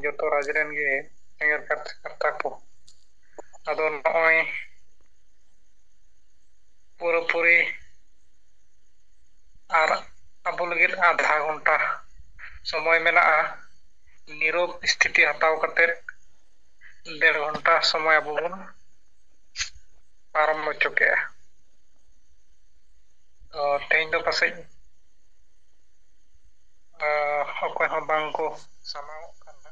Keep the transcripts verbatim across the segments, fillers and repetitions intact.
ᱡᱚᱛᱚ ᱨᱟᱡᱽ ᱨᱮᱱ ᱜᱮ ᱮᱸᱜᱮᱞ ᱠᱟᱨᱛᱟ ᱠᱚ᱾ ᱟᱫᱚ ᱱᱚᱜᱼᱚᱭ ᱯᱩᱨᱟᱹᱯᱩᱨᱤ ᱟᱨ ᱟᱵᱚ ᱞᱟᱹᱜᱤᱫ ᱟᱫᱷᱟ ᱜᱷᱚᱱᱴᱟ ᱥᱚᱢᱚᱭ ᱢᱮᱱᱟᱜᱼᱟ᱾ ᱱᱤᱨᱚᱵ ᱥᱛᱷᱤᱛᱤ ᱦᱟᱛᱟᱣ ᱠᱟᱛᱮ ᱰᱮᱲ ᱜᱷᱚᱱᱴᱟ ᱥᱚᱢᱚᱭ ᱟᱵᱚ ᱵᱚᱱ ᱯᱟᱨᱚᱢ ᱦᱚᱪᱚ ᱠᱮᱜᱼᱟ᱾ ᱛᱚ ᱛᱮᱦᱮᱧ ᱫᱚ ᱯᱟᱥᱮᱡ ᱚᱠᱚᱭ ᱦᱚᱸ ᱵᱟᱝ ᱠᱚ ᱥᱟᱢᱟᱝᱚᱜ ᱠᱟᱱᱟ᱾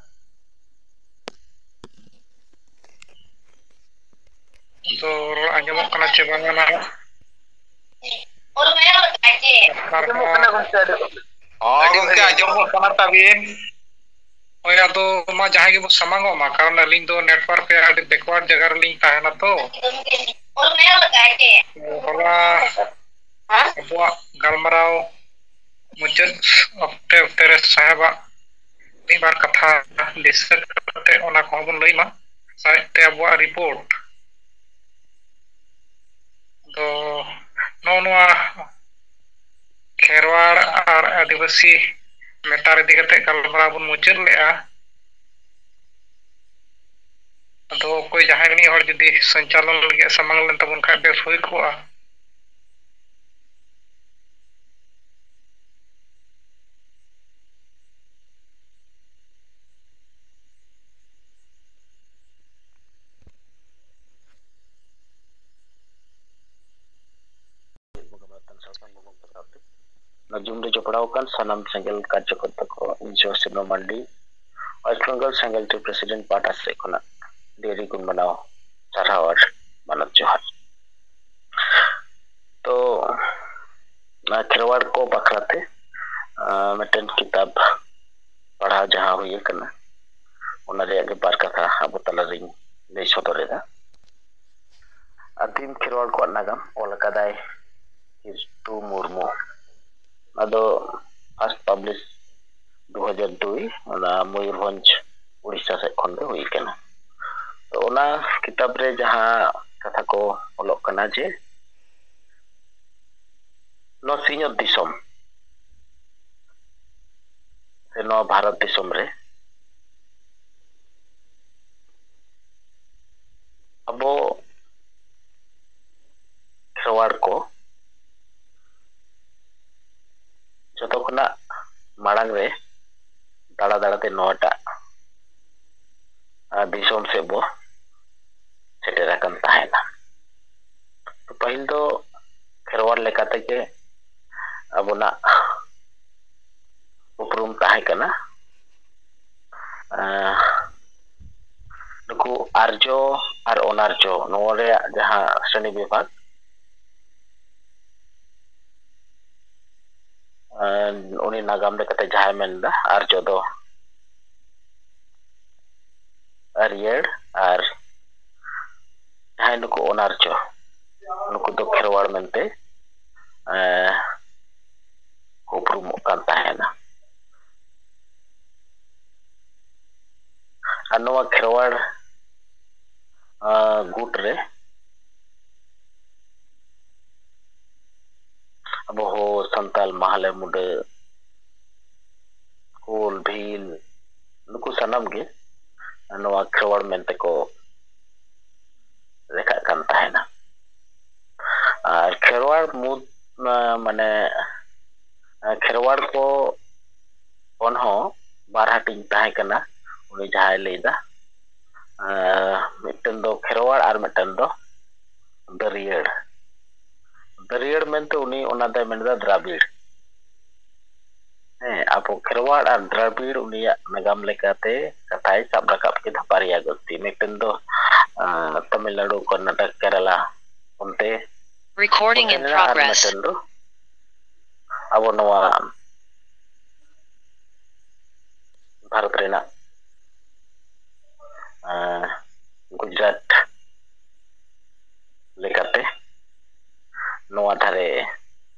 ᱫᱚ ᱨᱚᱲ ᱟᱸᱡᱚᱢᱚᱜ ᱠᱟᱱᱟ ᱪᱮ ᱵᱟᱝᱟ ᱱᱟᱦᱟᱜ? ᱟᱸᱡᱚᱢᱚᱜ ᱠᱟᱱᱟ ᱜᱚᱢᱠᱮ, ᱟᱹᱰᱤ ᱦᱚᱸ ᱟᱹᱰᱤ ᱜᱚᱢᱠᱮ, ᱵᱷᱟᱹᱜᱤ᱾ ᱟᱸᱡᱚᱢᱚᱜ ᱠᱟᱱᱟ ᱛᱟᱵᱤᱱ᱾ ᱦᱳᱭ, ᱟᱫᱚ ᱢᱟ ᱡᱟᱦᱟᱸᱭ ᱜᱮᱵᱚ ᱥᱟᱢᱟᱝᱚᱜ ᱢᱟ, ᱠᱟᱨᱚᱱ ᱟᱹᱞᱤᱧ ᱫᱚ network ᱨᱮ ᱟᱹᱰᱤ backward ᱡᱟᱭᱜᱟ ᱨᱮᱞᱤᱧ ᱛᱟᱦᱮᱱᱟ ᱛᱚ᱾ ᱦᱚᱞᱟ ᱟᱵᱚᱣᱟᱜ ᱜᱟᱞᱢᱟᱨᱟᱣ ᱢᱩᱪᱟᱹᱫ ᱚᱠᱛᱮ, ᱚᱠᱛᱮ ᱨᱮ ᱥᱟᱦᱮᱵᱟᱜ ᱢᱤᱫ ᱵᱟᱨ ᱠᱟᱛᱷᱟ ᱫᱤᱥᱟᱹ ᱠᱟᱛᱮ ᱚᱱᱟ ᱠᱚᱦᱚᱸ ᱵᱚᱱ ᱞᱟᱹᱭ ᱢᱟ᱾ ᱥᱟᱶᱛᱮ ᱟᱵᱚᱣᱟᱜ report ᱫᱚ ᱱᱚᱜᱼᱚ ᱱᱚᱣᱟ ᱠᱷᱮᱨᱣᱟᱲ ᱟᱨ ᱟᱹᱫᱤᱵᱟᱹᱥᱤ matter ᱤᱫᱤ ᱠᱟᱛᱮ ᱜᱟᱞᱢᱟᱨᱟᱣ ᱵᱚᱱ ᱢᱩᱪᱟᱹᱫ ᱞᱮᱜᱼᱟ᱾ ᱟᱫᱚ ᱚᱠᱚᱭ ᱡᱟᱦᱟᱸᱭ ᱢᱤᱫ ᱦᱚᱲ ᱡᱩᱫᱤ ᱥᱚᱧᱪᱟᱞᱚᱱ ᱞᱟᱹᱜᱤᱫ ᱥᱟᱢᱟᱝ ᱞᱮᱱ ᱛᱟᱵᱚᱱ ᱠᱷᱟᱱ ᱵᱮᱥ ᱦᱩᱭ ᱠᱚᱜᱼᱟ᱾ ᱱᱚᱣᱟ Zoom ᱨᱮ ᱡᱚᱯᱲᱟᱣ ᱟᱠᱟᱱ ᱥᱟᱱᱟᱢ ᱥᱮᱸᱜᱮᱞ ᱠᱟᱨᱡᱚᱠᱚᱨᱛᱟ ᱠᱚ ᱤᱧ ᱥᱩᱵᱷᱟᱥ ᱪᱚᱸᱫᱽᱨᱚ ᱢᱟᱱᱰᱤ, West Bengal ᱥᱮᱸᱜᱮᱞ ᱴᱤᱢ president ᱯᱟᱦᱴᱟ ᱥᱮᱫ ᱠᱷᱚᱱᱟᱜ ᱟᱹᱰᱤ ᱟᱹᱰᱤ ᱜᱩᱱ ᱢᱟᱱᱟᱣ ᱥᱟᱨᱦᱟᱣ ᱟᱨ ᱢᱟᱱᱚᱛ ᱡᱚᱦᱟᱨ᱾ ᱛᱚ, ᱱᱚᱣᱟ ᱠᱷᱮᱨᱣᱟᱲ ᱠᱚ ᱵᱟᱠᱷᱨᱟ ᱛᱮ, ᱟᱸ, ᱢᱤᱫᱴᱮᱱ ᱠᱤᱛᱟᱵ ᱯᱟᱲᱦᱟᱣ ᱡᱟᱦᱟᱸ ᱦᱩᱭ ᱟᱠᱟᱱᱟ, ᱚᱱᱟ ᱨᱮᱭᱟᱜ ᱜᱮ ᱵᱟᱨ ᱠᱟᱛᱷᱟ ᱟᱵᱚ ᱛᱟᱞᱟᱨᱤᱧ ᱞᱟᱹᱭ ᱥᱚᱫᱚᱨ ᱮᱫᱟ᱾ ᱟᱹᱫᱤᱢ ᱠᱷᱮᱨᱣᱟᱲ ᱠᱚᱣᱟᱜ ᱱᱟᱜᱟᱢ ᱚᱞ ᱟᱠᱟᱫᱟᱭ ᱠᱤᱨᱛᱩ ᱢᱩᱨᱢᱩ᱾ ᱟᱫᱚ first publish ᱫᱩ ᱦᱟᱡᱟᱨ ᱫᱩᱭ, ᱚᱱᱟ ᱢᱚᱭᱩᱨᱵᱷᱚᱸᱡᱽ, ᱩᱲᱤᱥᱥᱟ ᱥᱮᱫ ᱠᱷᱚᱱ ᱜᱮ ᱦᱩᱭ ᱟᱠᱟᱱᱟ᱾ ᱛᱚ ᱚᱱᱟ ᱠᱤᱛᱟᱵ ᱨᱮ ᱡᱟᱦᱟᱸ ᱠᱟᱛᱷᱟ ᱠᱚ ᱚᱞᱚᱜ ᱠᱟᱱᱟ ᱡᱮ ᱱᱚᱣᱟ ᱥᱤᱧᱚᱛ ᱫᱤᱥᱚᱢ ᱥᱮ ᱱᱚᱣᱟ ᱵᱷᱟᱨᱚᱛ ᱫᱤᱥᱚᱢ ᱨᱮ ᱢᱟᱲᱟᱝ ᱨᱮ ᱫᱟᱬᱟ ᱫᱟᱬᱟᱛᱮ ᱱᱚᱣᱟᱴᱟᱜ, ᱟᱨ ᱫᱤᱥᱚᱢ ᱥᱮᱫ ᱵᱚ ᱥᱮᱴᱮᱨ ᱟᱠᱟᱱ ᱛᱟᱦᱮᱱᱟ᱾ ᱯᱟᱹᱦᱤᱞ ᱫᱚ ᱠᱷᱮᱨᱣᱟᱲ ᱞᱮᱠᱟ ᱛᱮᱜᱮ ᱟᱵᱚᱱᱟᱜ ᱩᱯᱨᱩᱢ ᱛᱟᱦᱮᱸ ᱠᱟᱱᱟ᱾ ᱟᱸ, ᱱᱩᱠᱩ ᱟᱨᱡᱚ ᱟᱨ ᱚᱱᱟᱨᱡᱚ, ᱱᱚᱣᱟ ᱨᱮᱭᱟᱜ ᱡᱟᱦᱟᱸ ᱥᱨᱮᱱᱤ ᱵᱤᱵᱷᱟᱜᱽ, ᱟᱸ, ᱩᱱᱤ ᱱᱟᱜᱟᱢ ᱞᱮᱠᱟᱛᱮ ᱡᱟᱦᱟᱸᱭ ᱢᱮᱱᱫᱟ, ᱟᱨᱡᱚ ᱫᱚ ᱟᱹᱨᱤᱭᱟᱹᱲ, ᱟᱨ ᱡᱟᱦᱟᱸᱭ ᱱᱩᱠᱩ ᱚᱱᱟᱨᱡᱚ, ᱱᱩᱠᱩ ᱫᱚ ᱠᱷᱮᱨᱣᱟᱲ ᱢᱮᱱᱛᱮ, ᱮᱸ, ᱠᱚ ᱩᱯᱨᱩᱢᱚᱜ ᱠᱟᱱ ᱛᱟᱦᱮᱱᱟ᱾ ᱟᱨ ᱱᱚᱣᱟ ᱠᱷᱮᱨᱣᱟᱲ, ᱟᱸ, ᱜᱩᱴ ᱨᱮ ᱟᱵᱚ ᱦᱚᱸ ᱥᱟᱱᱛᱟᱞ, ᱢᱟᱦᱞᱮ, ᱢᱩᱰᱟᱹ, ᱠᱳᱞ, ᱵᱷᱤᱞ, ᱱᱩᱠᱩ ᱥᱟᱱᱟᱢ ᱜᱮ ᱱᱚᱣᱟ ᱠᱷᱮᱨᱣᱟᱲ ᱢᱮᱱᱛᱮ ᱠᱚ ᱞᱮᱠᱷᱟᱜ ᱠᱟᱱ ᱛᱟᱦᱮᱱᱟ᱾ ᱟᱨ ᱠᱷᱮᱨᱣᱟᱲ ᱢᱩᱫᱽ, ᱢᱟᱱᱮ, ᱠᱷᱮᱨᱣᱟᱲ ᱠᱚ ᱠᱷᱚᱱ ᱦᱚᱸ ᱵᱟᱨ ᱦᱟᱹᱴᱤᱧ ᱛᱟᱦᱮᱸ ᱠᱟᱱᱟ, ᱩᱱᱤ ᱡᱟᱦᱟᱸᱭ ᱞᱟᱹᱭᱫᱟ᱾ ᱟᱨ ᱢᱤᱫᱴᱮᱱ ᱫᱚ ᱠᱷᱮᱨᱣᱟᱲ ᱟᱨ ᱢᱤᱫᱴᱮᱱ ᱫᱚ ᱫᱟᱹᱨᱭᱟᱹᱲ᱾ ᱫᱟᱹᱨᱭᱟᱹᱲ ᱢᱮᱱᱛᱮ ᱩᱱᱤ ᱚᱱᱟ ᱫᱚᱭ ᱢᱮᱱᱫᱟ ᱫᱨᱟᱵᱤᱲ᱾ ᱦᱮᱸ, ᱟᱵᱚ ᱠᱷᱮᱨᱣᱟᱲ ᱟᱨ ᱫᱨᱟᱵᱤᱲ ᱩᱱᱤᱭᱟᱜ ᱱᱟᱜᱟᱢ ᱞᱮᱠᱟᱛᱮ ᱠᱟᱛᱷᱟᱭ ᱥᱟᱵ ᱨᱟᱠᱟᱵ ᱠᱮᱫᱟ, ᱵᱟᱨᱭᱟ ᱜᱟᱹᱞᱛᱤ᱾ ᱢᱤᱫᱴᱮᱱ ᱫᱚ, ᱟᱸ, ᱛᱟᱢᱤᱞᱱᱟᱲᱩ, ᱠᱚᱨᱱᱟᱴᱚᱠ, ᱠᱮᱨᱟᱞᱟ, ᱚᱱᱛᱮ Recording in ᱚᱱᱛᱮ ᱨᱮᱱᱟᱜ, ᱟᱨ progress. ᱢᱤᱫᱴᱮᱱ ᱫᱚ ᱟᱵᱚ ᱱᱚᱣᱟ ᱵᱷᱟᱨᱚᱛ ᱨᱮᱱᱟᱜ, ᱟᱸ, ᱜᱩᱡᱽᱨᱟᱴ ᱞᱮᱠᱟᱛᱮ ᱱᱚᱣᱟ ᱫᱷᱟᱨᱮ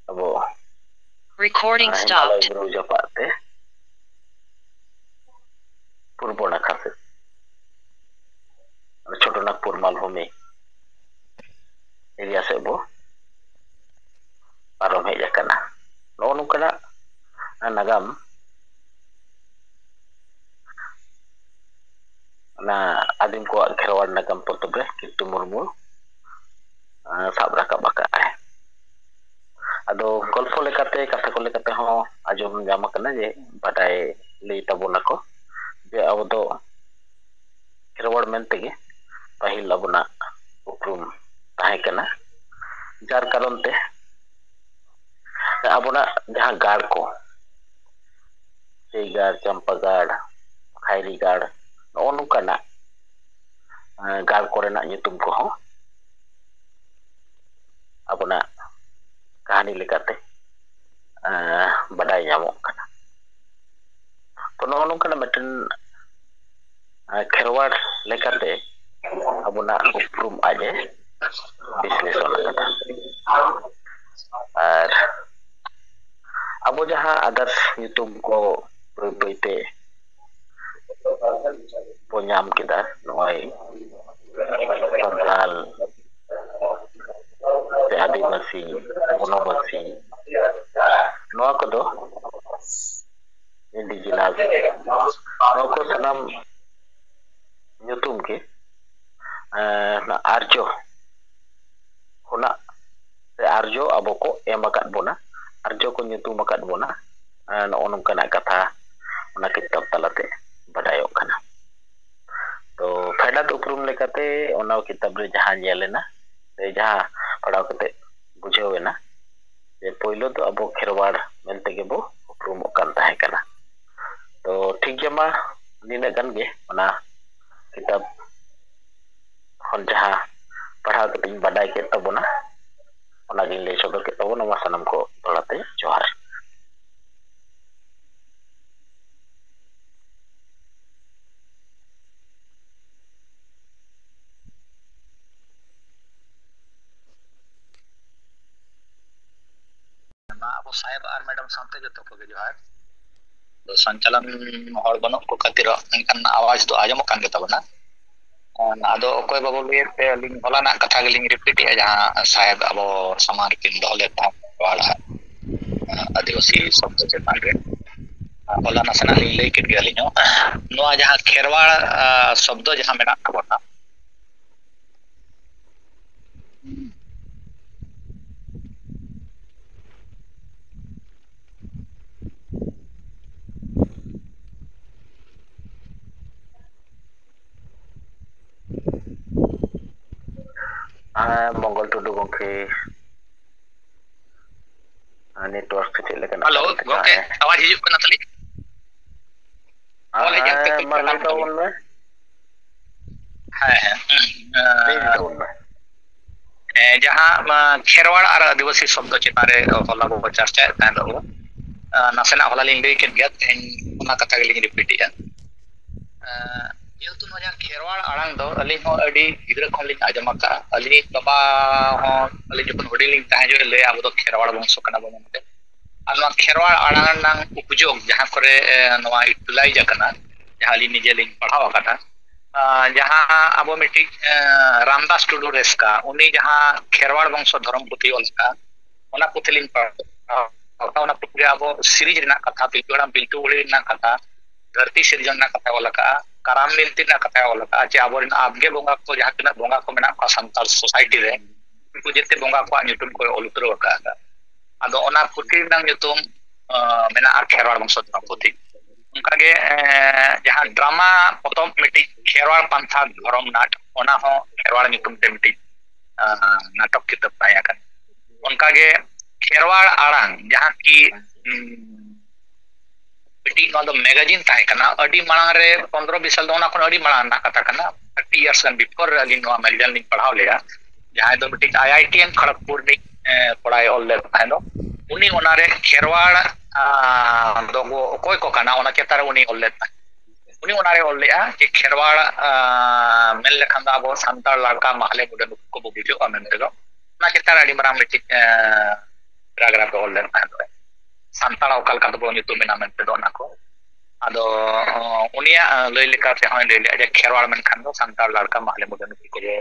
ᱟᱵᱚ, Recording ᱟᱸ, ᱦᱤᱢᱟᱞᱚᱭ stopped. ᱵᱩᱨᱩ ᱡᱟᱯᱟᱜ ᱛᱮ ᱯᱩᱨᱵᱚ ᱱᱟᱠᱷᱟ ᱥᱮᱫ, ᱪᱷᱳᱴᱳ ᱱᱟᱜᱽᱯᱩᱨ ᱢᱟᱞᱵᱷᱩᱢᱤ ᱮᱨᱤᱭᱟ ᱥᱮᱫ ᱵᱚ ᱯᱟᱨᱚᱢ ᱦᱮᱡ ᱟᱠᱟᱱᱟ᱾ ᱱᱚᱜᱼᱚ ᱱᱚᱝᱠᱟᱱᱟᱜ ᱱᱟᱜᱟᱢ, ᱚᱱᱟ ᱟᱹᱫᱤᱢ ᱠᱚᱣᱟᱜ ᱠᱷᱮᱨᱣᱟᱲ ᱱᱟᱜᱟᱢ ᱯᱚᱛᱚᱵ ᱨᱮ ᱠᱤᱨᱛᱤ ᱢᱩᱨᱢᱩ, ᱟᱸ, ᱥᱟᱵ ᱨᱟᱠᱟᱵ ᱟᱠᱟᱫᱼᱟᱭ᱾ ᱟᱫᱚ ᱜᱚᱞᱯᱷᱚ ᱞᱮᱠᱟᱛᱮ, ᱠᱟᱛᱷᱟ ᱠᱚ ᱞᱮᱠᱟᱛᱮ ᱦᱚᱸ ᱟᱸᱡᱚᱢ ᱧᱟᱢ ᱟᱠᱟᱱᱟ ᱡᱮ ᱵᱟᱰᱟᱭ ᱞᱟᱹᱭ ᱛᱟᱵᱚᱱᱟᱠᱚ ᱡᱮ ᱟᱵᱚ ᱫᱚ ᱠᱷᱮᱨᱣᱟᱲ ᱢᱮᱱᱛᱮᱜᱮ ᱯᱟᱹᱦᱤᱞ ᱟᱵᱚᱱᱟᱜ ᱩᱯᱨᱩᱢ ᱛᱟᱦᱮᱸ ᱠᱟᱱᱟ᱾ ᱡᱟᱨ ᱠᱟᱨᱚᱱ ᱛᱮ ᱟᱵᱚᱱᱟᱜ ᱡᱟᱦᱟᱸ ᱜᱟᱲ ᱠᱚ, ᱪᱟᱹᱭ ᱜᱟᱲ, ᱪᱟᱢᱯᱟ ᱜᱟᱲ, ᱠᱷᱟᱭᱨᱤ ᱜᱟᱲ, ᱱᱚᱜᱼᱚ ᱱᱚᱝᱠᱟᱱᱟᱜ, ᱮᱸ, ᱜᱟᱲ ᱠᱚᱨᱮᱱᱟᱜ ᱧᱩᱛᱩᱢ ᱠᱚᱦᱚᱸ ᱟᱵᱚᱱᱟᱜ ᱠᱟᱹᱦᱱᱤ ᱞᱮᱠᱟᱛᱮ, ᱮᱸ, ᱵᱟᱰᱟᱭ ᱧᱟᱢᱚᱜ ᱠᱟᱱᱟ᱾ ᱛᱚ, ᱱᱚᱜᱼᱚ ᱱᱚᱝᱠᱟᱱᱟᱜ ᱢᱤᱫᱴᱮᱱ, ᱮᱸ, ᱠᱷᱮᱨᱣᱟᱲ ᱞᱮᱠᱟᱛᱮ ᱟᱵᱚᱱᱟᱜ ᱩᱯᱨᱩᱢ ᱟᱡ ᱮ ᱵᱤᱥᱞᱮᱥᱚᱱ ᱟᱠᱟᱫᱟ᱾ ᱟᱨ ᱟᱵᱚ ᱡᱟᱦᱟᱸ others ᱧᱩᱛᱩᱢ ᱠᱚ ᱵᱟᱹᱭ ᱵᱟᱹᱭᱛᱮ ᱵᱚ ᱧᱟᱢ ᱠᱮᱫᱟ, ᱱᱚᱜᱼᱚᱭ ᱥᱟᱱᱛᱟᱞ ᱥᱮ ᱟᱹᱫᱤᱵᱟᱹᱥᱤ, ᱜᱚᱱᱚᱵᱟᱹᱥᱤ, ᱱᱚᱣᱟ ᱠᱚᱫᱚ indigenous, ᱱᱚᱣᱟ ᱠᱚ ᱥᱟᱱᱟᱢ ᱧᱩᱛᱩᱢ ᱜᱮ, ᱮᱸ, ᱟᱨᱡᱚ ᱠᱷᱚᱱᱟᱜ ᱥᱮ ᱟᱨᱡᱚ ᱟᱵᱚ ᱠᱚ ᱮᱢ ᱟᱠᱟᱫ ᱵᱚᱱᱟ, ᱟᱨᱡᱚ ᱠᱚ ᱧᱩᱛᱩᱢ ᱟᱠᱟᱫ ᱵᱚᱱᱟ᱾ ᱮᱸ, ᱱᱚᱜᱼᱚ ᱱᱚᱝᱠᱟᱱᱟᱜ ᱠᱟᱛᱷᱟ ᱚᱱᱟ ᱠᱤᱛᱟᱹᱵ ᱛᱟᱞᱟᱛᱮ ᱵᱟᱰᱟᱭᱚᱜ ᱠᱟᱱᱟ᱾ ᱛᱚ, ᱯᱷᱮᱰᱟᱛ ᱩᱯᱨᱩᱢ ᱞᱮᱠᱟᱛᱮ ᱚᱱᱟ ᱠᱤᱛᱟᱹᱵ ᱨᱮ ᱡᱟᱦᱟᱸ ᱧᱮᱞ ᱮᱱᱟ ᱥᱮ ᱡᱟᱦᱟᱸ ᱯᱟᱲᱦᱟᱣ ᱠᱟᱛᱮ ᱵᱩᱡᱷᱟᱹᱣ ᱮᱱᱟ ᱡᱮ ᱯᱳᱭᱞᱳ ᱫᱚ ᱟᱵᱚ ᱠᱷᱮᱨᱣᱟᱲ ᱢᱮᱱᱛᱮ ᱜᱮᱵᱚ ᱩᱯᱨᱩᱢᱚᱜ ᱠᱟᱱ ᱛᱟᱦᱮᱸ ᱠᱟᱱᱟ᱾ ᱛᱚ, ᱴᱷᱤᱠ ᱜᱮᱭᱟ, ᱢᱟ ᱱᱤᱱᱟᱹᱜ ᱜᱟᱱ ᱜᱮ ᱚᱱᱟ ᱠᱤᱛᱟᱹᱵ ᱠᱷᱚᱱ ᱡᱟᱦᱟᱸ ᱯᱟᱲᱦᱟᱣ ᱠᱟᱛᱮ ᱤᱧ ᱵᱟᱰᱟᱭ ᱠᱮᱫ ᱛᱟᱵᱚᱱᱟ, ᱚᱱᱟᱜᱤᱧ ᱞᱟᱹᱭ ᱥᱚᱫᱚᱨ ᱠᱮᱫ ᱛᱟᱵᱚᱱᱟ᱾ ᱢᱟ ᱥᱟᱱᱟᱢ ᱠᱚ ᱫᱚᱦᱲᱟ ᱛᱮ ᱡᱚᱦᱟᱨ᱾ ᱢᱟ ᱟᱵᱚ ᱥᱟᱦᱮᱵ ᱟᱨ ᱢᱮᱰᱟᱢ ᱥᱟᱶᱛᱮ ᱡᱚᱛᱚ ᱠᱚᱜᱮ ᱡᱚᱦᱟᱨ᱾ ᱟᱫᱚ ᱥᱚᱧᱪᱟᱞᱚᱱ ᱦᱚᱲ ᱵᱟᱹᱱᱩᱜ ᱠᱚ ᱠᱷᱟᱹᱛᱤᱨ ᱢᱮᱱᱠᱷᱟᱱ ᱟᱣᱟᱡᱽ ᱫᱚ ᱟᱸᱡᱚᱢᱚᱜ ᱠᱟᱱ ᱜᱮ ᱛᱟᱵᱚᱱᱟ᱾ ᱟᱫᱚ ᱚᱠᱚᱭ ᱵᱟᱵᱚ ᱞᱟᱹᱭᱮᱫ ᱛᱮ ᱟᱹᱞᱤᱧ ᱦᱚᱞᱟᱱᱟᱜ ᱠᱟᱛᱷᱟ ᱜᱮᱞᱤᱧ ᱨᱤᱯᱤᱴᱮᱜᱼᱟ, ᱡᱟᱦᱟᱸ ᱥᱟᱦᱮᱵ ᱟᱵᱚ ᱥᱟᱢᱟᱝ ᱨᱮᱠᱤᱱ ᱫᱚᱦᱚ ᱞᱮᱫ ᱛᱟᱦᱮᱸᱫ ᱨᱚᱲ ᱦᱟᱸᱜ, ᱟᱹᱫᱤᱵᱟᱹᱥᱤ ᱥᱚᱵᱫᱚ ᱪᱮᱛᱟᱱ ᱨᱮ᱾ ᱦᱚᱞᱟ ᱱᱟᱥᱮᱱᱟᱜ ᱞᱤᱧ ᱞᱟᱹᱭ ᱠᱮᱫ ᱜᱮᱭᱟ ᱟᱹᱞᱤᱧ ᱦᱚᱸ᱾ ᱱᱚᱣᱟ ᱡᱟᱦᱟᱸ ᱠᱷᱮᱨᱣᱟᱲ, ᱟᱸ, ᱥᱚᱵᱫᱚ ᱡᱟᱦᱟᱸ ᱢᱮᱱᱟᱜ ᱛᱟᱵᱚᱱᱟ, ᱦᱮᱸ, ᱢᱚᱝᱜᱚᱞ ᱴᱩᱰᱩ ᱜᱚᱢᱠᱮ᱾ ᱟᱨ network ᱥᱮ ᱪᱮᱫ ᱞᱮᱠᱟᱱᱟᱜ ᱦᱮᱞᱳ, ᱠᱟᱨᱚᱱ ᱛᱮ ᱜᱚᱢᱠᱮ, ᱪᱚ ᱦᱟᱸᱜ ᱟᱣᱟᱡ ᱦᱤᱡᱩᱜ ᱠᱟᱱᱟ ᱛᱟᱹᱞᱤᱧ? ᱦᱮᱸ, ᱚᱞ ᱦᱤᱡᱩᱜ ᱠᱟᱱᱟ, ᱠᱟᱹᱴᱤᱡ ᱢᱟ ᱞᱟᱹᱭ ᱠᱟᱴᱟᱜ ᱠᱟᱱ ᱛᱟᱵᱚᱱ ᱛᱟᱹᱞᱤᱧᱟ᱾ ᱢᱮ᱾ ᱦᱮᱸ, ᱦᱮᱸ᱾ ᱞᱟᱹᱭ ᱛᱟᱵᱚᱱ ᱢᱮ᱾ ᱦᱮᱸ, ᱡᱟᱦᱟᱸ, ᱢᱟ, ᱠᱷᱮᱨᱣᱟᱲ ᱟᱨ ᱟᱹᱫᱤᱵᱟᱹᱥᱤ ᱥᱚᱵᱫᱚ ᱪᱮᱛᱟᱱ ᱨᱮ ᱦᱚᱞᱟ ᱵᱚ ᱪᱟᱨᱪᱟᱭᱮᱫ ᱛᱟᱦᱮᱸ ᱫᱚ, ᱟ, ᱱᱟᱥᱮᱱᱟᱜ ᱦᱚᱞᱟ ᱞᱤᱧ ᱞᱟᱹᱭ ᱠᱮᱫ ᱜᱮᱭᱟ, ᱛᱮᱦᱮᱧ ᱚᱱᱟ ᱠᱟᱛᱷᱟ ᱜᱮᱞᱤᱧ repeat ᱮᱫᱼᱟ᱾ ᱟ, ᱡᱮᱦᱮᱛᱩ ᱱᱚᱣᱟ ᱡᱟᱦᱟᱸ ᱠᱷᱮᱨᱣᱟᱲ ᱟᱲᱟᱝ ᱫᱚ ᱟᱹᱞᱤᱧ ᱦᱚᱸ ᱟᱹᱰᱤ ᱜᱤᱫᱽᱨᱟᱹ ᱠᱷᱚᱱ ᱞᱤᱧ ᱟᱸᱡᱚᱢ ᱟᱠᱟᱫᱼᱟ᱾ ᱟᱹᱞᱤᱧᱤᱡ ᱵᱟᱵᱟ ᱦᱚᱸ ᱟᱹᱞᱤᱧ ᱡᱚᱠᱷᱚᱱ ᱦᱩᱰᱤᱧ ᱞᱤᱧ ᱛᱟᱦᱮᱸ ᱡᱚᱠᱷᱚᱱ ᱞᱟᱹᱭᱟ, "ᱟᱵᱚ ᱫᱚ ᱠᱷᱮᱨᱣᱟᱲ ᱵᱚᱝᱥᱚ ᱠᱟᱱᱟ ᱵᱚᱱ" ᱢᱮᱱᱛᱮ᱾ ᱟᱨ ᱱᱚᱣᱟ ᱠᱷᱮᱨᱣᱟᱲ ᱟᱲᱟᱝ ᱨᱮᱱᱟᱜ ᱩᱯᱡᱚᱜᱽ ᱡᱟᱦᱟᱸ ᱠᱚᱨᱮ, ᱮ, ᱱᱚᱣᱟ utilize ᱟᱠᱟᱱᱟ, ᱡᱟᱦᱟᱸ ᱟᱹᱞᱤᱧ ᱱᱤᱡᱮ ᱞᱤᱧ ᱯᱟᱲᱦᱟᱣ ᱟᱠᱟᱫᱟ, ᱟ, ᱡᱟᱦᱟᱸ ᱟᱵᱚ ᱢᱤᱫᱴᱤᱡ, ᱮ, ᱨᱟᱢᱫᱟᱥ ᱴᱩᱰᱩ ᱨᱮᱥᱠᱟ, ᱩᱱᱤ ᱡᱟᱦᱟᱸ ᱠᱷᱮᱨᱣᱟᱲ ᱵᱚᱝᱥᱚ ᱫᱷᱚᱨᱚᱢ ᱯᱩᱛᱷᱤ ᱚᱞ ᱟᱠᱟᱫ, ᱚᱱᱟ ᱯᱩᱛᱷᱤ ᱞᱤᱧ ᱯᱟᱲᱦᱟᱣ ᱟᱠᱟᱫᱟ᱾ ᱚᱱᱟ ᱯᱩᱛᱷᱤ ᱨᱮ ᱟᱵᱚ ᱥᱤᱨᱤᱡᱽ ᱨᱮᱱᱟᱜ ᱠᱟᱛᱷᱟ, ᱯᱤᱞᱪᱩ ᱦᱟᱲᱟᱢ ᱯᱤᱞᱪᱩ ᱵᱩᱲᱦᱤ ᱨᱮᱱᱟᱜ ᱠᱟᱛᱷᱟ, ᱫᱷᱟᱹᱨᱛᱤ ᱥᱤᱨᱡᱚᱱ ᱨᱮᱱᱟᱜ ᱠᱟᱛᱷᱟᱭ ᱚᱞ ᱟᱠᱟᱫᱼᱟ, ᱠᱟᱨᱟᱢ ᱵᱤᱱᱛᱤ ᱨᱮᱱᱟᱜ ᱠᱟᱛᱷᱟᱭ ᱚᱞ ᱟᱠᱟᱫᱼᱟ, ᱪᱮ ᱟᱵᱚᱨᱮᱱ ᱟᱵᱜᱮ ᱵᱚᱸᱜᱟ ᱠᱚ ᱡᱟᱦᱟᱸ ᱛᱤᱱᱟᱹᱜ ᱵᱚᱸᱜᱟ ᱠᱚ ᱢᱮᱱᱟᱜ ᱠᱚᱣᱟ ᱥᱟᱱᱛᱟᱲ society ᱨᱮ, ᱩᱱᱠᱩ ᱡᱮᱛᱮ ᱵᱚᱸᱜᱟ ᱠᱚᱣᱟᱜ ᱧᱩᱛᱩᱢ ᱠᱚᱭ ᱚᱞ ᱩᱛᱟᱹᱨ ᱟᱠᱟᱫᱼᱟ᱾ ᱟᱫᱚ ᱚᱱᱟ ᱯᱩᱛᱷᱤ ᱨᱮᱱᱟᱜ ᱧᱩᱛᱩᱢ, ᱟ, ᱢᱮᱱᱟᱜᱼᱟ ᱠᱷᱮᱨᱣᱟᱲ ᱵᱚᱝᱥᱚ ᱫᱷᱚᱨᱚᱢ ᱯᱩᱛᱷᱤ᱾ ᱚᱱᱠᱟᱜᱮ, ᱮ, ᱡᱟᱦᱟᱸ drama ᱯᱚᱛᱚᱵ ᱢᱤᱫᱴᱤᱡ ᱠᱷᱮᱨᱣᱟᱲ ᱯᱟᱱᱛᱷᱟ ᱫᱷᱚᱨᱚᱢ ᱱᱟᱴ, ᱚᱱᱟ ᱦᱚᱸ ᱠᱷᱮᱨᱣᱟᱲ ᱧᱩᱛᱩᱢ ᱛᱮ ᱢᱤᱫᱴᱤᱡ, ᱟ, ᱱᱟᱴᱚᱠ ᱠᱤᱛᱟᱹᱵ ᱛᱟᱦᱮᱸ ᱟᱠᱟᱱᱟ᱾ ᱚᱱᱠᱟᱜᱮ ᱠᱷᱮᱨᱣᱟᱲ ᱟᱲᱟᱝ, ᱡᱟᱦᱟᱸ ᱠᱤ, ᱩᱢ, ᱢᱤᱫᱴᱤᱡ ᱱᱚᱣᱟ ᱫᱚ magazine ᱛᱟᱦᱮᱸ ᱠᱟᱱᱟ ᱟᱹᱰᱤ ᱢᱟᱲᱟᱝ ᱨᱮ, ᱯᱚᱱᱫᱽᱨᱚ ᱵᱤᱥ ᱥᱟᱞ ᱫᱚ ᱚᱱᱟ ᱠᱷᱚᱱ ᱟᱹᱰᱤ ᱢᱟᱲᱟᱝ ᱨᱮᱱᱟᱜ ᱠᱟᱛᱷᱟ ᱠᱟᱱᱟ, thirty years ᱜᱟᱱ before ᱨᱮ ᱟᱹᱞᱤᱧ ᱱᱚᱣᱟ magazine ᱞᱤᱧ ᱯᱟᱲᱦᱟᱣ ᱞᱮᱫᱼᱟ᱾ ᱡᱟᱦᱟᱸᱭ ᱫᱚ ᱢᱤᱫᱴᱤᱡ IITM ᱠᱷᱚᱲᱚᱜᱽᱯᱩᱨ ᱨᱤᱱᱤᱡ, ᱮ, ᱠᱚᱲᱟᱭ ᱚᱞ ᱞᱮᱫ ᱛᱟᱦᱮᱸ ᱫᱚ, ᱩᱱᱤ ᱚᱱᱟᱨᱮ ᱠᱷᱮᱨᱣᱟᱲ, ᱟ, ᱫᱚ ᱚᱠᱚᱭ ᱠᱚ ᱠᱟᱱᱟ ᱚᱱᱟ ᱪᱮᱛᱟᱱ ᱨᱮ ᱩᱱᱤ ᱚᱞ ᱞᱮᱫ ᱛᱟᱦᱮᱸᱫ᱾ ᱩᱱᱤ ᱚᱱᱟᱨᱮ ᱚᱞ ᱞᱮᱫᱼᱟ ᱡᱮ ᱠᱷᱮᱨᱣᱟᱲ, ᱟ, ᱢᱮᱱ ᱞᱮᱠᱷᱟᱱ ᱫᱚ ᱟᱵᱚ ᱥᱟᱱᱛᱟᱲ ᱞᱟᱲᱠᱟ ᱢᱟᱦᱞᱮ ᱢᱩᱰᱟᱹ ᱱᱩᱠᱩ ᱠᱚᱵᱚ ᱵᱩᱡᱷᱟᱹᱜᱼᱟ ᱢᱮᱱᱛᱮ ᱫᱚ, ᱚᱱᱟ ᱪᱮᱛᱟᱱ ᱨᱮ ᱟᱹᱰᱤ ᱢᱟᱨᱟᱝ ᱢᱤᱫᱴᱤᱡ, ᱮ, paragraph ᱮ ᱚᱞ ᱞᱮᱫ ᱛᱟᱦᱮᱸᱫ᱾ ᱥᱟᱱᱛᱟᱲ ᱚᱠᱟ ᱞᱮᱠᱟ ᱛᱮᱵᱚ ᱧᱩᱛᱩᱢ ᱮᱱᱟ ᱢᱮᱱᱛᱮ ᱫᱚ ᱚᱱᱟ ᱠᱚ᱾ ᱟᱫᱚ, ᱚ, ᱩᱱᱤᱭᱟᱜ, ᱮ, ᱞᱟᱹᱭ ᱞᱮᱠᱟᱛᱮ ᱦᱚᱸᱭ ᱞᱟᱹᱭ ᱞᱮᱫᱼᱟ ᱡᱮ ᱠᱷᱮᱨᱣᱟᱲ ᱢᱮᱱᱠᱷᱟᱱ ᱫᱚ ᱥᱟᱱᱛᱟᱲ ᱞᱟᱲᱠᱟ ᱢᱟᱦᱞᱮ ᱢᱩᱰᱟᱹ ᱱᱩᱠᱩ ᱠᱚᱵᱚ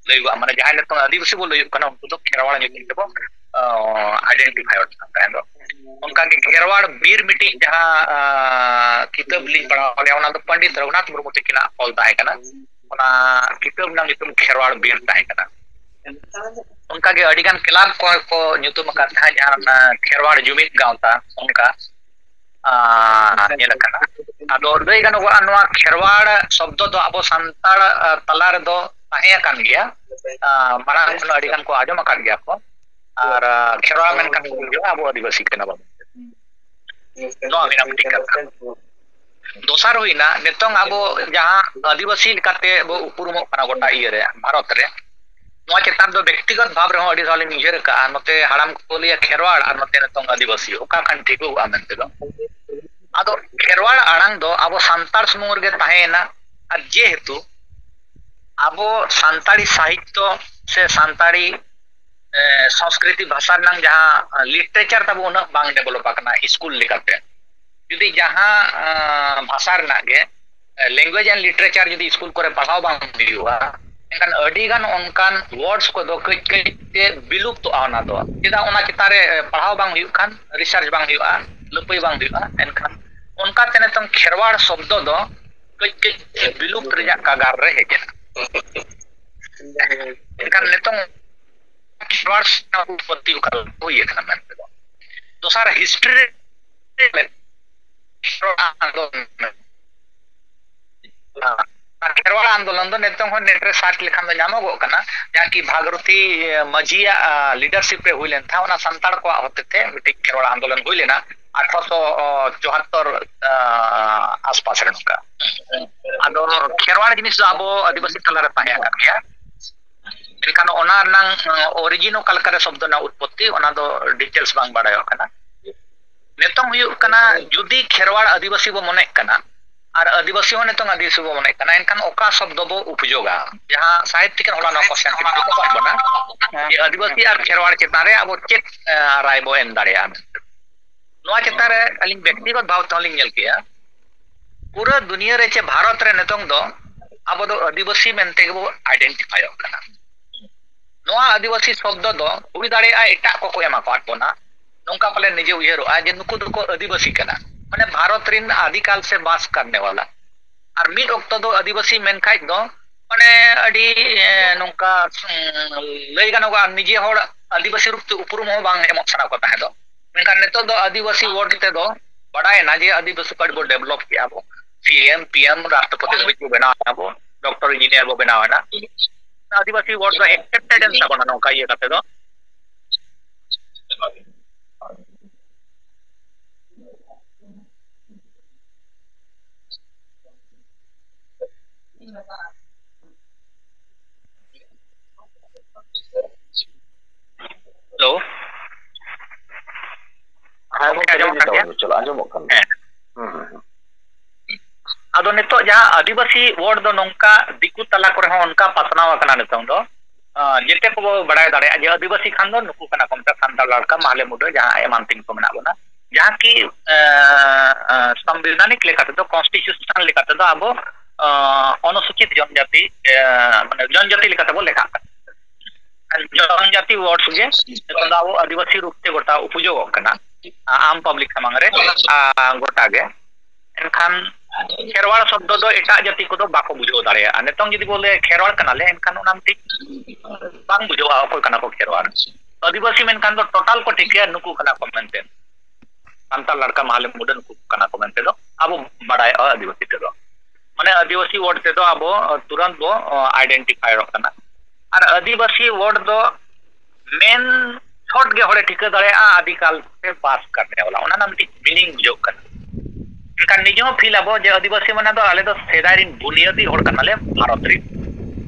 ᱞᱟᱹᱭᱚᱜᱼᱟ, ᱢᱟᱱᱮ ᱡᱟᱦᱟᱸᱭ ᱱᱤᱛᱚᱝ ᱟᱹᱫᱤᱵᱟᱹᱥᱤ ᱵᱚ ᱞᱟᱹᱭᱚᱜ ᱠᱟᱱᱟ, ᱩᱱᱠᱩ ᱫᱚ ᱠᱷᱮᱨᱣᱟᱲ ᱧᱩᱛᱩᱢ ᱛᱮᱵᱚ, ᱚ, identify ᱚᱜ ᱠᱟᱱ ᱛᱟᱦᱮᱸ ᱫᱚ᱾ ᱚᱱᱠᱟᱜᱮ ᱠᱷᱮᱨᱣᱟᱲ ᱵᱤᱨ ᱢᱤᱫᱴᱤᱡ ᱡᱟᱦᱟᱸ, ᱟ, ᱠᱤᱛᱟᱹᱵ ᱞᱤᱧ ᱯᱟᱲᱦᱟᱣ ᱞᱮᱫᱼᱟ, ᱚᱱᱟ ᱫᱚ ᱯᱚᱱᱰᱤᱛ ᱨᱚᱜᱷᱩᱱᱟᱛᱷ ᱢᱩᱨᱢᱩ ᱛᱟᱹᱠᱤᱱᱟᱜ ᱚᱞ ᱛᱟᱦᱮᱸ ᱠᱟᱱᱟ᱾ ᱚᱱᱟ ᱠᱤᱛᱟᱹᱵ ᱨᱮᱱᱟᱜ ᱧᱩᱛᱩᱢ ᱠᱷᱮᱨᱣᱟᱲ ᱵᱤᱨ ᱛᱟᱦᱮᱸ ᱠᱟᱱᱟ᱾ ᱚᱱᱠᱟᱜᱮ ᱟᱹᱰᱤᱜᱟᱱ club ᱠᱚ, ᱠᱚ ᱧᱩᱛᱩᱢ ᱟᱠᱟᱫ ᱛᱟᱦᱮᱸᱫ, ᱡᱟᱦᱟᱸ ᱚᱱᱟ ᱠᱷᱮᱨᱣᱟᱲ ᱡᱩᱢᱤᱫ ᱜᱟᱶᱛᱟ, ᱚᱱᱠᱟ, ᱟ, ᱧᱮᱞ ᱟᱠᱟᱱᱟ᱾ ᱟᱫᱚ ᱞᱟᱹᱭ ᱜᱟᱱᱚᱜᱚᱜᱼᱟ, ᱱᱚᱣᱟ ᱠᱷᱮᱨᱣᱟᱲ ᱥᱚᱵᱫᱚ ᱫᱚ ᱟᱵᱚ ᱥᱟᱱᱛᱟᱲ, ᱟ, ᱛᱟᱞᱟ ᱨᱮᱫᱚ ᱛᱟᱦᱮᱸ ᱟᱠᱟᱱ ᱜᱮᱭᱟ᱾ ᱟᱸ, ᱢᱟᱲᱟᱝ ᱠᱷᱚᱱ ᱟᱹᱰᱤ ᱜᱟᱱ ᱠᱚ ᱟᱸᱡᱚᱢ ᱟᱠᱟᱫ ᱜᱮᱭᱟ ᱠᱚ᱾ ᱟᱨ, ᱟᱸ, ᱠᱷᱮᱨᱣᱟᱲ ᱢᱮᱱᱠᱷᱟᱱ ᱠᱚ ᱵᱩᱡᱷᱟᱹᱣᱟ ᱟᱵᱚ ᱟᱹᱫᱤᱵᱟᱹᱥᱤ ᱠᱟᱱᱟ ᱵᱚᱱ᱾ ᱱᱚᱣᱟ ᱦᱩᱭᱱᱟ ᱢᱤᱫᱴᱤᱡ ᱠᱟᱛᱷᱟ᱾ ᱫᱚᱥᱟᱨ ᱦᱩᱭᱱᱟ, ᱱᱤᱛᱚᱝ ᱟᱵᱚ ᱡᱟᱦᱟᱸ ᱟᱹᱫᱤᱵᱟᱹᱥᱤ ᱞᱮᱠᱟᱛᱮ ᱵᱚ ᱩᱯᱨᱩᱢᱚᱜ ᱠᱟᱱᱟ ᱜᱚᱴᱟ ᱤᱭᱟᱹ ᱨᱮ, ᱵᱷᱟᱨᱚᱛ ᱨᱮ, ᱱᱚᱣᱟ ᱪᱮᱛᱟᱱ ᱫᱚ ᱵᱮᱠᱛᱤᱜᱚᱛ ᱵᱷᱟᱵᱽ ᱨᱮᱦᱚᱸ ᱟᱹᱰᱤ ᱫᱷᱟᱣ ᱞᱤᱧ ᱩᱭᱦᱟᱹᱨ ᱟᱠᱟᱫᱼᱟ᱾ ᱱᱚᱛᱮ ᱦᱟᱲᱟᱢ ᱠᱚᱠᱚ ᱞᱟᱹᱭᱟ ᱠᱷᱮᱨᱣᱟᱲ ᱟᱨ ᱱᱚᱛᱮ ᱱᱤᱛᱚᱝ ᱟᱹᱫᱤᱵᱟᱹᱥᱤ, ᱚᱠᱟ ᱠᱷᱟᱱ ᱴᱷᱤᱠᱚᱜᱼᱟ ᱢᱮᱱᱛᱮ ᱫᱚ᱾ ᱟᱫᱚ ᱠᱷᱮᱨᱣᱟᱲ ᱟᱲᱟᱝ ᱫᱚ ᱟᱵᱚ ᱥᱟᱱᱛᱟᱲ ᱥᱩᱢᱩᱝ ᱨᱮᱜᱮ ᱛᱟᱦᱮᱸᱭᱮᱱᱟ, ᱟᱨ ᱡᱮᱦᱮᱛᱩ ᱟᱵᱚ ᱥᱟᱱᱛᱟᱲᱤ ᱥᱟᱦᱤᱛᱛᱚ ᱥᱮ ᱥᱟᱱᱛᱟᱲᱤ, ᱮ, ᱥᱚᱝᱥᱠᱨᱤᱛᱤ ᱵᱷᱟᱥᱟ ᱨᱮᱱᱟᱜ ᱡᱟᱦᱟᱸ ᱞᱤᱴᱟᱨᱮᱪᱟᱨ ᱛᱟᱵᱚ ᱩᱱᱟᱹᱜ ᱵᱟᱝ ᱰᱮᱵᱷᱞᱚᱯ ᱟᱠᱟᱱᱟ ᱥᱠᱩᱞ ᱞᱮᱠᱟᱛᱮ᱾ ᱡᱩᱫᱤ ᱡᱟᱦᱟᱸ, ᱟᱸ, ᱵᱷᱟᱥᱟ ᱨᱮᱱᱟᱜ ᱜᱮ, ᱮ, language and literature ᱡᱩᱫᱤ ᱥᱠᱩᱞ ᱠᱚᱨᱮ ᱯᱟᱲᱦᱟᱣ ᱵᱟᱝ ᱦᱩᱭᱩᱜᱼᱟ, ᱮᱱᱠᱷᱟᱱ ᱟᱹᱰᱤ ᱜᱟᱱ ᱚᱱᱠᱟᱱ words ᱠᱚᱫᱚ ᱠᱟᱹᱡ ᱠᱟᱹᱡ ᱛᱮ ᱵᱤᱞᱩᱯᱛᱚᱜᱼᱟ᱾ ᱚᱱᱟ ᱫᱚ ᱪᱮᱫᱟᱜ? ᱚᱱᱟ ᱪᱮᱛᱟᱱ ᱨᱮ, ᱮ, ᱯᱟᱲᱦᱟᱣ ᱵᱟᱝ ᱦᱩᱭᱩᱜ ᱠᱷᱟᱱ, research ᱵᱟᱝ ᱦᱩᱭᱩᱜᱼᱟ, ᱞᱟᱹᱯᱟᱹᱭ ᱵᱟᱝ ᱦᱩᱭᱩᱜᱼᱟ, ᱮᱱᱠᱷᱟᱱ ᱚᱱᱠᱟᱛᱮ ᱱᱤᱛᱚᱝ ᱠᱷᱮᱨᱣᱟᱲ ᱥᱚᱵᱫᱚ ᱫᱚ ᱠᱟᱹᱡ ᱠᱟᱹᱡ ᱛᱮ ᱵᱤᱞᱩᱯᱛ ᱨᱮᱭᱟᱜ ᱠᱟᱜᱟᱨ ᱨᱮ ᱦᱮᱡ ᱮᱱᱟ᱾ ᱮᱱᱠᱷᱟᱱ ᱱᱤᱛᱚᱝ ᱠᱷᱮᱨᱣᱟᱲ ᱥᱟᱶ ᱩᱛᱯᱚᱛᱛᱤ ᱚᱠᱟ ᱨᱮ ᱦᱩᱭ ᱟᱠᱟᱱᱟ ᱢᱮᱱᱛᱮ ᱫᱚ᱾ ᱫᱚᱥᱟᱨ, ᱦᱤᱥᱴᱨᱤ ᱨᱮ ᱠᱷᱮᱨᱣᱟᱲ ᱟᱱᱫᱳᱞᱚᱱ, ᱟᱨ ᱠᱷᱮᱨᱣᱟᱲ ᱟᱱᱫᱳᱞᱚᱱ ᱫᱚ ᱱᱤᱛᱚᱝ ᱦᱚᱸ ᱱᱮᱴ ᱨᱮ ᱥᱟᱨᱪ ᱞᱮᱠᱷᱟᱱ ᱫᱚ ᱧᱟᱢᱚᱜᱚᱜ ᱠᱟᱱᱟ, ᱡᱟᱦᱟᱸ ᱠᱤ ᱵᱷᱟᱜᱽᱨᱚᱛᱤ ᱢᱟᱹᱡᱷᱤᱭᱟᱜ, ᱟ, ᱞᱤᱰᱟᱨᱥᱤᱯ ᱨᱮ ᱦᱩᱭ ᱞᱮᱱ ᱛᱟᱦᱮᱸ, ᱚᱱᱟ ᱥᱟᱱᱛᱟᱲ ᱠᱚᱣᱟᱜ ᱦᱚᱛᱮᱛᱮ ᱢᱤᱫᱴᱤᱡ ᱠᱷᱮᱨᱣᱟᱲ ᱟᱱᱫᱳᱞᱚᱱ ᱦᱩᱭ ᱞᱮᱱᱟ ᱟᱴᱷᱨᱚᱥᱚ ᱪᱩᱣᱟᱛᱛᱚᱨ, ᱟ, ᱟᱥᱯᱟᱥ ᱨᱮ ᱱᱚᱝᱠᱟ᱾ ᱟᱫᱚ ᱠᱷᱮᱨᱣᱟᱲ ᱡᱤᱱᱤᱥ ᱫᱚ ᱟᱵᱚ ᱟᱹᱫᱤᱵᱟᱹᱥᱤ ᱛᱟᱞᱟᱨᱮ ᱛᱟᱦᱮᱸ ᱟᱠᱟᱱ ᱜᱮᱭᱟ᱾ ᱢᱮᱱᱠᱷᱟᱱ ᱚᱱᱟ ᱨᱮᱱᱟᱝ, ᱚ, origin ᱚᱠᱟ ᱞᱮᱠᱟᱨᱮ ᱥᱚᱵᱫᱚ ᱨᱮᱱᱟᱜ ᱩᱛᱯᱚᱛᱛᱤ, ᱚᱱᱟ ᱫᱚ details ᱵᱟᱝ ᱵᱟᱲᱟᱭᱚᱜ ᱠᱟᱱᱟ᱾ ᱱᱤᱛᱚᱝ ᱦᱩᱭᱩᱜ ᱠᱟᱱᱟ, ᱡᱩᱫᱤ ᱠᱷᱮᱨᱣᱟᱲ ᱟᱹᱫᱤᱵᱟᱹᱥᱤ ᱵᱚ ᱢᱚᱱᱮᱜ ᱠᱟᱱᱟ ᱟᱨ ᱟᱹᱫᱤᱵᱟᱹᱥᱤ ᱦᱚᱸ ᱱᱤᱛᱚᱝ ᱟᱹᱫᱤᱵᱟᱹᱥᱤ ᱵᱚ ᱢᱚᱱᱮᱜ ᱠᱟᱱᱟ, ᱮᱱᱠᱷᱟᱱ ᱚᱠᱟ ᱥᱚᱵᱫᱚ ᱵᱚ ᱩᱯᱡᱳᱜᱟ? ᱡᱟᱦᱟᱸ ᱥᱟᱦᱤᱛᱭᱤᱠ ᱦᱚᱲ ᱱᱚᱣᱟ question ᱠᱚ ᱨᱟᱠᱟᱵ ᱵᱚᱱᱟ, ᱡᱮ ᱟᱹᱫᱤᱵᱟᱹᱥᱤ ᱟᱨ ᱠᱷᱮᱨᱣᱟᱲ ᱪᱮᱛᱟᱱ ᱨᱮ ᱟᱵᱚ ᱪᱮᱫ, ᱮ, ᱨᱟᱭ ᱵᱚ ᱮᱢ ᱫᱟᱲᱮᱭᱟᱜᱼᱟ ᱢᱮᱱᱛᱮ᱾ ᱱᱚᱣᱟ ᱪᱮᱛᱟᱱ ᱨᱮ ᱟᱹᱞᱤᱧ ᱵᱮᱠᱛᱤᱜᱚᱛ ᱵᱷᱟᱵᱽ ᱛᱮᱦᱚᱸ ᱞᱤᱧ ᱧᱮᱞ ᱠᱮᱜᱼᱟ, ᱯᱩᱨᱟᱹ ᱫᱩᱱᱤᱭᱟᱹ ᱨᱮ ᱪᱮ ᱵᱷᱟᱨᱚᱛ ᱨᱮ ᱱᱤᱛᱚᱝ ᱫᱚ ᱟᱵᱚ ᱫᱚ ᱟᱹᱫᱤᱵᱟᱹᱥᱤ ᱢᱮᱱᱛᱮ ᱜᱮᱵᱚ identifyᱚᱜ ᱠᱟᱱᱟ᱾ ᱱᱚᱣᱟ ᱟᱹᱫᱤᱵᱟᱹᱥᱤ ᱥᱚᱵᱫᱚ ᱫᱚ ᱦᱩᱭ ᱫᱟᱲᱮᱭᱟᱜᱼᱟ ᱮᱴᱟᱜ ᱠᱚᱠᱚ ᱮᱢ ᱟᱠᱟᱫ ᱵᱚᱱᱟ, ᱱᱚᱝᱠᱟ ᱯᱟᱞᱮ ᱱᱤᱡᱮ ᱩᱭᱦᱟᱹᱨᱚᱜᱼᱟ ᱡᱮ ᱱᱩᱠᱩ ᱫᱚᱠᱚ ᱟᱹᱫᱤᱵᱟᱹᱥᱤ ᱠᱟᱱᱟ, ᱢᱟᱱᱮ ᱵᱷᱟᱨᱚᱛ ᱨᱤᱱ ᱟᱫᱤᱠᱟᱞ ᱥᱮ ᱵᱟᱥ ᱠᱟᱨᱱᱮ ᱣᱟᱞᱟ᱾ ᱟᱨ ᱢᱤᱫ ᱚᱠᱛᱚ ᱫᱚ ᱟᱹᱫᱤᱵᱟᱹᱥᱤ ᱢᱮᱱ ᱠᱷᱟᱡ ᱫᱚ ᱢᱟᱱᱮ ᱟᱹᱰᱤ, ᱮ, ᱱᱚᱝᱠᱟ, ᱩᱸ, ᱞᱟᱹᱭ ᱜᱟᱱᱚᱜᱼᱟ, ᱱᱤᱡᱮ ᱦᱚᱲ ᱟᱹᱫᱤᱵᱟᱹᱥᱤ ᱨᱩᱯ ᱛᱮ ᱩᱯᱨᱩᱢ ᱦᱚᱸ ᱵᱟᱝ ᱮᱢᱚᱜ ᱥᱟᱱᱟ ᱠᱚ ᱛᱟᱦᱮᱸ ᱫᱚ᱾ ᱢᱮᱱᱠᱷᱟᱱ ᱱᱤᱛᱚᱜ ᱫᱚ ᱟᱹᱫᱤᱵᱟᱹᱥᱤ word ᱛᱮᱫᱚ ᱵᱟᱰᱟᱭᱮᱱᱟ ᱡᱮ ᱟᱹᱫᱤᱵᱟᱹᱥᱤ ᱯᱟᱹᱨᱤᱥ ᱵᱚ develop ᱠᱮᱜᱼᱟ ᱵᱚ, ᱥᱤ ᱮᱢ, ᱯᱤ ᱮᱢ, ᱨᱟᱥᱴᱨᱚᱯᱚᱛᱤ ᱫᱷᱟᱹᱵᱤᱡ ᱵᱚ ᱵᱮᱱᱟᱣ ᱮᱱᱟ ᱵᱚ, ᱰᱚᱠᱴᱚᱨ ᱤᱧᱡᱤᱱᱤᱭᱟᱨ ᱵᱚ ᱵᱮᱱᱟᱣ ᱮᱱᱟ᱾ ᱟᱹᱫᱤᱵᱟᱹᱥᱤ ᱣᱟᱨᱰ ᱫᱚ ᱮᱠᱥᱮᱯᱴᱮᱰ ᱮᱱ ᱛᱟᱵᱚᱱᱟ ᱱᱚᱝᱠᱟ ᱤᱭᱟᱹ ᱠᱟᱛᱮ ᱫᱚ᱾ ᱦᱮᱞᱳ᱾ ᱦᱮᱸ, ᱜᱚᱢᱠᱮ, ᱜᱚᱢᱠᱮ, ᱟᱸᱡᱚᱢᱚᱜ ᱞᱟᱹᱭ ᱠᱟᱱ ᱜᱮᱭᱟ? ᱛᱟᱵᱚᱱ ᱢᱮ, ᱪᱚᱞᱚ, ᱟᱸᱡᱚᱢᱚᱜ ᱠᱟᱱ ᱜᱮᱭᱟ᱾ ᱦᱮᱸ᱾ ᱦᱩᱸ, ᱦᱩᱸ, ᱦᱩᱸ᱾ ᱟᱫᱚ ᱱᱤᱛᱚᱜ ᱡᱟᱦᱟᱸ ᱟᱹᱫᱤᱵᱟᱹᱥᱤ ᱣᱟᱨᱰ ᱫᱚ ᱱᱚᱝᱠᱟ ᱫᱤᱠᱩ ᱛᱟᱞᱟ ᱠᱚᱨᱮ ᱦᱚᱸ ᱚᱱᱠᱟ ᱯᱟᱥᱱᱟᱣ ᱟᱠᱟᱱᱟ ᱱᱤᱛᱚᱝ ᱫᱚ, ᱟᱸ, ᱡᱮᱛᱮ ᱠᱚᱵᱚ ᱵᱟᱲᱟᱭ ᱫᱟᱲᱮᱭᱟᱜᱼᱟ ᱡᱮ ᱟᱹᱫᱤᱵᱟᱹᱥᱤ ᱠᱷᱟᱱ ᱫᱚ ᱱᱩᱠᱩ ᱠᱟᱱᱟ ᱠᱚ, ᱢᱮᱛᱟ ᱥᱟᱱᱛᱟᱲ, ᱞᱟᱲᱠᱟ, ᱢᱟᱦᱞᱮ, ᱢᱩᱰᱟᱹ, ᱡᱟᱦᱟᱸ ᱮᱢᱟᱱ ᱛᱮᱱ ᱠᱚ ᱢᱮᱱᱟᱜ ᱵᱚᱱᱟ, ᱡᱟᱦᱟᱸ ᱠᱤ, ᱟᱸ, ᱟᱸ, ᱥᱚᱝᱵᱤᱫᱷᱟᱱᱤᱠ ᱞᱮᱠᱟᱛᱮ ᱫᱚ, ᱠᱚᱱᱥᱴᱤᱴᱤᱭᱩᱥᱚᱱ ᱞᱮᱠᱟᱛᱮ ᱫᱚ ᱟᱵᱚ, ᱟᱸ, ᱚᱱᱩᱥᱩᱪᱤᱛ ᱡᱚᱱᱡᱟᱛᱤ, ᱟᱸ, ᱢᱟᱱᱮ ᱡᱚᱱᱡᱟᱛᱤ ᱞᱮᱠᱟᱛᱮ ᱵᱚ ᱞᱮᱠᱷᱟᱜ ᱠᱟᱱᱟ᱾ ᱡᱚᱱᱡᱟᱛᱤ ᱣᱟᱨᱰ ᱜᱮ ᱱᱤᱛᱚᱝ ᱫᱚ ᱟᱵᱚ ᱟᱹᱫᱤᱵᱟᱹᱥᱤ ᱨᱩᱯ ᱛᱮ ᱜᱚᱴᱟ ᱩᱯᱩᱡᱚᱜᱚᱜ ᱠᱟᱱᱟ, ᱟᱢ ᱯᱟᱵᱽᱞᱤᱠ ᱥᱟᱢᱟᱝ ᱨᱮ, ᱟᱨ ᱜᱚᱴᱟ ᱜᱮ᱾ ᱮᱱᱠᱷᱟᱱ ᱠᱷᱮᱨᱣᱟᱲ ᱥᱚᱵᱫᱚ ᱫᱚ ᱮᱴᱟᱜ ᱡᱟᱹᱛᱤ ᱠᱚᱫᱚ ᱵᱟᱠᱚ ᱵᱩᱡᱷᱟᱹᱣ ᱫᱟᱲᱮᱭᱟᱜᱼᱟ᱾ ᱱᱤᱛᱚᱝ ᱡᱩᱫᱤ ᱵᱚ ᱞᱟᱹᱭᱟ ᱠᱷᱮᱨᱣᱟᱲ ᱠᱟᱱᱟᱞᱮ, ᱮᱱᱠᱷᱟᱱ ᱚᱱᱟ ᱢᱤᱫᱴᱤᱡ ᱵᱟᱝ ᱵᱩᱡᱷᱟᱹᱜᱼᱟ ᱚᱠᱚᱭ ᱠᱟᱱᱟ ᱠᱚ ᱠᱷᱮᱨᱣᱟᱲ᱾ ᱟᱹᱫᱤᱵᱟᱹᱥᱤ ᱢᱮᱱᱠᱷᱟᱱ ᱫᱚ ᱴᱳᱴᱟᱞ ᱠᱚ ᱴᱷᱤᱠᱟᱹᱭᱟ ᱱᱩᱠᱩ ᱠᱟᱱᱟ ᱠᱚ ᱢᱮᱱᱛᱮ, ᱥᱟᱱᱛᱟᱲ, ᱞᱟᱲᱠᱟ, ᱢᱟᱦᱞᱮ, ᱢᱩᱰᱟᱹ ᱱᱩᱠᱩ ᱠᱟᱱᱟ ᱠᱚ ᱢᱮᱱᱛᱮ ᱫᱚ ᱟᱵᱚ ᱵᱟᱲᱟᱭᱚᱜᱼᱟ ᱟᱹᱫᱤᱵᱟᱹᱥᱤ ᱛᱮᱫᱚ᱾ ᱢᱟᱱᱮ ᱟᱹᱫᱤᱵᱟᱹᱥᱤ ᱣᱟᱨᱰ ᱛᱮᱫᱚ ᱟᱵᱚ ᱛᱩᱨᱟᱱᱛ ᱵᱚ ᱟᱭᱰᱮᱱᱴᱤᱯᱷᱟᱭᱚᱜ ᱠᱟᱱᱟ᱾ ᱟᱨ ᱟᱹᱫᱤᱵᱟᱹᱥᱤ ᱣᱟᱨᱰ ᱫᱚ ᱢᱮᱱ ᱥᱚᱴ ᱜᱮ ᱦᱚᱲᱮ ᱴᱷᱤᱠᱟᱹ ᱫᱟᱲᱮᱭᱟᱜᱼᱟ ᱟᱫᱤᱠᱟᱞ ᱥᱮ ᱵᱟᱥ ᱠᱟᱨᱱᱮ ᱣᱟᱞᱟ, ᱚᱱᱟ ᱨᱮᱱᱟᱜ ᱢᱤᱫᱴᱤᱡ ᱢᱤᱱᱤᱝ ᱵᱩᱡᱷᱟᱹᱜ ᱠᱟᱱᱟ᱾ ᱮᱱᱠᱷᱟᱱ ᱱᱤᱡᱮ ᱦᱚᱸ ᱯᱷᱤᱞ ᱟᱵᱚ ᱡᱮ ᱟᱹᱫᱤᱵᱟᱹᱥᱤ ᱢᱟᱱᱮ ᱫᱚ ᱟᱞᱮ ᱫᱚ ᱥᱮᱫᱟᱭ ᱨᱤᱱ ᱵᱩᱱᱤᱭᱟᱹᱫᱤ ᱦᱚᱲ ᱠᱟᱱᱟᱞᱮ ᱵᱷᱟᱨᱚᱛ ᱨᱤᱱ᱾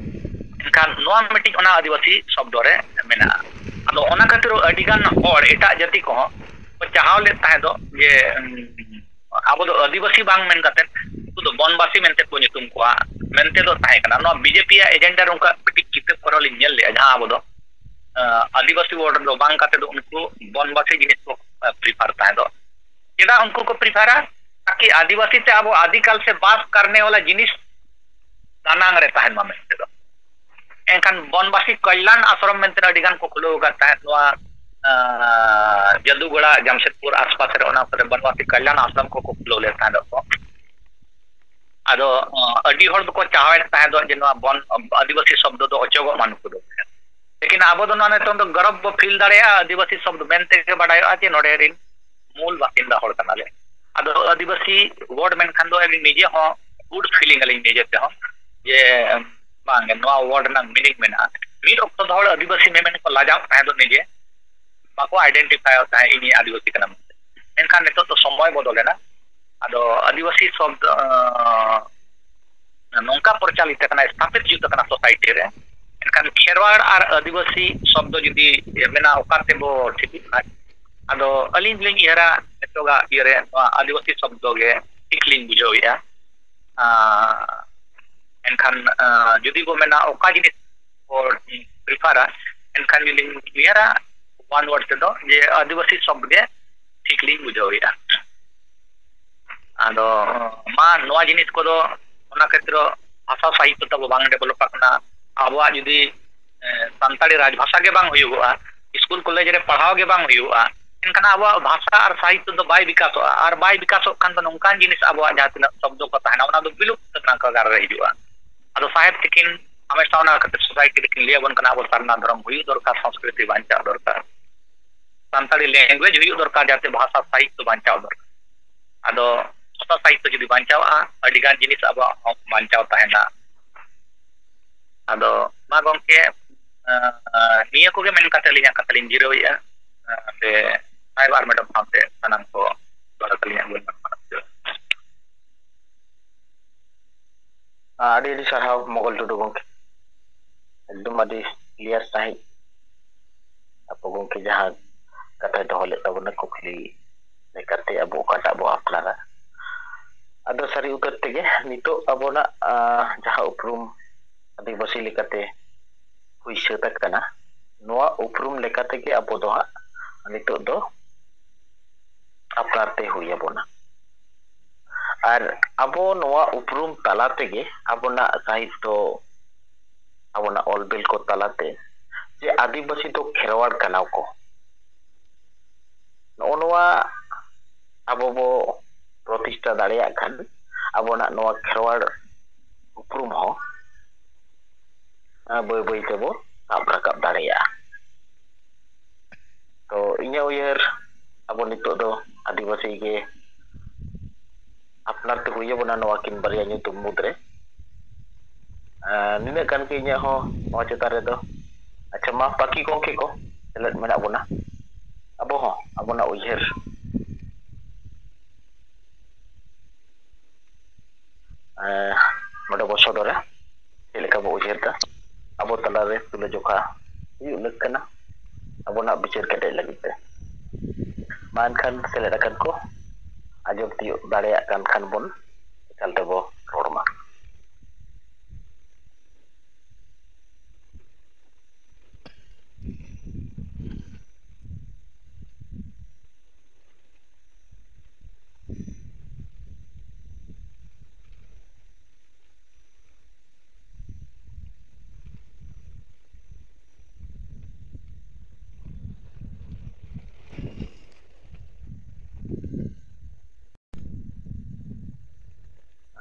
ᱮᱱᱠᱷᱟᱱ ᱱᱚᱣᱟ ᱢᱤᱫᱴᱤᱡ ᱚᱱᱟ ᱟᱹᱫᱤᱵᱟᱹᱥᱤ ᱥᱚᱵᱫᱚ ᱨᱮ ᱢᱮᱱᱟᱜᱼᱟ᱾ ᱟᱫᱚ ᱚᱱᱟ ᱠᱷᱟᱹᱛᱤᱨ ᱟᱹᱰᱤᱜᱟᱱ ᱦᱚᱲ ᱮᱴᱟᱜ ᱡᱟᱹᱛᱤ ᱠᱚᱦᱚᱸ ᱠᱚ ᱪᱟᱦᱟᱣ ᱞᱮᱫ ᱛᱟᱦᱮᱸ ᱫᱚ ᱡᱮ, ᱩᱢ, ᱟᱵᱚ ᱫᱚ ᱟᱹᱫᱤᱵᱟᱹᱥᱤ ᱵᱟᱝ ᱢᱮᱱ ᱠᱟᱛᱮ ᱩᱱᱠᱩ ᱫᱚ ᱵᱚᱱᱵᱟᱥᱤ ᱢᱮᱱᱛᱮ ᱠᱚ ᱧᱩᱛᱩᱢ ᱠᱚᱣᱟ ᱢᱮᱱᱛᱮ ᱫᱚ ᱛᱟᱦᱮᱸ ᱠᱟᱱᱟ᱾ ᱱᱚᱣᱟ ᱵᱤᱡᱮᱯᱤ ᱭᱟᱜ ᱮᱡᱮᱱᱰᱟ ᱨᱮ ᱚᱱᱠᱟ ᱠᱟᱹᱴᱤᱡ ᱠᱤᱛᱟᱹᱵ ᱠᱚᱨᱮ ᱞᱤᱧ ᱧᱮᱞ ᱞᱮᱜᱼᱟ, ᱡᱟᱦᱟᱸ ᱟᱵᱚ ᱫᱚ, ᱟᱸ, ᱟᱹᱫᱤᱵᱟᱹᱥᱤ ᱣᱟᱨᱰ ᱨᱮᱫᱚ ᱵᱟᱝ ᱠᱟᱛᱮ ᱫᱚ ᱩᱱᱠᱩ ᱵᱚᱱᱵᱟᱥᱤ ᱡᱤᱱᱤᱥ ᱠᱚ, ᱟᱸ, ᱯᱨᱤᱯᱷᱟᱨ ᱛᱟᱦᱮᱸ ᱫᱚ᱾ ᱪᱮᱫᱟᱜ ᱩᱱᱠᱩ ᱠᱚ ᱯᱨᱤᱯᱷᱟᱨᱟ? ᱛᱟᱠᱤ ᱟᱹᱫᱤᱵᱟᱹᱥᱤ ᱛᱮ ᱟᱵᱚ ᱟᱹᱫᱤᱠᱟᱞ ᱥᱮ ᱵᱟᱥ ᱠᱟᱨᱱᱮ ᱣᱟᱞᱟ ᱡᱤᱱᱤᱥ ᱫᱟᱱᱟᱝ ᱨᱮ ᱛᱟᱦᱮᱱ ᱢᱟ ᱢᱮᱱᱛᱮ ᱫᱚ᱾ ᱮᱱᱠᱷᱟᱱ ᱵᱚᱱᱵᱟᱥᱤ ᱠᱚᱞᱭᱟᱱ ᱟᱥᱨᱚᱢ ᱢᱮᱱᱛᱮ ᱟᱹᱰᱤ ᱜᱟᱱ ᱠᱚ ᱠᱷᱩᱞᱟᱹᱣ ᱟᱠᱟᱫ ᱛᱟᱦᱮᱸᱫ ᱱᱚᱣᱟ, ᱟᱸ, ᱡᱟᱫᱩᱜᱚᱲᱟ, ᱡᱟᱢᱥᱮᱫᱽᱯᱩᱨ ᱟᱥᱯᱟᱥ ᱨᱮ, ᱚᱱᱟ ᱠᱚᱨᱮ ᱵᱚᱱᱵᱟᱥᱤ ᱠᱚᱞᱭᱟᱱ ᱟᱥᱨᱚᱢ ᱠᱚᱠᱚ ᱠᱷᱩᱞᱟᱹᱣ ᱞᱮᱫ ᱛᱟᱦᱮᱸᱫ ᱠᱚ᱾ ᱟᱫᱚ, ᱟᱸ, ᱟᱹᱰᱤ ᱦᱚᱲ ᱫᱚᱠᱚ ᱪᱟᱦᱟᱣᱮᱫ ᱛᱟᱦᱮᱸᱫ ᱡᱮ ᱱᱚᱣᱟ ᱵᱚᱱ, ᱟᱹᱫᱤᱵᱟᱹᱥᱤ ᱥᱚᱵᱫᱚ ᱫᱚ ᱚᱪᱚᱜᱚᱜ ᱢᱟ ᱱᱩᱠᱩ ᱫᱚ᱾ ᱞᱮᱠᱤᱱ ᱟᱵᱚ ᱫᱚ ᱱᱚᱣᱟ ᱱᱤᱛᱚᱝ ᱫᱚ ᱜᱚᱨᱚᱵ ᱵᱚ ᱯᱷᱤᱞ ᱫᱟᱲᱮᱭᱟᱜᱼᱟ, ᱟᱹᱫᱤᱵᱟᱹᱥᱤ ᱥᱚᱵᱫᱚ ᱢᱮᱱ ᱛᱮᱜᱮ ᱵᱟᱰᱟᱭᱚᱜᱼᱟ ᱡᱮ ᱱᱚᱰᱮ ᱨᱤᱱ ᱢᱩᱞ ᱵᱟᱥᱤᱱᱫᱟ ᱦᱚᱲ ᱠᱟᱱᱟᱞᱮ᱾ ᱟᱫᱚ ᱟᱹᱫᱤᱵᱟᱹᱥᱤ ᱣᱟᱨᱰ ᱢᱮᱱᱠᱷᱟᱱ ᱫᱚ ᱟᱹᱞᱤᱧ ᱱᱤᱡᱮ ᱦᱚᱸ ᱜᱩᱰ ᱯᱷᱤᱞᱤᱝ ᱟᱹᱞᱤᱧ ᱱᱤᱡᱮ ᱛᱮᱦᱚᱸ ᱡᱮ, ᱵᱟᱝ, ᱱᱚᱣᱟ ᱣᱟᱨᱰ ᱨᱮᱱᱟᱜ ᱢᱤᱱᱤᱝ ᱢᱮᱱᱟᱜᱼᱟ᱾ ᱢᱤᱫ ᱚᱠᱛᱚ ᱫᱚ ᱦᱚᱲ ᱟᱹᱫᱤᱵᱟᱹᱥᱤ ᱢᱮᱢᱮᱱ ᱠᱚ ᱞᱟᱡᱟᱜ ᱛᱟᱦᱮᱸ ᱫᱚ ᱱᱤᱡᱮ, ᱵᱟᱠᱚ ᱟᱭᱰᱮᱱᱴᱤᱯᱷᱟᱭᱚᱜ ᱛᱟᱦᱮᱸᱫ ᱤᱧ ᱟᱹᱫᱤᱵᱟᱹᱥᱤ ᱠᱟᱱᱟ ᱢᱮᱱᱛᱮ᱾ ᱢᱮᱱᱠᱷᱟᱱ ᱱᱤᱛᱚᱜ ᱫᱚ ᱥᱚᱢᱚᱭ ᱵᱚᱫᱚᱞᱮᱱᱟ᱾ ᱟᱫᱚ ᱟᱹᱫᱤᱵᱟᱹᱥᱤ ᱥᱚᱵᱫ ᱱᱚᱝᱠᱟ ᱯᱨᱚᱪᱟᱞᱤᱛ ᱟᱠᱟᱱᱟ, ᱥᱛᱷᱟᱯᱤᱛ ᱡᱩᱛ ᱟᱠᱟᱱᱟ ᱥᱳᱥᱟᱭᱴᱤ ᱨᱮ᱾ ᱮᱱᱠᱷᱟᱱ ᱠᱷᱮᱨᱣᱟᱲ ᱟᱨ ᱟᱹᱫᱤᱵᱟᱹᱥᱤ ᱥᱚᱵᱫ ᱡᱩᱫᱤ ᱢᱮᱱᱟ, ᱚᱠᱟ ᱛᱮᱵᱚ ᱴᱷᱤᱠᱚᱜ ᱠᱷᱟᱱ, ᱟᱫᱚ ᱟᱹᱞᱤᱧ ᱞᱤᱧ ᱩᱭᱦᱟᱹᱨᱟ, ᱱᱤᱛᱚᱜᱟᱜ ᱤᱭᱟᱹᱨᱮ ᱱᱚᱣᱟ ᱟᱹᱫᱤᱵᱟᱹᱥᱤ ᱥᱚᱵᱫ ᱜᱮ ᱴᱷᱤᱠ ᱞᱤᱧ ᱵᱩᱡᱷᱟᱹᱣᱮᱫᱼᱟ᱾ ᱟᱸ, ᱮᱱᱠᱷᱟᱱ, ᱟᱸ, ᱡᱩᱫᱤ ᱵᱚ ᱢᱮᱱᱟ ᱚᱠᱟ ᱡᱤᱱᱤᱥ ᱵᱚ ᱯᱨᱤᱯᱷᱟᱨᱟ, ᱮᱱᱠᱷᱟᱱ ᱡᱩᱫᱤᱧ ᱩᱭᱦᱟᱹᱨᱟ ᱚᱣᱟᱱ ᱣᱟᱨᱰ ᱛᱮᱫᱚ ᱡᱮ ᱟᱹᱫᱤᱵᱟᱹᱥᱤ ᱥᱚᱵᱫ ᱜᱮ ᱴᱷᱤᱠ ᱞᱤᱧ ᱵᱩᱡᱷᱟᱹᱣᱮᱫᱼᱟ᱾ ᱟᱫᱚ ᱢᱟ ᱱᱚᱣᱟ ᱡᱤᱱᱤᱥ ᱠᱚᱫᱚ ᱚᱱᱟ ᱠᱷᱮᱛᱨᱚ ᱵᱷᱟᱥᱟ ᱥᱟᱦᱤᱛᱛᱚ ᱛᱟᱵᱚ ᱵᱟᱝ ᱰᱮᱵᱷᱞᱚᱯ ᱟᱠᱟᱱᱟ᱾ ᱟᱵᱚᱣᱟᱜ ᱡᱩᱫᱤ, ᱮ, ᱥᱟᱱᱛᱟᱲᱤ ᱨᱟᱡᱽᱵᱷᱟᱥᱟ ᱜᱮ ᱵᱟᱝ ᱦᱩᱭᱩᱜᱚᱜᱼᱟ, ᱥᱠᱩᱞ ᱠᱚᱞᱮᱡᱽ ᱨᱮ ᱯᱟᱲᱦᱟᱣ ᱜᱮ ᱵᱟᱝ ᱦᱩᱭᱩᱜᱼᱟ, ᱮᱱᱠᱷᱟᱱ ᱟᱵᱚᱣᱟᱜ ᱵᱷᱟᱥᱟ ᱟᱨ ᱥᱟᱦᱤᱛᱛᱚ ᱫᱚ ᱵᱟᱭ ᱵᱤᱠᱟᱥᱚᱜᱼᱟ᱾ ᱟᱨ ᱵᱟᱭ ᱵᱤᱠᱟᱥᱚᱜ ᱠᱷᱟᱱ ᱫᱚ ᱱᱚᱝᱠᱟᱱ ᱡᱤᱱᱤᱥ ᱟᱵᱚᱣᱟᱜ ᱡᱟᱦᱟᱸ ᱛᱤᱱᱟᱹᱜ ᱥᱚᱵᱫᱚ ᱠᱚ ᱛᱟᱦᱮᱱᱟ, ᱚᱱᱟ ᱫᱚ ᱵᱤᱞᱩᱯᱛ ᱨᱮᱱᱟᱜ ᱠᱟᱜᱟᱨ ᱨᱮ ᱦᱤᱡᱩᱜᱼᱟ᱾ ᱟᱫᱚ ᱥᱟᱦᱮᱵᱽ ᱛᱤᱠᱤᱱ ᱦᱟᱢᱮᱥᱟ ᱚᱱᱟ ᱠᱷᱟᱹᱛᱤᱨ ᱥᱳᱥᱟᱭᱴᱤ ᱨᱮᱠᱤᱱ ᱞᱟᱹᱭ ᱟᱵᱚᱱ ᱠᱟᱱᱟ, ᱟᱵᱚ ᱥᱟᱨᱱᱟ ᱫᱷᱚᱨᱚᱢ ᱦᱩᱭᱩᱜ ᱫᱚᱨᱠᱟᱨ, ᱥᱚᱝᱥᱠᱨᱤᱛᱤ ᱵᱟᱧᱪᱟᱣ ᱫᱚᱨᱠᱟᱨ, ᱥᱟᱱᱛᱟᱲᱤ ᱞᱮᱝᱜᱩᱭᱮᱡᱽ ᱦᱩᱭᱩᱜ ᱫᱚᱨᱠᱟᱨ, ᱡᱟᱛᱮ ᱵᱷᱟᱥᱟ ᱥᱟᱦᱤᱛᱛᱚ ᱵᱟᱧᱪᱟᱣ ᱫᱚᱨᱠᱟᱨ᱾ ᱟᱫᱚ ᱵᱷᱟᱥᱟ ᱥᱟᱦᱤᱛᱛᱚ ᱡᱩᱫᱤ ᱵᱟᱧᱪᱟᱣᱜᱼᱟ, ᱟᱹᱰᱤᱜᱟᱱ ᱡᱤᱱᱤᱥ ᱟᱵᱚᱣᱟᱜ ᱦᱚᱸ ᱵᱟᱧᱪᱟᱣ ᱛᱟᱦᱮᱱᱟ᱾ ᱟᱫᱚ ᱢᱟ ᱜᱚᱢᱠᱮ, ᱟᱸ, ᱱᱤᱭᱟᱹ ᱠᱚᱜᱮ ᱢᱮᱱ ᱠᱟᱛᱮ ᱟᱹᱞᱤᱧᱟᱜ ᱠᱟᱛᱷᱟ ᱞᱤᱧ ᱡᱤᱨᱟᱹᱣᱮᱫᱼᱟ᱾ ᱟᱸ, ᱥᱮ ᱥᱟᱦᱮᱵᱽ ᱟᱨ ᱢᱮᱰᱟᱢ ᱥᱟᱶᱛᱮ ᱥᱟᱱᱟᱢ ᱠᱚ ᱡᱚᱦᱟᱨ ᱟᱹᱞᱤᱧᱟᱜ ᱜᱩᱱ ᱢᱟᱱᱟᱣ ᱡᱚᱦᱟᱨ᱾ ᱟᱹᱰᱤ ᱟᱹᱰᱤ ᱥᱟᱨᱦᱟᱣ ᱢᱚᱜᱚᱞ ᱴᱩᱰᱩ ᱜᱚᱢᱠᱮ, ᱮᱠᱫᱚᱢ ᱟᱹᱰᱤ ᱠᱞᱤᱭᱟᱨ ᱥᱟᱺᱦᱤᱡ ᱟᱵᱚ ᱜᱚᱢᱠᱮ ᱡᱟᱦᱟᱸ ᱠᱟᱛᱷᱟᱭ ᱫᱚᱦᱚ ᱞᱮᱫ ᱛᱟᱵᱚᱱᱟ, ᱠᱩᱠᱞᱤ ᱞᱮᱠᱟᱛᱮ ᱟᱵᱚ ᱚᱠᱟᱴᱟᱜ ᱵᱚ ᱟᱯᱱᱟᱨᱟ᱾ ᱟᱫᱚ ᱥᱟᱹᱨᱤ ᱩᱛᱟᱹᱨ ᱛᱮᱜᱮ ᱱᱤᱛᱚᱜ ᱟᱵᱚᱱᱟᱜ, ᱟᱸ, ᱡᱟᱦᱟᱸ ᱩᱯᱨᱩᱢ ᱟᱹᱫᱤᱵᱟᱹᱥᱤ ᱞᱮᱠᱟᱛᱮ ᱦᱩᱭ ᱥᱟᱹᱛ ᱟᱠᱟᱱᱟ, ᱱᱚᱣᱟ ᱩᱯᱨᱩᱢ ᱞᱮᱠᱟ ᱛᱮᱜᱮ ᱟᱵᱚ ᱫᱚ ᱦᱟᱸᱜ ᱱᱤᱛᱚᱜ ᱫᱚ ᱟᱯᱱᱟᱨ ᱛᱮ ᱦᱩᱭ ᱟᱵᱚᱱᱟ᱾ ᱟᱨ ᱟᱵᱚ ᱱᱚᱣᱟ ᱩᱯᱨᱩᱢ ᱛᱟᱞᱟ ᱛᱮᱜᱮ ᱟᱵᱚᱱᱟᱜ ᱥᱟᱦᱤᱛᱛᱚ, ᱟᱵᱚᱱᱟᱜ ᱚᱞ ᱵᱤᱞ ᱠᱚ ᱛᱟᱞᱟᱛᱮ ᱡᱮ ᱟᱹᱫᱤᱵᱟᱹᱥᱤ ᱫᱚ ᱠᱷᱮᱨᱣᱟᱲ ᱠᱟᱱᱟ ᱠᱚ, ᱱᱚᱜᱼᱚ ᱱᱚᱣᱟ ᱟᱵᱚ ᱵᱚ ᱯᱨᱚᱛᱤᱥᱴᱷᱟ ᱫᱟᱲᱮᱭᱟᱜ ᱠᱷᱟᱱ ᱟᱵᱚᱱᱟᱜ ᱱᱚᱣᱟ ᱠᱷᱮᱨᱣᱟᱲ ᱩᱯᱨᱩᱢ ᱦᱚᱸ, ᱟᱸ, ᱵᱟᱹᱭ ᱵᱟᱹᱭ ᱛᱮᱵᱚ ᱥᱟᱵ ᱨᱟᱠᱟᱵ ᱫᱟᱲᱮᱭᱟᱜᱼᱟ᱾ ᱛᱚ ᱤᱧᱟᱹᱜ ᱩᱭᱦᱟᱹᱨ, ᱟᱵᱚ ᱱᱤᱛᱚᱜ ᱫᱚ ᱟᱹᱫᱤᱵᱟᱹᱥᱤ ᱜᱮ ᱟᱯᱱᱟᱨ ᱛᱮ ᱦᱩᱭ ᱟᱵᱚᱱᱟ ᱱᱚᱣᱟ ᱠᱤᱱ ᱵᱟᱨᱭᱟ ᱧᱩᱛᱩᱢ ᱢᱩᱫᱽᱨᱮ᱾ ᱟᱨ ᱱᱤᱱᱟᱹᱜ ᱜᱟᱱ ᱜᱮ ᱤᱧᱟᱹᱜ ᱦᱚᱸ ᱱᱚᱣᱟ ᱪᱮᱛᱟᱱ ᱨᱮᱫᱚ᱾ ᱟᱪᱪᱷᱟ, ᱢᱟ ᱵᱟᱹᱠᱤ ᱜᱚᱢᱠᱮ ᱠᱚ ᱥᱮᱞᱮᱫ ᱢᱮᱱᱟᱜ ᱵᱚᱱᱟ, ᱟᱵᱚ ᱦᱚᱸ ᱟᱵᱚᱱᱟᱜ ᱩᱭᱦᱟᱹᱨ, ᱮᱸ, ᱱᱚᱰᱮ ᱵᱚ ᱥᱚᱫᱚᱨᱟ᱾ ᱪᱮᱫ ᱞᱮᱠᱟ ᱵᱚ ᱩᱭᱦᱟᱹᱨ ᱫᱟ, ᱟᱵᱚ ᱛᱟᱞᱟᱨᱮ ᱛᱩᱞᱟᱹᱡᱚᱠᱷᱟ ᱦᱩᱭᱩᱜ ᱞᱟᱹᱠ ᱠᱟᱱᱟ ᱟᱵᱚᱱᱟᱜ ᱵᱤᱪᱟᱹᱨ ᱠᱮᱴᱮᱡ ᱞᱟᱹᱜᱤᱫ ᱛᱮ᱾ ᱢᱟ ᱮᱱᱠᱷᱟᱱ ᱥᱮᱞᱮᱫ ᱟᱠᱟᱱ ᱠᱚ ᱟᱸᱡᱚᱢ ᱛᱤᱭᱳᱜ ᱫᱟᱲᱮᱭᱟᱜ ᱠᱟᱱ ᱠᱷᱟᱱ ᱵᱚᱱ ᱮᱠᱟᱞ ᱛᱮᱵᱚ ᱨᱚᱲ ᱢᱟ᱾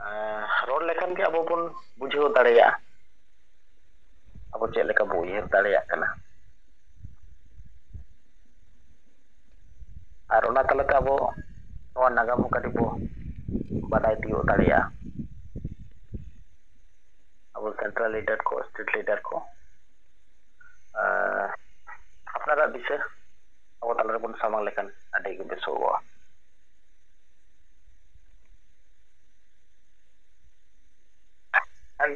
ᱟᱨ ᱨᱚᱲ ᱞᱮᱠᱷᱟᱱ ᱜᱮ ᱟᱵᱚ ᱵᱚᱱ ᱵᱩᱡᱷᱟᱹᱣ ᱫᱟᱲᱮᱭᱟᱜᱼᱟ ᱟᱵᱚ ᱪᱮᱫ ᱞᱮᱠᱟ ᱵᱚ ᱩᱭᱦᱟᱹᱨ ᱫᱟᱲᱮᱭᱟᱜ ᱠᱟᱱᱟ᱾ ᱟᱨ ᱚᱱᱟ ᱛᱟᱞᱟᱛᱮ ᱟᱵᱚ ᱱᱚᱣᱟ ᱱᱟᱜᱟᱢ ᱦᱚᱸ ᱠᱟᱹᱴᱤᱡ ᱵᱚ ᱵᱟᱰᱟᱭ ᱛᱤᱭᱳᱜ ᱫᱟᱲᱮᱭᱟᱜᱼᱟ᱾ ᱟᱵᱚ central leader ᱠᱚ, state leader ᱠᱚ, ᱟᱨ ᱟᱯᱱᱟᱨᱟᱜ ᱫᱤᱥᱟᱹ ᱟᱵᱚ ᱛᱟᱞᱟ ᱨᱮᱵᱚᱱ ᱥᱟᱢᱟᱝ ᱞᱮᱠᱷᱟᱱ ᱟᱹᱰᱤ ᱜᱮ ᱵᱮᱥᱚᱜᱚᱜᱼᱟ᱾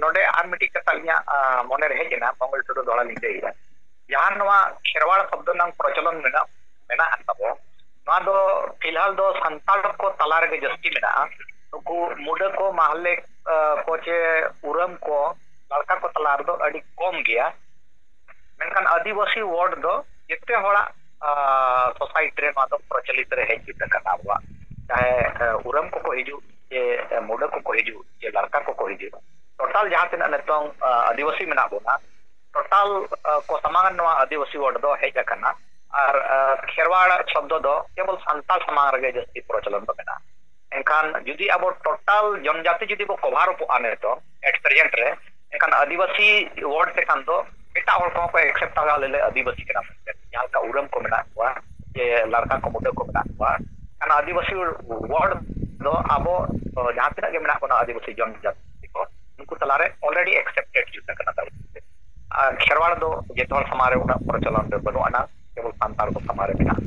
ᱱᱚᱰᱮ ᱟᱨ ᱢᱤᱫᱴᱤᱡ ᱠᱟᱛᱷᱟ ᱤᱧᱟᱹᱜ, ᱟᱸ, ᱢᱚᱱᱮᱨᱮ ᱦᱮᱡ ᱮᱱᱟ, ᱢᱚᱝᱜᱚᱞ ᱴᱩᱰᱩ ᱫᱚᱦᱲᱟ ᱞᱤᱧ ᱞᱟᱹᱭᱮᱫᱟ᱾ ᱡᱟᱦᱟᱸ ᱱᱚᱣᱟ ᱠᱷᱮᱨᱣᱟᱲ ᱥᱚᱵᱫᱚ ᱨᱮᱱᱟᱜ ᱯᱨᱚᱪᱚᱞᱚᱱ ᱢᱮᱱᱟᱜ, ᱢᱮᱱᱟᱜ ᱟᱠᱟᱫ ᱛᱟᱵᱚ, ᱱᱚᱣᱟ ᱫᱚ ᱯᱷᱤᱞᱦᱟᱞ ᱫᱚ ᱥᱟᱱᱛᱟᱲ ᱠᱚ ᱛᱟᱞᱟ ᱨᱮᱜᱮ ᱡᱟᱹᱥᱛᱤ ᱢᱮᱱᱟᱜᱼᱟ᱾ ᱱᱩᱠᱩ ᱢᱩᱰᱟᱹ ᱠᱚ, ᱢᱟᱦᱞᱮ, ᱟᱸ, ᱠᱚ ᱪᱮ ᱩᱨᱟᱹᱢ ᱠᱚ ᱞᱟᱲᱠᱟ ᱠᱚ ᱛᱟᱞᱟ ᱨᱮᱫᱚ ᱟᱹᱰᱤ ᱠᱚᱢ ᱜᱮᱭᱟ᱾ ᱢᱮᱱᱠᱷᱟᱱ ᱟᱹᱫᱤᱵᱟᱹᱥᱤ ᱣᱟᱨᱰ ᱫᱚ ᱡᱮᱛᱮ ᱦᱚᱲᱟᱜ, ᱟᱸ, ᱥᱳᱥᱟᱭᱴᱤ ᱨᱮ ᱱᱚᱣᱟ ᱫᱚ ᱯᱨᱚᱪᱚᱞᱤᱛ ᱨᱮ ᱦᱮᱡ ᱤᱫᱤ ᱟᱠᱟᱱᱟ᱾ ᱟᱵᱚᱣᱟᱜ ᱪᱟᱦᱮ, ᱟᱸ, ᱩᱨᱟᱹᱢ ᱠᱚᱠᱚ ᱦᱤᱡᱩᱜ, ᱪᱮ ᱢᱩᱰᱟᱹ ᱠᱚᱠᱚ ᱦᱤᱡᱩᱜ, ᱪᱮ ᱞᱟᱲᱠᱟ ᱠᱚᱠᱚ ᱦᱤᱡᱩᱜ, ᱴᱳᱴᱟᱞ ᱡᱟᱦᱟᱸ ᱛᱤᱱᱟᱹᱜ ᱱᱤᱛᱚᱝ, ᱟᱸ, ᱟᱹᱫᱤᱵᱟᱹᱥᱤ ᱢᱮᱱᱟᱜ ᱵᱚᱱᱟ, ᱴᱳᱴᱟᱞ, ᱟᱸ, ᱠᱚ ᱥᱟᱢᱟᱝ ᱱᱚᱣᱟ ᱟᱹᱫᱤᱵᱟᱹᱥᱤ ᱣᱟᱨᱰ ᱫᱚ ᱦᱮᱡ ᱟᱠᱟᱱᱟ᱾ ᱟᱨ, ᱟᱸ, ᱠᱷᱮᱨᱣᱟᱲ ᱥᱚᱵᱫᱚ ᱫᱚ ᱠᱮᱵᱚᱞ ᱥᱟᱱᱛᱟᱲ ᱥᱟᱢᱟᱝ ᱨᱮᱜᱮ ᱡᱟᱹᱥᱛᱤ ᱯᱨᱚᱪᱚᱞᱚᱱ ᱫᱚ ᱢᱮᱱᱟᱜᱼᱟ᱾ ᱮᱱᱠᱷᱟᱱ ᱡᱩᱫᱤ ᱟᱵᱚ ᱴᱳᱴᱟᱞ ᱡᱚᱱᱡᱟᱛᱤ ᱡᱩᱫᱤ ᱵᱚ ᱠᱚᱵᱷᱟᱨ ᱚᱯᱚᱜᱼᱟ ᱱᱤᱛᱚᱜ at present ᱨᱮ, ᱮᱱᱠᱷᱟᱱ ᱟᱹᱫᱤᱵᱟᱹᱥᱤ ᱣᱟᱨᱰ ᱛᱮᱠᱷᱟᱱ ᱫᱚ ᱮᱴᱟᱜ ᱦᱚᱲ ᱠᱚᱦᱚᱸ ᱠᱚ ᱮᱠᱥᱮᱯᱴ ᱟᱞᱮ ᱞᱮ ᱟᱹᱫᱤᱵᱟᱹᱥᱤ ᱠᱟᱱᱟ ᱢᱮᱱᱛᱮ᱾ ᱡᱟᱦᱟᱸ ᱞᱮᱠᱟ ᱩᱨᱟᱹᱢ ᱠᱚ ᱢᱮᱱᱟᱜ ᱠᱚᱣᱟ, ᱥᱮ ᱞᱟᱲᱠᱟ ᱠᱚ, ᱢᱩᱰᱟᱹ ᱠᱚ ᱢᱮᱱᱟᱜ ᱠᱚᱣᱟ, ᱮᱱᱠᱷᱟᱱ ᱟᱹᱫᱤᱵᱟᱹᱥᱤ ᱣᱟᱨᱰ ᱫᱚ ᱟᱵᱚ, ᱚ, ᱡᱟᱦᱟᱸ ᱛᱤᱱᱟᱹᱜ ᱜᱮ ᱢᱮᱱᱟᱜ ᱵᱚᱱᱟ ᱟᱹᱫᱤᱵᱟᱹᱥᱤ ᱡᱚᱱᱡᱟᱛᱤ ᱠᱚ, ᱩᱱᱠᱩ ᱛᱟᱞᱟᱨᱮ already accepted ᱡᱩᱛ ᱟᱠᱟᱱᱟ ᱛᱟᱵᱚᱱ᱾ ᱟᱨ ᱠᱷᱮᱨᱣᱟᱲ ᱫᱚ ᱡᱚᱛᱚ ᱦᱚᱲ ᱥᱟᱢᱟᱝ ᱨᱮ ᱩᱱᱟᱹᱜ ᱯᱨᱚᱪᱚᱞᱚᱱ ᱨᱮ ᱵᱟᱹᱱᱩᱜ ᱟᱱᱟ, ᱠᱮᱵᱚᱞ ᱥᱟᱱᱛᱟᱲ ᱠᱚ ᱥᱟᱢᱟᱝ ᱨᱮ ᱢᱮᱱᱟᱜᱼᱟ᱾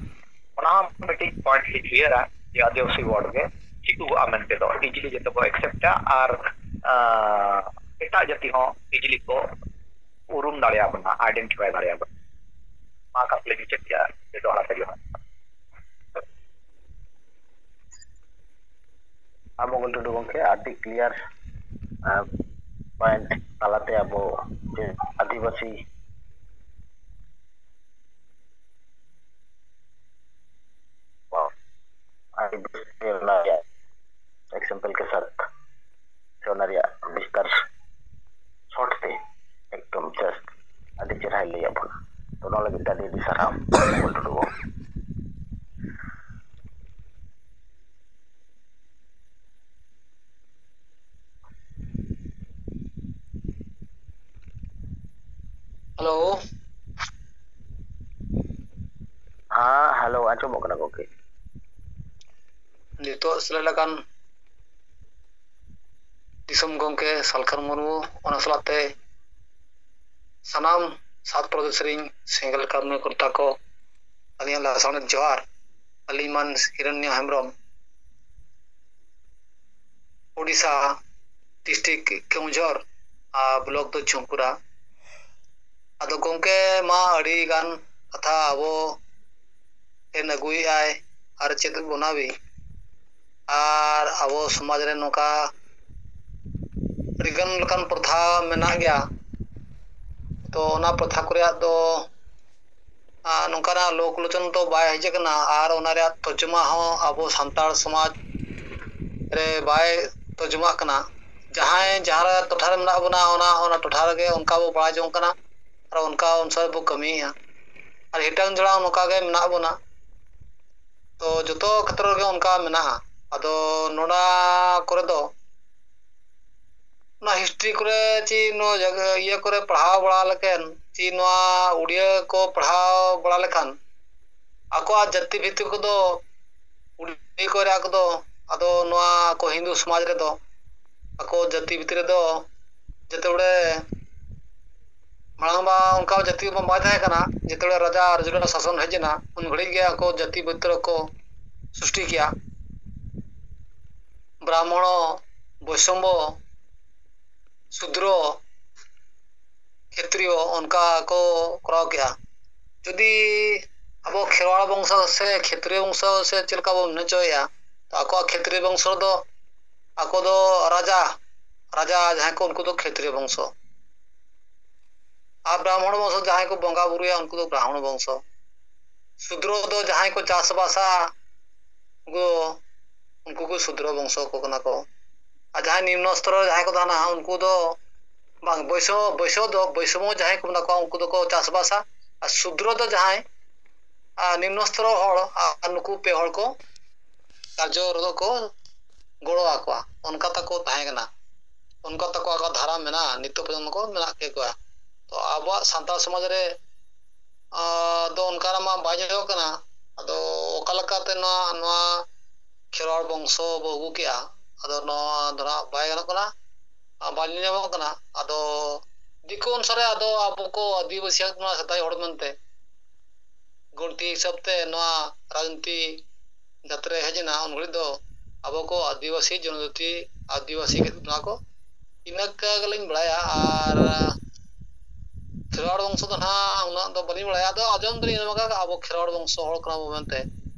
ᱚᱱᱟ ᱦᱚᱸ ᱢᱤᱫᱴᱤᱡ ᱯᱚᱭᱮᱱᱴ ᱞᱤᱧ ᱩᱭᱦᱟᱹᱨᱟ ᱡᱮ ᱟᱹᱫᱤᱵᱟᱹᱥᱤ ᱣᱟᱨᱰ ᱜᱮ ᱴᱷᱤᱠᱚᱜᱼᱟ ᱢᱮᱱᱛᱮ ᱫᱚ ᱤᱡᱤᱞᱤ ᱡᱚᱛᱚ ᱠᱚ ᱮᱠᱥᱮᱯᱴᱟ ᱟᱨ ᱟᱸ, ᱮᱴᱟᱜ ᱡᱟᱹᱛᱤ ᱦᱚᱸ ᱤᱡᱤᱞᱤ ᱠᱚ ᱩᱨᱩᱢ ᱫᱟᱲᱮᱭᱟᱵᱚᱱᱟ, ᱟᱭᱰᱮᱱᱴᱤᱯᱷᱟᱭ ᱫᱟᱲᱮᱭᱟᱵᱚᱱᱟ᱾ ᱢᱟ ᱠᱟᱛᱷᱟ ᱞᱤᱧ ᱢᱩᱪᱟᱹᱫ ᱠᱮᱜᱼᱟ, ᱡᱚᱛᱚ ᱦᱚᱲ ᱟᱯᱮ ᱡᱚᱦᱟᱨ᱾ ᱟᱨ ᱢᱚᱝᱜᱚᱞ ᱴᱩᱰᱩ ᱜᱚᱢᱠᱮ ᱟᱹᱰᱤ ᱠᱞᱤᱭᱟᱨ ᱯᱚᱭᱮᱱᱴ ᱛᱟᱞᱟᱛᱮ ᱟᱵᱚ ᱡᱮ ᱟᱹᱫᱤᱵᱟᱹᱥᱤ ᱟᱹᱰᱤ ᱵᱮᱥ ᱜᱮ ᱚᱱᱟ ᱨᱮᱭᱟᱜ ᱮᱠᱥᱟᱢᱯᱮᱞ ᱠᱮ ᱥᱟᱛ ᱥᱮ ᱚᱱᱟ ᱨᱮᱭᱟᱜ ᱵᱤᱥᱛᱟᱨ ᱥᱚᱨᱴ ᱛᱮ ᱮᱠᱫᱚᱢ ᱡᱟᱥᱴ ᱟᱹᱰᱤ ᱪᱮᱦᱨᱟᱭ ᱞᱟᱹᱭᱟᱫ ᱵᱚᱱᱟ᱾ ᱛᱚ ᱚᱱᱟ ᱞᱟᱹᱜᱤᱫ ᱛᱮ ᱟᱹᱰᱤ ᱟᱹᱰᱤ ᱥᱟᱨᱦᱟᱣ ᱢᱚᱝᱜᱚᱞ ᱴᱩᱰᱩ ᱵᱟᱹᱵᱩ᱾ ᱦᱮᱞᱳ᱾ ᱦᱮᱸ, ᱦᱮᱞᱳ, ᱟᱸᱡᱚᱢᱚᱜ ᱠᱟᱱᱟ ᱜᱚᱢᱠᱮ᱾ ᱱᱤᱛᱚᱜ ᱥᱮᱞᱮᱫ ᱟᱠᱟᱱ ᱫᱤᱥᱚᱢ ᱜᱚᱢᱠᱮ ᱥᱟᱞᱠᱷᱟᱱ ᱢᱩᱨᱢᱩ, ᱚᱱᱟ ᱥᱟᱞᱟᱜ ᱛᱮ ᱥᱟᱱᱟᱢ ᱥᱟᱛ ᱯᱨᱚᱫᱮᱥ ᱨᱤᱱ ᱥᱮᱸᱜᱮᱞ ᱠᱟᱹᱢᱤ ᱠᱚᱨᱛᱟ ᱠᱚ, ᱟᱹᱞᱤᱧᱟᱜ ᱞᱟᱥᱟᱲᱦᱮᱫ ᱡᱚᱦᱟᱨ᱾ ᱟᱹᱞᱤᱧ ᱢᱟᱱ ᱦᱤᱨᱚᱱᱭᱚ ᱦᱮᱢᱵᱨᱚᱢ, ᱳᱰᱤᱥᱟ, ᱰᱤᱥᱴᱨᱤᱠᱴ ᱠᱮᱣᱚᱱᱡᱷᱚᱨ ᱟᱨ ᱵᱞᱚᱠ ᱫᱚ ᱡᱷᱩᱢᱯᱩᱨᱟ᱾ ᱟᱫᱚ ᱜᱚᱢᱠᱮ ᱢᱟ ᱟᱹᱰᱤ ᱜᱟᱱ ᱠᱟᱛᱷᱟ ᱟᱵᱚ ᱴᱷᱮᱱ ᱟᱹᱜᱩᱭᱮᱫᱼᱟᱭ ᱟᱨ ᱪᱮᱫ ᱵᱚᱱᱟᱣᱤ᱾ ᱟᱨ ᱟᱵᱚ ᱥᱚᱢᱟᱡᱽ ᱨᱮ ᱱᱚᱝᱠᱟ ᱟᱹᱰᱤᱜᱟᱱ ᱞᱮᱠᱟᱱ ᱯᱨᱚᱛᱷᱟ ᱢᱮᱱᱟᱜ ᱜᱮᱭᱟ᱾ ᱛᱚ ᱚᱱᱟ ᱯᱨᱚᱛᱷᱟ ᱠᱚ ᱨᱮᱭᱟᱜ ᱫᱚ ᱟᱨ ᱱᱚᱝᱠᱟᱱᱟᱜ ᱞᱳᱠ ᱞᱳᱪᱚᱱ ᱫᱚ ᱵᱟᱭ ᱦᱮᱡ ᱟᱠᱟᱱᱟ ᱟᱨ ᱚᱱᱟ ᱨᱮᱭᱟᱜ ᱛᱚᱨᱡᱚᱢᱟ ᱦᱚᱸ ᱟᱵᱚ ᱥᱟᱱᱛᱟᱲ ᱥᱚᱢᱟᱡᱽ ᱨᱮ ᱵᱟᱭ ᱛᱚᱨᱡᱚᱢᱟᱜ ᱠᱟᱱᱟ᱾ ᱡᱟᱦᱟᱸᱭ ᱡᱟᱦᱟᱸ ᱴᱚᱴᱷᱟ ᱨᱮ ᱢᱮᱱᱟᱜ ᱵᱚᱱᱟ, ᱚᱱᱟ ᱚᱱᱟ ᱴᱚᱴᱷᱟ ᱨᱮᱜᱮ ᱚᱱᱠᱟ ᱵᱚ ᱵᱟᱲᱟᱭ ᱡᱚᱝ ᱠᱟᱱᱟ ᱟᱨ ᱚᱱᱠᱟ ᱚᱱᱩᱥᱟᱨ ᱵᱚ ᱠᱟᱹᱢᱤᱭᱮᱫᱼᱟ᱾ ᱟᱨ ᱦᱤᱴᱟᱝ ᱡᱚᱲᱟᱣ ᱱᱚᱝᱠᱟ ᱜᱮ ᱢᱮᱱᱟᱜ ᱵᱚᱱᱟ᱾ ᱛᱚ ᱡᱚᱛᱚ ᱠᱷᱮᱛᱨᱚ ᱨᱮᱜᱮ ᱚᱱᱠᱟ ᱢᱮᱱᱟᱜᱼᱟ᱾ ᱟᱫᱚ ᱱᱚᱰᱟ ᱠᱚᱨᱮ ᱫᱚ ᱚᱱᱟ ᱦᱤᱥᱴᱨᱤ ᱠᱚᱨᱮ ᱪᱮ ᱱᱚᱣᱟ ᱡᱟᱭᱜᱟ ᱤᱭᱟᱹ ᱠᱚᱨᱮ ᱯᱟᱲᱦᱟᱣ ᱵᱟᱲᱟ ᱞᱮᱠᱷᱟᱱ ᱪᱮ ᱱᱚᱣᱟ ᱩᱲᱤᱭᱟᱹ ᱠᱚ ᱯᱟᱲᱦᱟᱣ ᱵᱟᱲᱟ ᱞᱮᱠᱷᱟᱱ ᱟᱠᱚᱣᱟᱜ ᱡᱟᱹᱛᱤ ᱵᱷᱤᱛᱤ ᱠᱚᱫᱚ ᱩᱲᱤᱭᱟᱹ ᱠᱚ ᱨᱮᱭᱟᱜ ᱠᱚᱫᱚ ᱟᱫᱚ ᱱᱚᱣᱟ ᱠᱚ ᱦᱤᱱᱫᱩ ᱥᱚᱢᱟᱡᱽ ᱨᱮᱫᱚ ᱟᱠᱚ ᱡᱟᱹᱛᱤ ᱵᱷᱤᱛᱨᱤ ᱨᱮᱫᱚ ᱡᱮᱛᱮ ᱵᱮᱲᱮ ᱢᱟᱲᱟᱝ ᱢᱟ ᱚᱱᱠᱟ ᱡᱟᱹᱛᱤ ᱢᱟ ᱵᱟᱭ ᱛᱟᱦᱮᱸ ᱠᱟᱱᱟ, ᱡᱮᱛᱮ ᱵᱮᱲᱮ ᱨᱟᱡᱟ ᱨᱟᱡᱽᱜᱟᱲ ᱥᱟᱥᱚᱱ ᱦᱮᱡ ᱮᱱᱟ, ᱩᱱ ᱜᱷᱟᱹᱲᱤᱡ ᱜᱮ ᱟᱠᱚ ᱡᱟᱹᱛᱤ ᱵᱷᱤᱛᱨᱤ ᱠᱚ ᱥᱨᱤᱥᱴᱤ ᱠᱮᱜᱼᱟ᱾ ᱵᱨᱟᱦᱢᱚᱬᱚ, ᱵᱳᱭᱥᱚᱢᱵᱚ, ᱥᱩᱫᱨᱚ, ᱠᱷᱮᱛᱨᱤᱭᱚ ᱚᱱᱠᱟ ᱠᱚ ᱠᱚᱨᱟᱣ ᱠᱮᱜᱼᱟ᱾ ᱡᱩᱫᱤ ᱟᱵᱚ ᱠᱷᱮᱨᱣᱟᱲ ᱵᱚᱝᱥᱚ ᱥᱮ ᱠᱷᱮᱛᱨᱤᱭᱚ ᱵᱚᱝᱥᱚ ᱥᱮ ᱪᱮᱫ ᱞᱮᱠᱟ ᱵᱚᱱ ᱢᱮᱱ ᱦᱚᱪᱚᱭᱮᱜᱼᱟ, ᱛᱚ ᱟᱠᱚᱣᱟᱜ ᱠᱷᱮᱛᱨᱤᱭᱚ ᱵᱚᱝᱥᱚ ᱨᱮᱫᱚ ᱟᱠᱚ ᱫᱚ ᱨᱟᱡᱟ, ᱨᱟᱡᱟ ᱡᱟᱦᱟᱸᱭ ᱠᱚ, ᱩᱱᱠᱩ ᱫᱚ ᱠᱷᱮᱛᱨᱤᱭᱚ ᱵᱚᱝᱥᱚ᱾ ᱟᱨ ᱵᱨᱟᱦᱢᱚᱬ ᱵᱚᱝᱥᱚ ᱡᱟᱦᱟᱸᱭ ᱠᱚ ᱵᱚᱸᱜᱟ ᱵᱩᱨᱩᱭᱟ, ᱩᱱᱠᱩ ᱫᱚ ᱵᱨᱟᱦᱢᱚᱬ ᱵᱚᱝᱥᱚ᱾ ᱥᱩᱫᱨᱚ ᱫᱚ ᱡᱟᱦᱟᱸᱭ ᱠᱚ ᱪᱟᱥᱵᱟᱥᱟ, ᱩᱱᱠᱩ ᱫᱚ, ᱩᱱᱠᱩ ᱠᱚ ᱥᱩᱫᱨᱚ ᱵᱚᱝᱥᱚ ᱠᱚ ᱠᱟᱱᱟ ᱠᱚ᱾ ᱟᱨ ᱡᱟᱦᱟᱸᱭ ᱱᱤᱢᱱᱚ ᱥᱛᱚᱨ ᱨᱮ ᱡᱟᱦᱟᱸᱭ ᱠᱚ ᱛᱟᱦᱮᱱᱟ, ᱩᱱᱠᱩ ᱫᱚ ᱵᱟᱝ, ᱵᱳᱭᱥᱚ, ᱵᱳᱭᱥᱚ ᱫᱚ, ᱵᱳᱭᱥᱚᱢᱚ ᱡᱟᱦᱟᱸᱭ ᱠᱚ ᱢᱮᱱᱟᱜ ᱠᱚᱣᱟ, ᱩᱱᱠᱩ ᱫᱚᱠᱚ ᱪᱟᱥᱵᱟᱥᱟ᱾ ᱟᱨ ᱥᱩᱫᱨᱚ ᱫᱚ ᱡᱟᱦᱟᱸᱭ, ᱟᱨ ᱱᱤᱢᱱᱚ ᱥᱛᱚᱨ ᱦᱚᱲ, ᱟᱨ ᱱᱩᱠᱩ ᱯᱮ ᱦᱚᱲ ᱠᱚ ᱠᱟᱨᱡᱚ ᱨᱮᱫᱚ ᱠᱚ ᱜᱚᱲᱚ ᱟᱠᱚᱣᱟ, ᱚᱱᱠᱟ ᱛᱟᱠᱚ ᱛᱟᱦᱮᱸ ᱠᱟᱱᱟ᱾ ᱚᱱᱠᱟ ᱛᱟᱠᱚ ᱟᱠᱚ ᱫᱷᱟᱨᱟ ᱢᱮᱱᱟᱜᱼᱟ, ᱱᱤᱛᱚᱜ ᱯᱚᱨᱡᱚᱱᱛᱚ ᱠᱚ ᱢᱮᱱᱟᱜ ᱠᱮᱫ ᱠᱚᱣᱟ᱾ ᱛᱚ ᱟᱵᱚᱣᱟᱜ ᱥᱟᱱᱛᱟᱲ ᱥᱚᱢᱟᱡᱽ ᱨᱮ, ᱟᱸ, ᱫᱚ ᱚᱱᱠᱟᱱᱟᱜ ᱢᱟ ᱵᱟᱭ ᱧᱮᱞᱚᱜ ᱠᱟᱱᱟ᱾ ᱟᱫᱚ ᱚᱠᱟ ᱞᱮᱠᱟᱛᱮ ᱱᱚᱣᱟ, ᱱᱚᱣᱟ ᱠᱷᱮᱨᱣᱟᱲ ᱵᱚᱝᱥᱚ ᱵᱚ ᱟᱹᱜᱩ ᱠᱮᱜᱼᱟ, ᱟᱫᱚ ᱱᱚᱣᱟ ᱫᱚ ᱱᱟᱦᱟᱜ ᱵᱟᱭ ᱜᱟᱱᱚᱜ ᱠᱟᱱᱟ, ᱟᱨ ᱵᱟᱭ ᱧᱮᱞ ᱧᱟᱢᱚᱜ ᱠᱟᱱᱟ᱾ ᱟᱫᱚ ᱫᱤᱠᱩ ᱚᱱᱩᱥᱟᱨᱮ ᱟᱫᱚ ᱟᱵᱚ ᱠᱚ ᱟᱹᱫᱤᱵᱟᱹᱥᱤᱭᱟᱜ ᱠᱟᱱᱟ ᱥᱮᱫᱟᱭ ᱦᱚᱲ ᱢᱮᱱᱛᱮ, ᱜᱩᱱᱴᱤ ᱦᱤᱥᱟᱹᱵ ᱛᱮ ᱱᱚᱣᱟ ᱨᱟᱡᱽᱱᱤᱛᱤ ᱡᱟᱛᱨᱟ ᱦᱮᱡ ᱮᱱᱟ, ᱩᱱ ᱜᱷᱟᱹᱲᱤᱡ ᱫᱚ ᱟᱵᱚ ᱠᱚ ᱟᱹᱫᱤᱵᱟᱹᱥᱤ ᱡᱚᱱᱚᱡᱟᱹᱛᱤ, ᱟᱹᱫᱤᱵᱟᱹᱥᱤ ᱜᱮ ᱱᱚᱣᱟ ᱠᱚ, ᱤᱱᱟᱹ ᱠᱟ ᱜᱮᱞᱤᱧ ᱵᱟᱲᱟᱭᱟ᱾ ᱟᱨ ᱠᱷᱮᱨᱣᱟᱲ ᱵᱚᱝᱥᱚ ᱫᱚ ᱱᱟᱦᱟᱜ ᱩᱱᱟᱹᱜ ᱫᱚ ᱵᱟᱹᱞᱤᱧ ᱵᱟᱲᱟᱭᱟ, ᱟᱫᱚ ᱟᱸᱡᱚᱢ ᱫᱚᱞᱤᱧ ᱟᱸᱡᱚᱢ ᱟᱠᱟᱫᱟ ᱟᱵᱚ ᱠᱷᱮᱨᱣᱟᱲ ᱵᱚᱝᱥᱚ ᱦᱚᱲ ᱠᱟᱱᱟ ᱵᱚ ᱢᱮᱱᱛᱮ᱾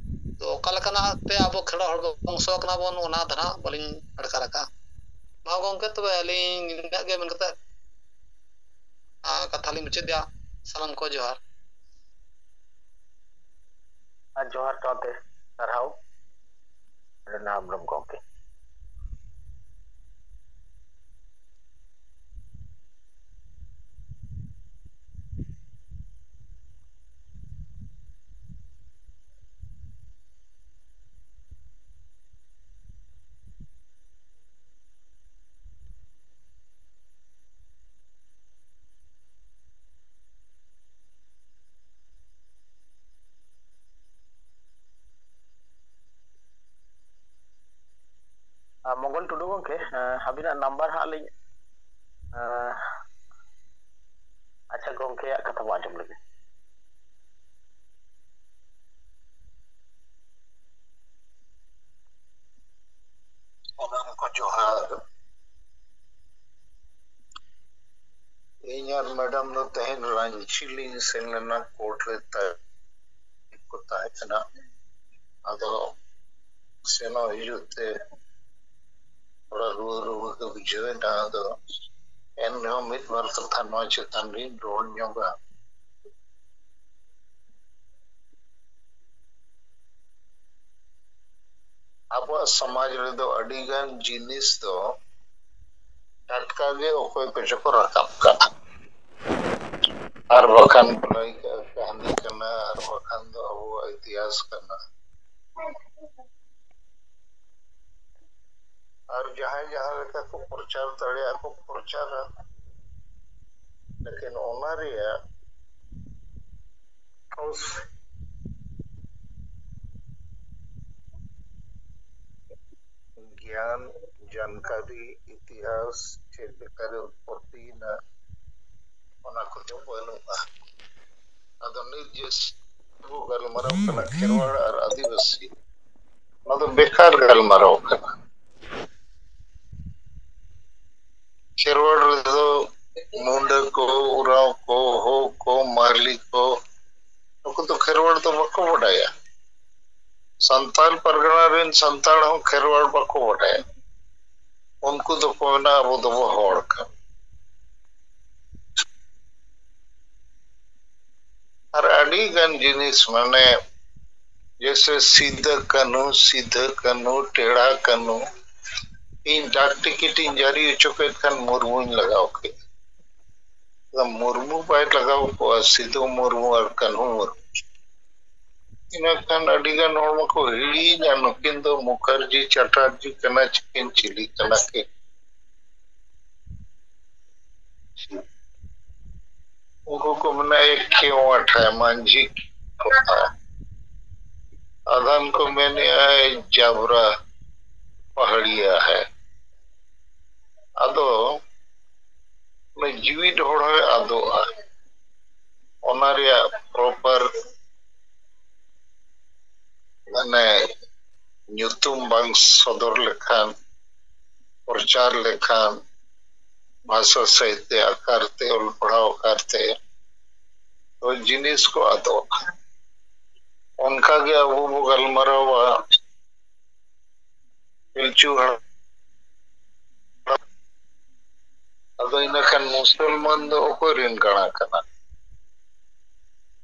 ᱛᱚ ᱚᱠᱟ ᱞᱮᱠᱟᱱᱟᱜ ᱛᱮ ᱟᱵᱚ ᱠᱷᱮᱨᱣᱟᱲ ᱦᱚᱲ ᱵᱚᱝᱥᱚ ᱠᱟᱱᱟ ᱵᱚᱱ, ᱚᱱᱟ ᱫᱚ ᱱᱟᱦᱟᱜ ᱵᱟᱹᱞᱤᱧ ᱟᱴᱠᱟᱨ ᱟᱠᱟᱫᱼᱟ᱾ ᱢᱟ ᱜᱚᱢᱠᱮ, ᱛᱚᱵᱮ ᱟᱹᱞᱤᱧ ᱱᱤᱱᱟᱹᱜ ᱜᱮ ᱢᱮᱱ ᱠᱟᱛᱮ, ᱟᱨ ᱠᱟᱛᱷᱟ ᱞᱤᱧ ᱢᱩᱪᱟᱹᱫᱮᱜᱼᱟ᱾ ᱥᱟᱱᱟᱢ ᱠᱚ ᱡᱚᱦᱟᱨ᱾ ᱟᱨ ᱡᱚᱦᱟᱨ ᱥᱟᱶᱛᱮ ᱥᱟᱨᱦᱟᱣ ᱨᱮᱱᱟ ᱦᱮᱢᱵᱨᱚᱢ ᱜᱚᱢᱠᱮ᱾ ᱢᱚᱝᱜᱚᱞ ᱴᱩᱰᱩ ᱜᱚᱢᱠᱮ, ᱟᱹᱵᱤᱱᱟᱜ ᱱᱟᱢᱵᱟᱨ ᱦᱟᱸᱜ ᱞᱤᱧ, ᱟᱪᱪᱷᱟ, ᱜᱚᱢᱠᱮᱭᱟᱜ ᱠᱟᱛᱷᱟ ᱵᱚ ᱟᱸᱡᱚᱢ ᱞᱮᱜᱮ᱾ ᱥᱟᱱᱟᱢ ᱠᱚ ᱡᱚᱦᱟᱨ᱾ ᱤᱧ ᱟᱨ ᱢᱮᱰᱟᱢ ᱫᱚ ᱛᱮᱦᱮᱧ ᱨᱟᱸᱪᱤ ᱞᱤᱧ ᱥᱮᱱ ᱞᱮᱱᱟ, ᱠᱳᱨᱴ ᱨᱮ ᱛᱟᱦᱮᱸ ᱠᱚ ᱛᱟᱦᱮᱸ ᱠᱟᱱᱟ᱾ ᱟᱫᱚ ᱥᱮᱱᱚᱜ ᱦᱤᱡᱩᱜ ᱛᱮ ᱛᱷᱚᱲᱟ ᱨᱩᱣᱟᱹ ᱨᱩᱣᱟᱹ ᱜᱮ ᱵᱩᱡᱷᱟᱹᱣ ᱮᱱᱟ᱾ ᱟᱫᱚ ᱮᱱ ᱨᱮᱦᱚᱸ ᱢᱤᱫ ᱵᱟᱨ ᱠᱟᱛᱷᱟ ᱱᱚᱣᱟ ᱪᱮᱛᱟᱱ ᱨᱤᱧ ᱨᱚᱲ ᱧᱚᱜᱟ᱾ ᱟᱵᱚᱣᱟᱜ ᱥᱚᱢᱟᱡᱽ ᱨᱮᱫᱚ ᱟᱹᱰᱤᱜᱟᱱ ᱡᱤᱱᱤᱥ ᱫᱚ ᱴᱟᱴᱠᱟ ᱜᱮ ᱚᱠᱚᱭ ᱠᱚᱪᱚ ᱠᱚ ᱨᱟᱠᱟᱵ ᱠᱟᱜᱼᱟ᱾ ᱟᱨ ᱵᱟᱠᱷᱟᱱ ᱠᱚ ᱞᱟᱹᱭ ᱠᱟᱜᱼᱟ ᱠᱟᱹᱦᱱᱤ ᱠᱟᱱᱟ, ᱟᱨ ᱵᱟᱠᱷᱟᱱ ᱫᱚ ᱟᱵᱚᱣᱟᱜ ᱤᱛᱤᱦᱟᱥ ᱠᱟᱱᱟ᱾ ᱟᱨ ᱡᱟᱦᱟᱸᱭ ᱡᱟᱦᱟᱸ ᱞᱮᱠᱟ ᱠᱚ ᱯᱨᱚᱪᱟᱨ ᱫᱟᱲᱮᱭᱟᱜᱼᱟ ᱠᱚ ᱯᱨᱚᱪᱟᱨᱟ, ᱞᱮᱠᱤᱱ ᱚᱱᱟ ᱨᱮᱭᱟᱜ ᱴᱷᱳᱥ ᱜᱮᱭᱟᱱ, ᱡᱟᱱᱠᱟᱨᱤ, ᱤᱛᱤᱦᱟᱥ ᱪᱮᱫ ᱞᱮᱠᱟᱨᱮ ᱩᱛᱯᱚᱛᱛᱤᱭᱮᱱᱟ, ᱚᱱᱟ ᱠᱚᱫᱚ ᱵᱟᱹᱱᱩᱜᱼᱟ᱾ ᱟᱫᱚ ᱱᱤᱛ ᱡᱮ ᱵᱚ ᱜᱟᱞᱢᱟᱨᱟᱣ ᱠᱟᱱᱟ ᱠᱷᱮᱨᱣᱟᱲ ᱟᱨ ᱟᱹᱫᱤᱵᱟᱹᱥᱤ, ᱚᱱᱟ ᱫᱚ ᱵᱮᱠᱟᱨ ᱜᱟᱞᱢᱟᱨᱟᱣ ᱠᱟᱱᱟ᱾ ᱠᱷᱮᱨᱣᱟᱲ ᱨᱮᱫᱚ ᱢᱩᱱᱰᱟᱹ ᱠᱚ, ᱩᱨᱟᱣ ᱠᱚ, ᱦᱳ ᱠᱚ, ᱢᱟᱨᱞᱤ ᱠᱚ, ᱱᱩᱠᱩ ᱫᱚ ᱠᱷᱮᱨᱣᱟᱲ ᱫᱚ ᱵᱟᱠᱚ ᱵᱟᱰᱟᱭᱟ᱾ ᱥᱟᱱᱛᱟᱲ ᱯᱟᱨᱜᱟᱱᱟ ᱨᱮᱱ ᱥᱟᱱᱛᱟᱲ ᱦᱚᱸ ᱠᱷᱮᱨᱣᱟᱲ ᱵᱟᱠᱚ ᱵᱟᱰᱟᱭᱟ᱾ ᱩᱱᱠᱩ ᱫᱚᱠᱚ ᱢᱮᱱᱟ, "ᱟᱵᱚ ᱫᱚᱵᱚ ᱦᱚᱲ ᱠᱟᱱᱟ᱾" ᱟᱨ ᱟᱹᱰᱤ ᱜᱟᱱ ᱡᱤᱱᱤᱥ, ᱢᱟᱱᱮ, ᱡᱮᱭᱥᱮ ᱥᱤᱫᱟᱹ ᱠᱟᱹᱱᱦᱩ, ᱥᱤᱫᱷᱟᱹ ᱠᱟᱹᱱᱦᱩ, ᱴᱮᱲᱟ ᱠᱟᱹᱱᱦᱩ, ᱤᱧ ᱰᱟᱠ ᱴᱤᱠᱤᱴ ᱤᱧ ᱡᱟᱹᱨᱤ ᱦᱚᱪᱚ ᱠᱮᱫ ᱠᱷᱟᱱ ᱢᱩᱨᱢᱩᱧ ᱞᱟᱜᱟᱣ ᱠᱮᱫᱟ᱾ ᱢᱩᱨᱢᱩ ᱵᱟᱭ ᱞᱟᱜᱟᱣ ᱠᱚᱣᱟ, ᱥᱤᱫᱩ ᱢᱩᱨᱢᱩ ᱟᱨ ᱠᱟᱹᱱᱦᱩ ᱢᱩᱨᱢᱩ᱾ ᱤᱱᱟᱹ ᱠᱷᱟᱱ ᱟᱹᱰᱤ ᱜᱟᱱ ᱦᱚᱲ ᱢᱟᱠᱚ ᱦᱤᱲᱤᱧᱟ, ᱱᱩᱠᱤᱱ ᱫᱚ ᱢᱩᱠᱷᱟᱨᱡᱤ ᱪᱟᱴᱟᱨᱡᱤ ᱠᱟᱱᱟ ᱪᱤᱠᱤᱱ, ᱪᱤᱞᱤ ᱠᱟᱱᱟ ᱠᱤᱱ? ᱩᱱᱠᱩ ᱠᱚ ᱢᱮᱱᱟ, "ᱮ ᱠᱮᱣᱟᱴᱷᱟ ᱢᱟᱹᱡᱷᱤ ᱠᱚᱛᱷᱟ᱾" ᱟᱫᱷᱟᱱ ᱠᱚ ᱢᱮᱱᱮᱜᱼᱟ, "ᱮ ᱡᱟᱵᱨᱟ, ᱯᱟᱦᱟᱲᱤᱭᱟ ᱦᱮ᱾ ᱟᱫᱚ ᱩᱱᱤ ᱡᱤᱣᱤᱫ ᱦᱚᱲ ᱦᱚᱸᱭ ᱟᱫᱚᱜᱼᱟ᱾ ᱚᱱᱟ ᱨᱮᱭᱟᱜ ᱯᱨᱚᱯᱟᱨ ᱢᱟᱱᱮ ᱧᱩᱛᱩᱢ ᱵᱟᱝ ᱥᱚᱫᱚᱨ ᱞᱮᱠᱷᱟᱱ, ᱯᱨᱚᱪᱟᱨ ᱞᱮᱠᱷᱟᱱ, ᱵᱷᱟᱥᱟ ᱥᱟᱦᱤᱛᱭᱚ ᱟᱠᱟᱨ ᱛᱮ, ᱚᱞ ᱯᱟᱲᱦᱟᱣ ᱟᱠᱟᱨ ᱛᱮ, ᱛᱚ ᱡᱤᱱᱤᱥ ᱠᱚ ᱟᱫᱚᱜᱼᱟ᱾ ᱚᱱᱠᱟ ᱜᱮ ᱟᱵᱚ ᱵᱚ ᱜᱟᱞᱢᱟᱨᱟᱣᱟ ᱯᱤᱞᱪᱩ ᱦᱟᱲᱟᱢ᱾ ᱟᱫᱚ ᱤᱱᱟᱹ ᱠᱷᱟᱱ ᱢᱩᱥᱚᱞᱢᱟᱱ ᱫᱚ ᱚᱠᱚᱭ ᱨᱮᱱ ᱠᱟᱬᱟ ᱠᱟᱱᱟ?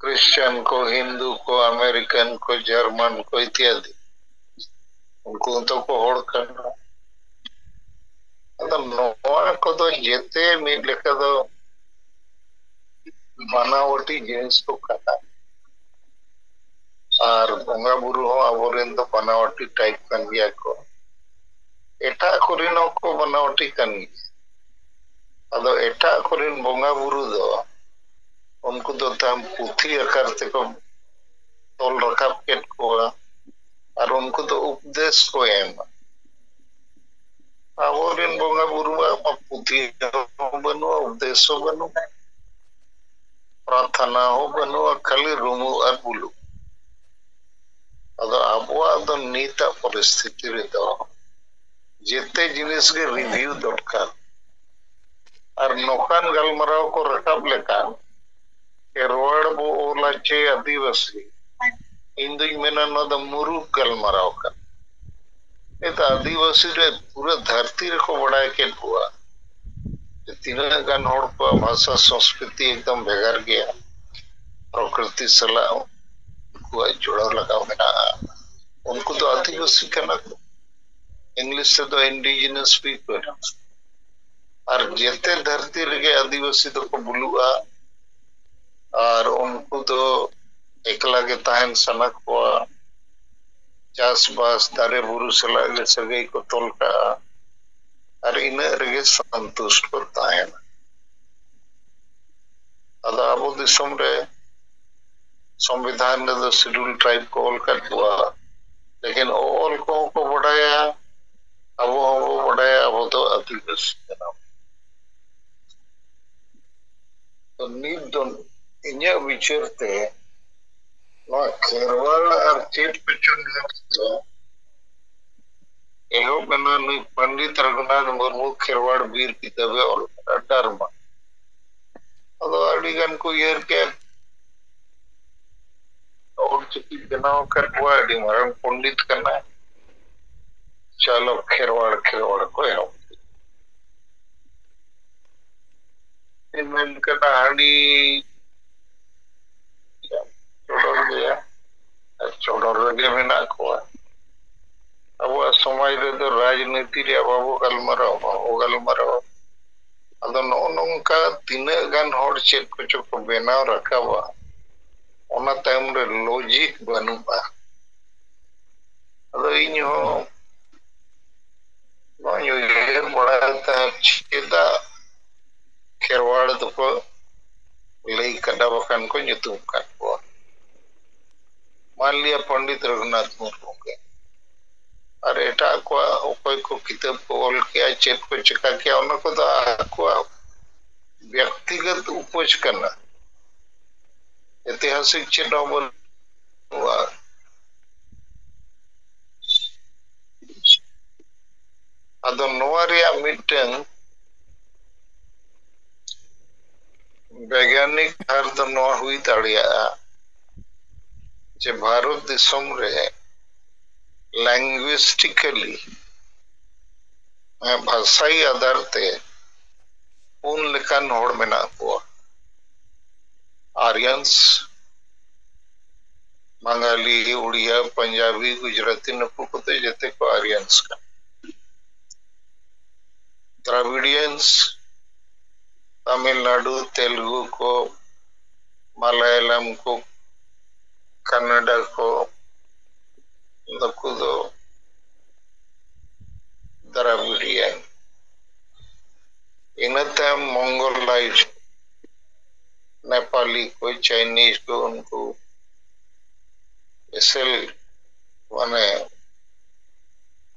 ᱠᱨᱤᱥᱪᱟᱱ ᱠᱚ, ᱦᱤᱱᱫᱩ ᱠᱚ, ᱟᱢᱮᱨᱤᱠᱟᱱ ᱠᱚ, ᱡᱟᱨᱢᱟᱱ ᱠᱚ ᱤᱛᱭᱟᱫᱤ, ᱩᱱᱠᱩ ᱦᱚᱸᱛᱚ ᱠᱚ ᱦᱚᱲ ᱠᱟᱱᱟ᱾ ᱟᱫᱚ ᱱᱚᱣᱟ ᱠᱚᱫᱚ ᱡᱮᱛᱮ ᱢᱤᱫ ᱞᱮᱠᱟ ᱫᱚ ᱵᱟᱱᱟᱣᱴᱤ ᱡᱤᱱᱤᱥ ᱠᱚ ᱠᱟᱱᱟ᱾ ᱟᱨ ᱵᱚᱸᱜᱟ ᱵᱩᱨᱩ ᱦᱚᱸ ᱟᱵᱚᱨᱮᱱ ᱫᱚ ᱵᱟᱱᱟᱣᱴᱤ ᱴᱟᱭᱤᱯ ᱠᱟᱱ ᱜᱮᱭᱟ ᱠᱚ᱾ ᱮᱴᱟᱜ ᱠᱚᱨᱮᱱ ᱦᱚᱸᱠᱚ ᱵᱟᱱᱟᱣᱴᱤ ᱠᱟᱱ ᱜᱮᱭᱟ᱾ ᱟᱫᱚ ᱮᱴᱟᱜ ᱠᱚᱨᱮᱱ ᱵᱚᱸᱜᱟ ᱵᱩᱨᱩ ᱫᱚ ᱩᱱᱠᱩ ᱫᱚ ᱛᱟᱢ ᱯᱩᱛᱷᱤ ᱟᱠᱟᱨ ᱛᱮᱠᱚ ᱛᱚᱞ ᱨᱟᱠᱟᱵ ᱠᱮᱫ ᱠᱚᱣᱟ ᱟᱨ ᱩᱱᱠᱩ ᱫᱚ ᱩᱯᱫᱮᱥ ᱠᱚ ᱮᱢᱟ᱾ ᱟᱵᱚᱨᱮᱱ ᱵᱚᱸᱜᱟ ᱵᱩᱨᱩᱣᱟᱜ ᱢᱟ ᱯᱩᱛᱷᱤ ᱦᱚᱸ ᱵᱟᱹᱱᱩᱜᱼᱟ, ᱩᱯᱫᱮᱥ ᱦᱚᱸ ᱵᱟᱹᱱᱩᱜᱼᱟ, ᱯᱨᱟᱨᱛᱷᱚᱱᱟ ᱦᱚᱸ ᱵᱟᱹᱱᱩᱜᱼᱟ, ᱠᱷᱟᱹᱞᱤ ᱨᱩᱢᱩᱜ ᱟᱨ ᱵᱩᱞᱩᱜ᱾ ᱟᱫᱚ ᱟᱵᱚᱣᱟᱜ ᱫᱚ ᱱᱤᱛᱟᱜ ᱯᱚᱨᱤᱥᱛᱷᱤᱛᱤ ᱨᱮᱫᱚ ᱡᱮᱛᱮ ᱡᱤᱱᱤᱥ ᱜᱮ ᱨᱤᱵᱷᱤᱭᱩ ᱫᱚᱨᱠᱟᱨ᱾ ᱟᱨ ᱱᱚᱝᱠᱟᱱ ᱜᱟᱞᱢᱟᱨᱟᱣ ᱠᱚ ᱨᱟᱠᱟᱵ ᱞᱮᱠᱷᱟᱱ ᱠᱷᱮᱨᱣᱟᱲ ᱵᱚ ᱚᱞᱟ ᱪᱮ ᱟᱹᱫᱤᱵᱟᱹᱥᱤ, ᱤᱧ ᱫᱩᱧ ᱢᱮᱱᱟ ᱱᱚᱣᱟ ᱫᱚ ᱢᱩᱨᱩᱠ ᱜᱟᱞᱢᱟᱨᱟᱣ ᱠᱟᱱᱟ᱾ ᱱᱤᱛ ᱟᱹᱫᱤᱵᱟᱹᱥᱤ ᱨᱮ ᱯᱩᱨᱟᱹ ᱫᱷᱟᱹᱨᱛᱤ ᱨᱮᱠᱚ ᱵᱟᱲᱟᱭ ᱠᱮᱫ ᱠᱚᱣᱟ ᱡᱮ ᱛᱤᱱᱟᱹᱜ ᱜᱟᱱ ᱦᱚᱲ ᱠᱚᱣᱟᱜ ᱵᱷᱟᱥᱟ ᱥᱚᱝᱥᱠᱨᱤᱛᱤ ᱮᱠᱫᱚᱢ ᱵᱷᱮᱜᱟᱨ ᱜᱮᱭᱟ, ᱯᱨᱚᱠᱨᱤᱛᱤ ᱥᱟᱞᱟᱜ ᱩᱱᱠᱩᱣᱟᱜ ᱡᱚᱲᱟᱣ ᱞᱟᱜᱟᱣ ᱢᱮᱱᱟᱜᱼᱟ᱾ ᱩᱱᱠᱩ ᱫᱚ ᱟᱹᱫᱤᱵᱟᱹᱥᱤ ᱠᱟᱱᱟ ᱠᱚ, ᱤᱝᱞᱤᱥ ᱛᱮᱫᱚ indigenous people᱾ ᱟᱨ ᱡᱮᱛᱮ ᱫᱷᱟᱹᱨᱛᱤ ᱨᱮᱜᱮ ᱟᱹᱫᱤᱵᱟᱹᱥᱤ ᱫᱚᱠᱚ ᱵᱩᱞᱩᱜᱼᱟ᱾ ᱟᱨ ᱩᱱᱠᱩ ᱫᱚ ᱮᱠᱞᱟ ᱜᱮ ᱛᱟᱦᱮᱱ ᱥᱟᱱᱟ ᱠᱚᱣᱟ᱾ ᱪᱟᱥᱵᱟᱥ, ᱫᱟᱨᱮ ᱵᱩᱨᱩ ᱥᱟᱞᱟᱜ ᱜᱮ ᱥᱟᱹᱜᱟᱹᱭ ᱠᱚ ᱛᱚᱞ ᱠᱟᱜᱼᱟ᱾ ᱟᱨ ᱤᱱᱟᱹᱜ ᱨᱮᱜᱮ ᱥᱚᱱᱛᱩᱥᱴ ᱠᱚ ᱛᱟᱦᱮᱱᱟ᱾ ᱟᱫᱚ ᱟᱵᱚ ᱫᱤᱥᱚᱢ ᱨᱮ ᱥᱚᱝᱵᱤᱫᱷᱟᱱ ᱨᱮᱫᱚ ᱥᱤᱰᱩᱞ ᱴᱨᱟᱭᱤᱵᱽ ᱠᱚ ᱚᱞ ᱠᱟᱫ ᱠᱚᱣᱟ, ᱞᱮᱠᱤᱱ ᱚᱞ ᱠᱚᱦᱚᱸ ᱠᱚ ᱵᱟᱰᱟᱭᱟ, ᱟᱵᱚ ᱦᱚᱸᱵᱚ ᱵᱟᱰᱟᱭᱟ ᱟᱵᱚ ᱫᱚ ᱟᱹᱫᱤᱵᱟᱹᱥᱤ ᱠᱟᱱᱟ ᱵᱚᱱ᱾ ᱛᱚ ᱱᱤᱛ ᱫᱚ ᱤᱧᱟᱹᱜ ᱵᱤᱪᱟᱹᱨ ᱛᱮ ᱱᱚᱣᱟ ᱠᱷᱮᱨᱣᱟᱲ ᱟᱨ ᱪᱮᱫ ᱠᱚᱪᱚ ᱱᱤᱭᱟᱹ ᱫᱚ ᱮᱦᱚᱵ ᱮᱱᱟ ᱱᱩᱭ ᱯᱚᱱᱰᱤᱛ ᱨᱚᱜᱷᱩᱱᱟᱛᱷ ᱢᱩᱨᱢᱩ ᱠᱷᱮᱨᱣᱟᱲ ᱵᱤᱨ ᱠᱤᱛᱟᱹᱵᱮ ᱚᱞ ᱠᱟᱫᱟ, ᱰᱟᱨᱢᱟ᱾ ᱟᱫᱚ ᱟᱹᱰᱤ ᱜᱟᱱ ᱠᱚ ᱩᱭᱦᱟᱹᱨ ᱠᱮᱫ, ᱚᱞ ᱪᱤᱠᱤ ᱵᱮᱱᱟᱣ ᱟᱠᱟᱫ ᱠᱚᱣᱟ, ᱟᱹᱰᱤ ᱢᱟᱨᱟᱝ ᱯᱚᱱᱰᱤᱛ ᱠᱟᱱᱟᱭ, ᱪᱚᱞᱚ ᱠᱷᱮᱨᱣᱟᱲ ᱠᱷᱮᱨᱣᱟᱲ ᱠᱚ ᱮᱦᱚᱵ ᱠᱮᱫᱟ᱾ ᱢᱮᱱ ᱠᱟᱫᱟ ᱦᱟᱺᱰᱤ ᱪᱚᱰᱚᱨ ᱜᱮᱭᱟ, ᱟᱨ ᱪᱚᱰᱚᱨ ᱨᱮᱜᱮ ᱢᱮᱱᱟᱜ ᱠᱚᱣᱟ᱾ ᱟᱵᱚᱣᱟᱜ ᱥᱚᱢᱟᱡᱽ ᱨᱮᱫᱚ ᱨᱟᱡᱽᱱᱤᱛᱤ ᱨᱮᱭᱟᱜ ᱵᱟᱵᱚ ᱜᱟᱞᱢᱟᱨᱟᱣᱟ, ᱵᱟᱵᱚ ᱜᱟᱞᱢᱟᱨᱟᱣᱟ᱾ ᱟᱫᱚ ᱱᱚᱜᱼᱚ ᱱᱚᱝᱠᱟ ᱛᱤᱱᱟᱹᱜ ᱜᱟᱱ ᱦᱚᱲ ᱪᱮᱫ ᱠᱚᱪᱚ ᱠᱚ ᱵᱮᱱᱟᱣ ᱨᱟᱠᱟᱵᱟ, ᱚᱱᱟ ᱛᱟᱭᱚᱢ ᱨᱮ ᱞᱚᱡᱤᱠ ᱵᱟᱹᱱᱩᱜᱼᱟ᱾ ᱟᱫᱚ ᱤᱧ ᱦᱚᱸ ᱱᱚᱣᱟᱧ ᱩᱭᱦᱟᱹᱨ ᱵᱟᱲᱟᱭ ᱛᱟᱦᱮᱸᱫ, ᱪᱮᱫᱟᱜ ᱠᱷᱮᱨᱣᱟᱲ ᱫᱚᱠᱚ ᱞᱟᱹᱭ ᱠᱟᱰᱟ ᱵᱟᱠᱷᱟᱱ ᱠᱚ ᱧᱩᱛᱩᱢ ᱟᱠᱟᱫ ᱠᱚᱣᱟ? ᱢᱟᱱᱞᱤᱭᱟ ᱯᱚᱱᱰᱤᱛ ᱨᱚᱜᱷᱩᱱᱟᱛᱷ ᱢᱩᱨᱢᱩ ᱜᱮ, ᱟᱨ ᱮᱴᱟᱜ ᱠᱚᱣᱟᱜ ᱚᱠᱚᱭ ᱠᱚ ᱠᱤᱛᱟᱹᱵ ᱠᱚ ᱚᱞ ᱠᱮᱜᱼᱟ, ᱪᱮᱫ ᱠᱚ ᱪᱮᱠᱟ ᱠᱮᱜᱼᱟ, ᱚᱱᱟ ᱠᱚᱫᱚ ᱟᱠᱚᱣᱟᱜ ᱵᱮᱠᱛᱤᱜᱚᱛ ᱩᱯᱚᱡᱽ ᱠᱟᱱᱟ᱾ ᱮᱛᱤᱦᱟᱥᱤᱠ ᱪᱮᱫ ᱦᱚᱸ ᱵᱟᱹᱱᱩᱜᱼᱟ᱾ ᱟᱫᱚ ᱱᱚᱣᱟ ᱨᱮᱭᱟᱜ ᱢᱤᱫᱴᱟᱝ ᱵᱮᱜᱽᱜᱟᱱᱤᱠ ᱟᱨ ᱫᱚ ᱱᱚᱣᱟ ᱦᱩᱭ ᱫᱟᱲᱮᱭᱟᱜᱼᱟ ᱡᱮ ᱵᱷᱟᱨᱚᱛ ᱫᱤᱥᱚᱢ ᱨᱮ linguistically, ᱵᱷᱟᱥᱟᱭᱤ ᱟᱫᱷᱟᱨ ᱛᱮ ᱯᱩᱱ ᱞᱮᱠᱟᱱ ᱦᱚᱲ ᱢᱮᱱᱟᱜ ᱠᱚᱣᱟ᱾ Aryans, ᱵᱟᱝᱜᱟᱞᱤ, ᱩᱲᱤᱭᱟ, ᱯᱟᱧᱡᱟᱵᱤ, ᱜᱩᱡᱽᱨᱟᱴᱤ, ᱱᱩᱠᱩ ᱠᱚᱫᱚ ᱡᱮᱛᱮ ᱠᱚ Aryans ᱠᱟᱱᱟ᱾ Dravidians, ᱛᱟᱢᱤᱞᱱᱟᱲᱩ, ᱛᱮᱞᱜᱩ ᱠᱚ, ᱢᱟᱞᱟᱭᱟᱞᱟᱢ ᱠᱚ, ᱠᱟᱱᱟᱰᱟ ᱠᱚ, ᱱᱩᱠᱩ ᱫᱚ Dravidian᱾ ᱤᱱᱟᱹ ᱛᱟᱭᱚᱢ Mongoloid, ᱱᱮᱯᱟᱞᱤ ᱠᱚ, ᱪᱟᱭᱱᱤᱡᱽ ᱠᱚ, ᱩᱱᱠᱩ ᱮᱥᱮᱞ, ᱢᱟᱱᱮ,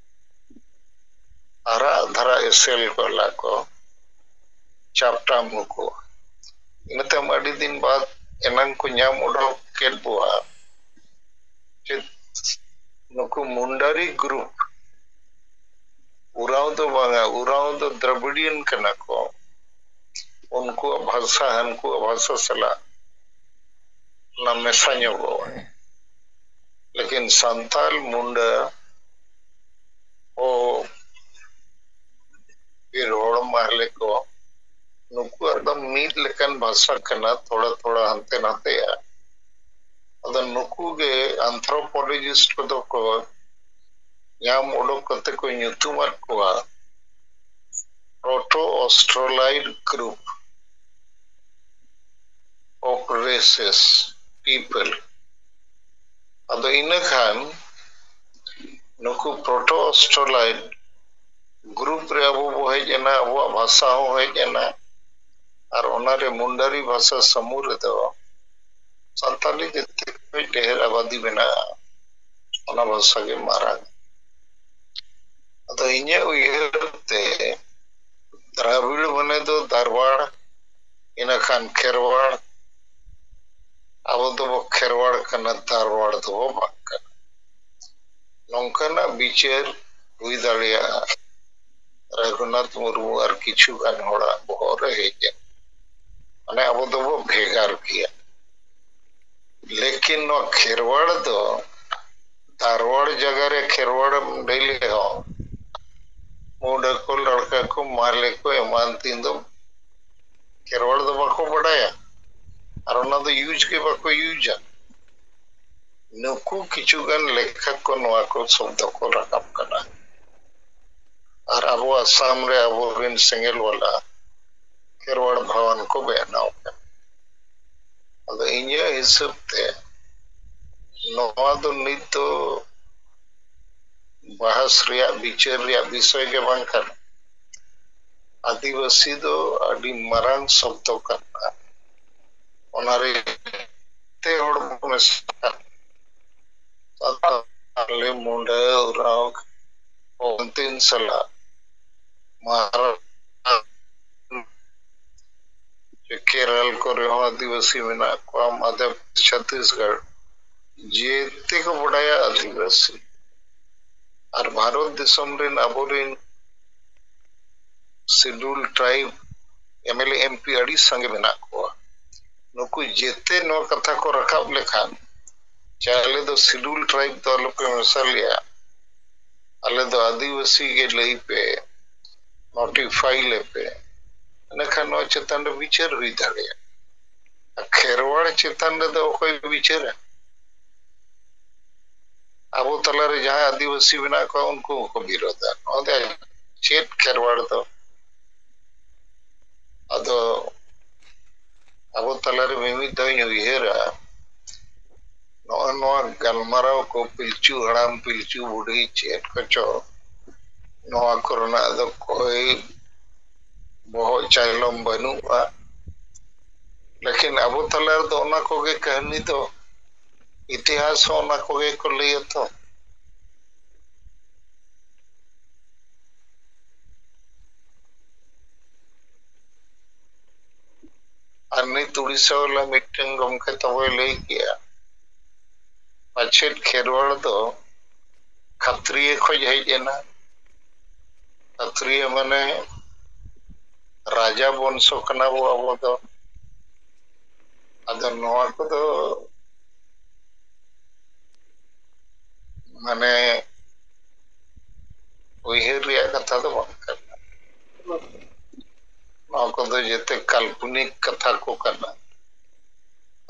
ᱟᱨᱟᱜ ᱫᱷᱟᱨᱟ ᱮᱥᱮᱞ ᱠᱚ ᱞᱟ ᱠᱚ ᱪᱟᱯᱴᱟᱢ ᱦᱚᱸᱠᱚ᱾ ᱤᱱᱟᱹ ᱛᱟᱭᱚᱢ ᱟᱹᱰᱤ ᱫᱤᱱ ᱵᱟᱫ ᱮᱱᱟᱝ ᱠᱚ ᱧᱟᱢ ᱩᱰᱩᱠ ᱠᱮᱫ ᱵᱚᱣᱟ ᱪᱮᱫ ᱱᱩᱠᱩ ᱢᱩᱱᱰᱟᱨᱤ ᱜᱨᱩᱯ, ᱩᱨᱟᱣ ᱫᱚ ᱵᱟᱝᱟ, ᱩᱨᱟᱣ ᱫᱚ ᱫᱨᱟᱵᱤᱲᱤᱭᱟᱱ ᱠᱟᱱᱟ ᱠᱚ᱾ ᱩᱱᱠᱩᱣᱟᱜ ᱵᱷᱟᱥᱟ ᱦᱟᱱᱠᱩᱣᱟᱜ ᱵᱷᱟᱥᱟ ᱥᱟᱞᱟᱜ ᱚᱱᱟ ᱢᱮᱥᱟ ᱧᱚᱜᱚᱜᱼᱟ᱾ ᱞᱮᱠᱤᱱ ᱥᱟᱱᱛᱟᱞ, ᱢᱩᱱᱰᱟ, ᱦᱳ, ᱵᱤᱨ ᱦᱚᱲ, ᱢᱟᱦᱞᱮ ᱠᱚ, ᱱᱩᱠᱩᱣᱟᱜ ᱫᱚ ᱢᱤᱫ ᱞᱮᱠᱟᱱ ᱵᱷᱟᱥᱟ ᱠᱟᱱᱟ, ᱛᱷᱚᱲᱟ ᱛᱷᱚᱲᱟ ᱦᱟᱱᱛᱮ ᱱᱟᱛᱮᱜᱼᱟ᱾ ᱟᱫᱚ ᱱᱩᱠᱩ ᱜᱮ ᱟᱱᱛᱷᱨᱳᱯᱳᱞᱚᱡᱤᱥᱴ ᱠᱚᱫᱚ ᱠᱚ ᱧᱟᱢ ᱩᱰᱩᱠ ᱠᱟᱛᱮ ᱠᱚ ᱧᱩᱛᱩᱢᱟᱫ ᱠᱚᱣᱟ Proto-Australoid Group of Races, People. ᱟᱫᱚ ᱤᱱᱟᱹ ᱠᱷᱟᱱ ᱱᱩᱠᱩ ᱯᱨᱳᱴᱳ ᱚᱥᱴᱨᱟᱞᱟᱭᱤᱰ ᱜᱨᱩᱯ ᱨᱮ ᱟᱵᱚ ᱵᱚ ᱦᱮᱡ ᱮᱱᱟ, ᱟᱵᱚᱣᱟᱜ ᱵᱷᱟᱥᱟ ᱦᱚᱸ ᱦᱮᱡ ᱮᱱᱟ, ᱟᱨ ᱚᱱᱟᱨᱮ ᱢᱩᱱᱰᱟᱨᱤ ᱵᱷᱟᱥᱟ ᱥᱟᱢᱩ ᱨᱮᱫᱚ ᱥᱟᱱᱛᱟᱞᱤ ᱡᱟᱹᱛᱤ ᱠᱷᱚᱱ ᱰᱷᱮᱨ ᱟᱵᱟᱫᱤ ᱢᱮᱱᱟᱜᱼᱟ᱾ ᱚᱱᱟ ᱵᱷᱟᱥᱟ ᱜᱮ ᱢᱟᱨᱟᱝ᱾ ᱟᱫᱚ ᱤᱧᱟᱹᱜ ᱩᱭᱦᱟᱹᱨ ᱛᱮ ᱫᱨᱟᱵᱤᱲ ᱢᱟᱱᱮ ᱫᱚ ᱫᱟᱨᱣᱟᱲ, ᱤᱱᱟᱹ ᱠᱷᱟᱱ ᱠᱷᱮᱨᱣᱟᱲ᱾ ᱟᱵᱚ ᱫᱚᱵᱚ ᱠᱷᱮᱨᱣᱟᱲ ᱠᱟᱱᱟ, ᱫᱟᱨᱣᱟᱲ ᱫᱚᱵᱚ ᱵᱟᱝ ᱠᱟᱱᱟ᱾ ᱱᱚᱝᱠᱟᱱᱟᱜ ᱵᱤᱪᱟᱹᱨ ᱦᱩᱭ ᱫᱟᱲᱮᱭᱟᱜᱼᱟ᱾ ᱨᱟᱹᱜᱷᱩᱱᱟᱛᱷ ᱢᱩᱨᱢᱩ ᱟᱨ ᱠᱤᱪᱷᱩ ᱜᱟᱱ ᱦᱚᱲᱟᱜ ᱵᱚᱦᱚᱜ ᱨᱮ ᱦᱮᱡ ᱮᱱ, ᱢᱟᱱᱮ ᱟᱵᱚ ᱫᱚᱵᱚ ᱵᱷᱮᱜᱟᱨ ᱜᱮᱭᱟ᱾ ᱞᱮᱠᱤᱱ ᱱᱚᱣᱟ ᱠᱷᱮᱨᱣᱟᱲ ᱫᱚ ᱫᱟᱨᱣᱟᱲ ᱡᱟᱭᱜᱟ ᱨᱮ ᱠᱷᱮᱨᱣᱟᱲ ᱮᱢ ᱞᱟᱹᱭ ᱞᱮᱦᱚᱸ, ᱢᱩᱰᱟᱹ ᱠᱚ, ᱞᱟᱲᱠᱟ ᱠᱚ, ᱢᱟᱦᱞᱮ ᱠᱚ ᱮᱢᱟᱱ ᱛᱤᱱ ᱫᱚ ᱠᱷᱮᱨᱣᱟᱲ ᱫᱚ ᱵᱟᱠᱚ ᱵᱟᱰᱟᱭᱟ, ᱟᱨ ᱚᱱᱟ ᱫᱚ ᱤᱭᱩᱡᱽ ᱜᱮ ᱵᱟᱠᱚ ᱤᱭᱩᱡᱟ᱾ ᱱᱩᱠᱩ ᱠᱤᱪᱷᱩ ᱜᱟᱱ ᱞᱮᱠᱷᱚᱠ ᱠᱚ ᱱᱚᱣᱟ ᱠᱚ ᱥᱚᱵᱫᱚ ᱠᱚ ᱨᱟᱠᱟᱵ ᱠᱟᱱᱟ, ᱟᱨ ᱟᱵᱚ ᱟᱥᱟᱢ ᱨᱮ ᱟᱵᱚᱨᱮᱱ ᱥᱮᱸᱜᱮᱞ ᱣᱟᱞᱟ ᱠᱷᱮᱨᱣᱟᱲ ᱵᱷᱟᱣᱟᱱ ᱠᱚ ᱵᱮᱱᱟᱣ ᱠᱟᱱᱟ᱾ ᱟᱫᱚ ᱤᱧᱟᱹᱜ ᱦᱤᱥᱟᱹᱵ ᱛᱮ ᱱᱚᱣᱟ ᱫᱚ ᱱᱤᱛ ᱫᱚ ᱵᱟᱦᱟᱥ ᱨᱮᱭᱟᱜ, ᱵᱤᱪᱟᱹᱨ ᱨᱮᱭᱟᱜ ᱵᱤᱥᱚᱭ ᱜᱮ ᱵᱟᱝ ᱠᱟᱱᱟ᱾ ᱟᱹᱫᱤᱵᱟᱹᱥᱤ ᱫᱚ ᱟᱹᱰᱤ ᱢᱟᱨᱟᱝ ᱥᱚᱵᱫᱚ ᱠᱟᱱᱟ᱾ ᱚᱱᱟᱨᱮ ᱡᱮᱛᱮ ᱦᱚᱲ ᱵᱚᱱ ᱢᱮᱥᱟ ᱠᱟᱱᱟ᱾ ᱥᱟᱱᱛᱟᱲ, ᱢᱩᱱᱰᱟᱹ, ᱳᱨᱟᱸᱣ, ᱚᱱᱛᱤᱱ ᱥᱟᱞᱟᱜ ᱢᱟᱨᱟᱝ ᱠᱮᱨᱟᱞ ᱠᱚᱨᱮ ᱦᱚᱸ ᱟᱹᱫᱤᱵᱟᱹᱥᱤ ᱢᱮᱱᱟᱜ ᱠᱚᱣᱟ, ᱢᱟᱫᱷᱮ ᱯᱨᱚᱫᱮᱥ, ᱪᱷᱚᱛᱤᱥᱜᱚᱲ, ᱡᱮᱛᱮ ᱠᱚ ᱵᱟᱰᱟᱭᱟ ᱟᱹᱫᱤᱵᱟᱹᱥᱤ᱾ ᱟᱨ ᱵᱷᱟᱨᱚᱛ ᱫᱤᱥᱚᱢ ᱨᱮᱱ ᱟᱵᱚᱨᱮᱱ schedule tribe M L A, M P ᱟᱹᱰᱤ ᱥᱟᱸᱜᱮ ᱢᱮᱱᱟᱜ ᱠᱚᱣᱟ᱾ ᱱᱩᱠᱩ ᱡᱮᱛᱮ ᱱᱚᱣᱟ ᱠᱟᱛᱷᱟ ᱠᱚ ᱨᱟᱠᱟᱵ ᱞᱮᱠᱷᱟᱱ, ᱪᱮ ᱟᱞᱮ ᱫᱚ ᱥᱤᱰᱩᱞ ᱴᱨᱟᱭᱤᱵᱽ ᱫᱚ ᱟᱞᱚᱯᱮ ᱢᱮᱥᱟ ᱞᱮᱭᱟ, ᱟᱞᱮ ᱫᱚ ᱟᱹᱫᱤᱵᱟᱹᱥᱤ ᱜᱮ ᱞᱟᱹᱭ ᱯᱮ, ᱱᱳᱴᱤᱯᱷᱟᱭ ᱞᱮᱯᱮ, ᱮᱸᱰᱮᱠᱷᱟᱱ ᱱᱚᱣᱟ ᱪᱮᱛᱟᱱ ᱨᱮ ᱵᱤᱪᱟᱹᱨ ᱦᱩᱭ ᱫᱟᱲᱮᱭᱟᱜᱼᱟ᱾ ᱟᱨ ᱠᱷᱮᱨᱣᱟᱲ ᱪᱮᱛᱟᱱ ᱨᱮᱫᱚ ᱚᱠᱚᱭ ᱵᱤᱪᱟᱹᱨᱟ? ᱟᱵᱚ ᱛᱟᱞᱟᱨᱮ ᱡᱟᱦᱟᱸᱭ ᱟᱹᱫᱤᱵᱟᱹᱥᱤ ᱢᱮᱱᱟᱜ ᱠᱚᱣᱟ, ᱩᱱᱠᱩ ᱦᱚᱸᱠᱚ ᱵᱤᱨᱳᱫᱟ᱾ ᱱᱚᱣᱟ ᱫᱚ ᱪᱮᱫ ᱠᱷᱮᱨᱣᱟᱲ ᱫᱚ? ᱟᱫᱚ ᱟᱵᱚ ᱛᱟᱞᱟᱨᱮ ᱢᱤᱢᱤᱫ ᱫᱷᱟᱣ ᱤᱧ ᱩᱭᱦᱟᱹᱨᱟ, ᱱᱚᱜᱼᱚ ᱱᱚᱣᱟ ᱜᱟᱞᱢᱟᱨᱟᱣ ᱠᱚ ᱯᱤᱞᱪᱩ ᱦᱟᱲᱟᱢ ᱯᱤᱞᱪᱩ ᱵᱩᱰᱷᱤ ᱪᱮᱫ ᱠᱚᱪᱚ, ᱱᱚᱣᱟ ᱠᱚᱨᱮᱱᱟᱜ ᱫᱚ ᱠᱚᱭ ᱵᱚᱦᱚᱜ ᱪᱟᱭᱞᱚᱢ ᱵᱟᱹᱱᱩᱜᱼᱟ᱾ ᱞᱮᱠᱤᱱ ᱟᱵᱚ ᱛᱟᱞᱟ ᱨᱮᱫᱚ ᱚᱱᱟ ᱠᱚᱜᱮ ᱠᱟᱹᱦᱱᱤ ᱫᱚ, ᱤᱛᱤᱦᱟᱥ ᱦᱚᱸ ᱚᱱᱟ ᱠᱚᱜᱮ ᱠᱚ ᱞᱟᱹᱭᱟ ᱛᱚ᱾ ᱟᱨ ᱱᱤᱛ ᱩᱲᱤᱥᱥᱟ ᱵᱟᱞᱟ ᱢᱤᱫᱴᱮᱱ ᱜᱚᱢᱠᱮ ᱛᱟᱵᱚᱭ ᱞᱟᱹᱭ ᱠᱮᱜᱼᱟ, ᱯᱟᱪᱮᱫ ᱠᱷᱮᱨᱣᱟᱲ ᱫᱚ ᱠᱷᱟᱛᱨᱤᱭᱟᱹ ᱠᱷᱚᱡ ᱦᱮᱡ ᱮᱱᱟ᱾ ᱠᱷᱟᱛᱨᱤᱭᱟᱹ ᱢᱟᱱᱮ ᱨᱟᱡᱟ ᱵᱚᱝᱥᱚ ᱠᱟᱱᱟ ᱵᱚ ᱟᱵᱚ ᱫᱚ᱾ ᱟᱫᱚ ᱱᱚᱣᱟ ᱠᱚᱫᱚ ᱢᱟᱱᱮ ᱩᱭᱦᱟᱹᱨ ᱨᱮᱭᱟᱜ ᱠᱟᱛᱷᱟ ᱫᱚ ᱵᱟᱝ ᱠᱟᱱᱟ᱾ ᱱᱚᱣᱟ ᱠᱚᱫᱚ ᱡᱮᱛᱮ ᱠᱟᱞᱯᱚᱱᱤᱠ ᱠᱟᱛᱷᱟ ᱠᱚ ᱠᱟᱱᱟ᱾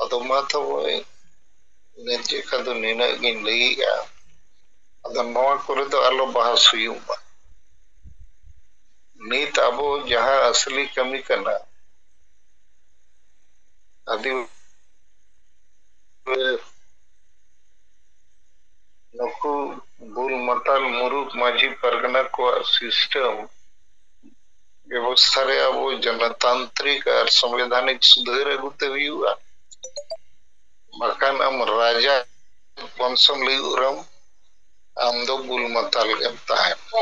ᱟᱫᱚ ᱢᱟ ᱛᱚᱵᱮ ᱱᱤᱛ ᱡᱮᱠᱷᱟ ᱫᱚ ᱱᱤᱱᱟᱹᱜ ᱜᱤᱧ ᱞᱟᱹᱭᱮᱜᱼᱟ᱾ ᱟᱫᱚ ᱱᱚᱣᱟ ᱠᱚᱨᱮ ᱫᱚ ᱟᱞᱚ ᱵᱟᱦᱟᱥ ᱦᱩᱭᱩᱜ ᱢᱟ᱾ ᱱᱤᱛ ᱟᱵᱚ ᱡᱟᱦᱟᱸ ᱟᱥᱞᱤ ᱠᱟᱹᱢᱤ ᱠᱟᱱᱟ, ᱟᱹᱫᱤ-, ᱱᱩᱠᱩ ᱵᱩᱞ ᱢᱟᱛᱟᱞ ᱢᱩᱨᱩᱠ ᱢᱟᱹᱡᱷᱤ ᱯᱟᱨᱜᱟᱱᱟ ᱠᱚᱣᱟᱜ system ᱵᱮᱵᱚᱥᱛᱷᱟ ᱨᱮ ᱟᱵᱚ ᱡᱚᱱᱚᱛᱟᱱᱛᱨᱤᱠ ᱟᱨ ᱥᱚᱝᱵᱤᱫᱷᱟᱱᱤᱠ ᱥᱩᱫᱷᱟᱹᱨ ᱟᱹᱜᱩ ᱛᱮ ᱦᱩᱭᱩᱜᱼᱟ᱾ ᱵᱟᱠᱷᱟᱱ ᱟᱢ ᱨᱟᱡᱟ ᱵᱚᱝᱥᱚᱢ ᱞᱟᱹᱭ ᱨᱮᱦᱚᱸ ᱟᱢ ᱫᱚ ᱵᱩᱞ ᱢᱟᱛᱟᱞ ᱜᱮᱢ ᱛᱟᱦᱮᱱᱟ᱾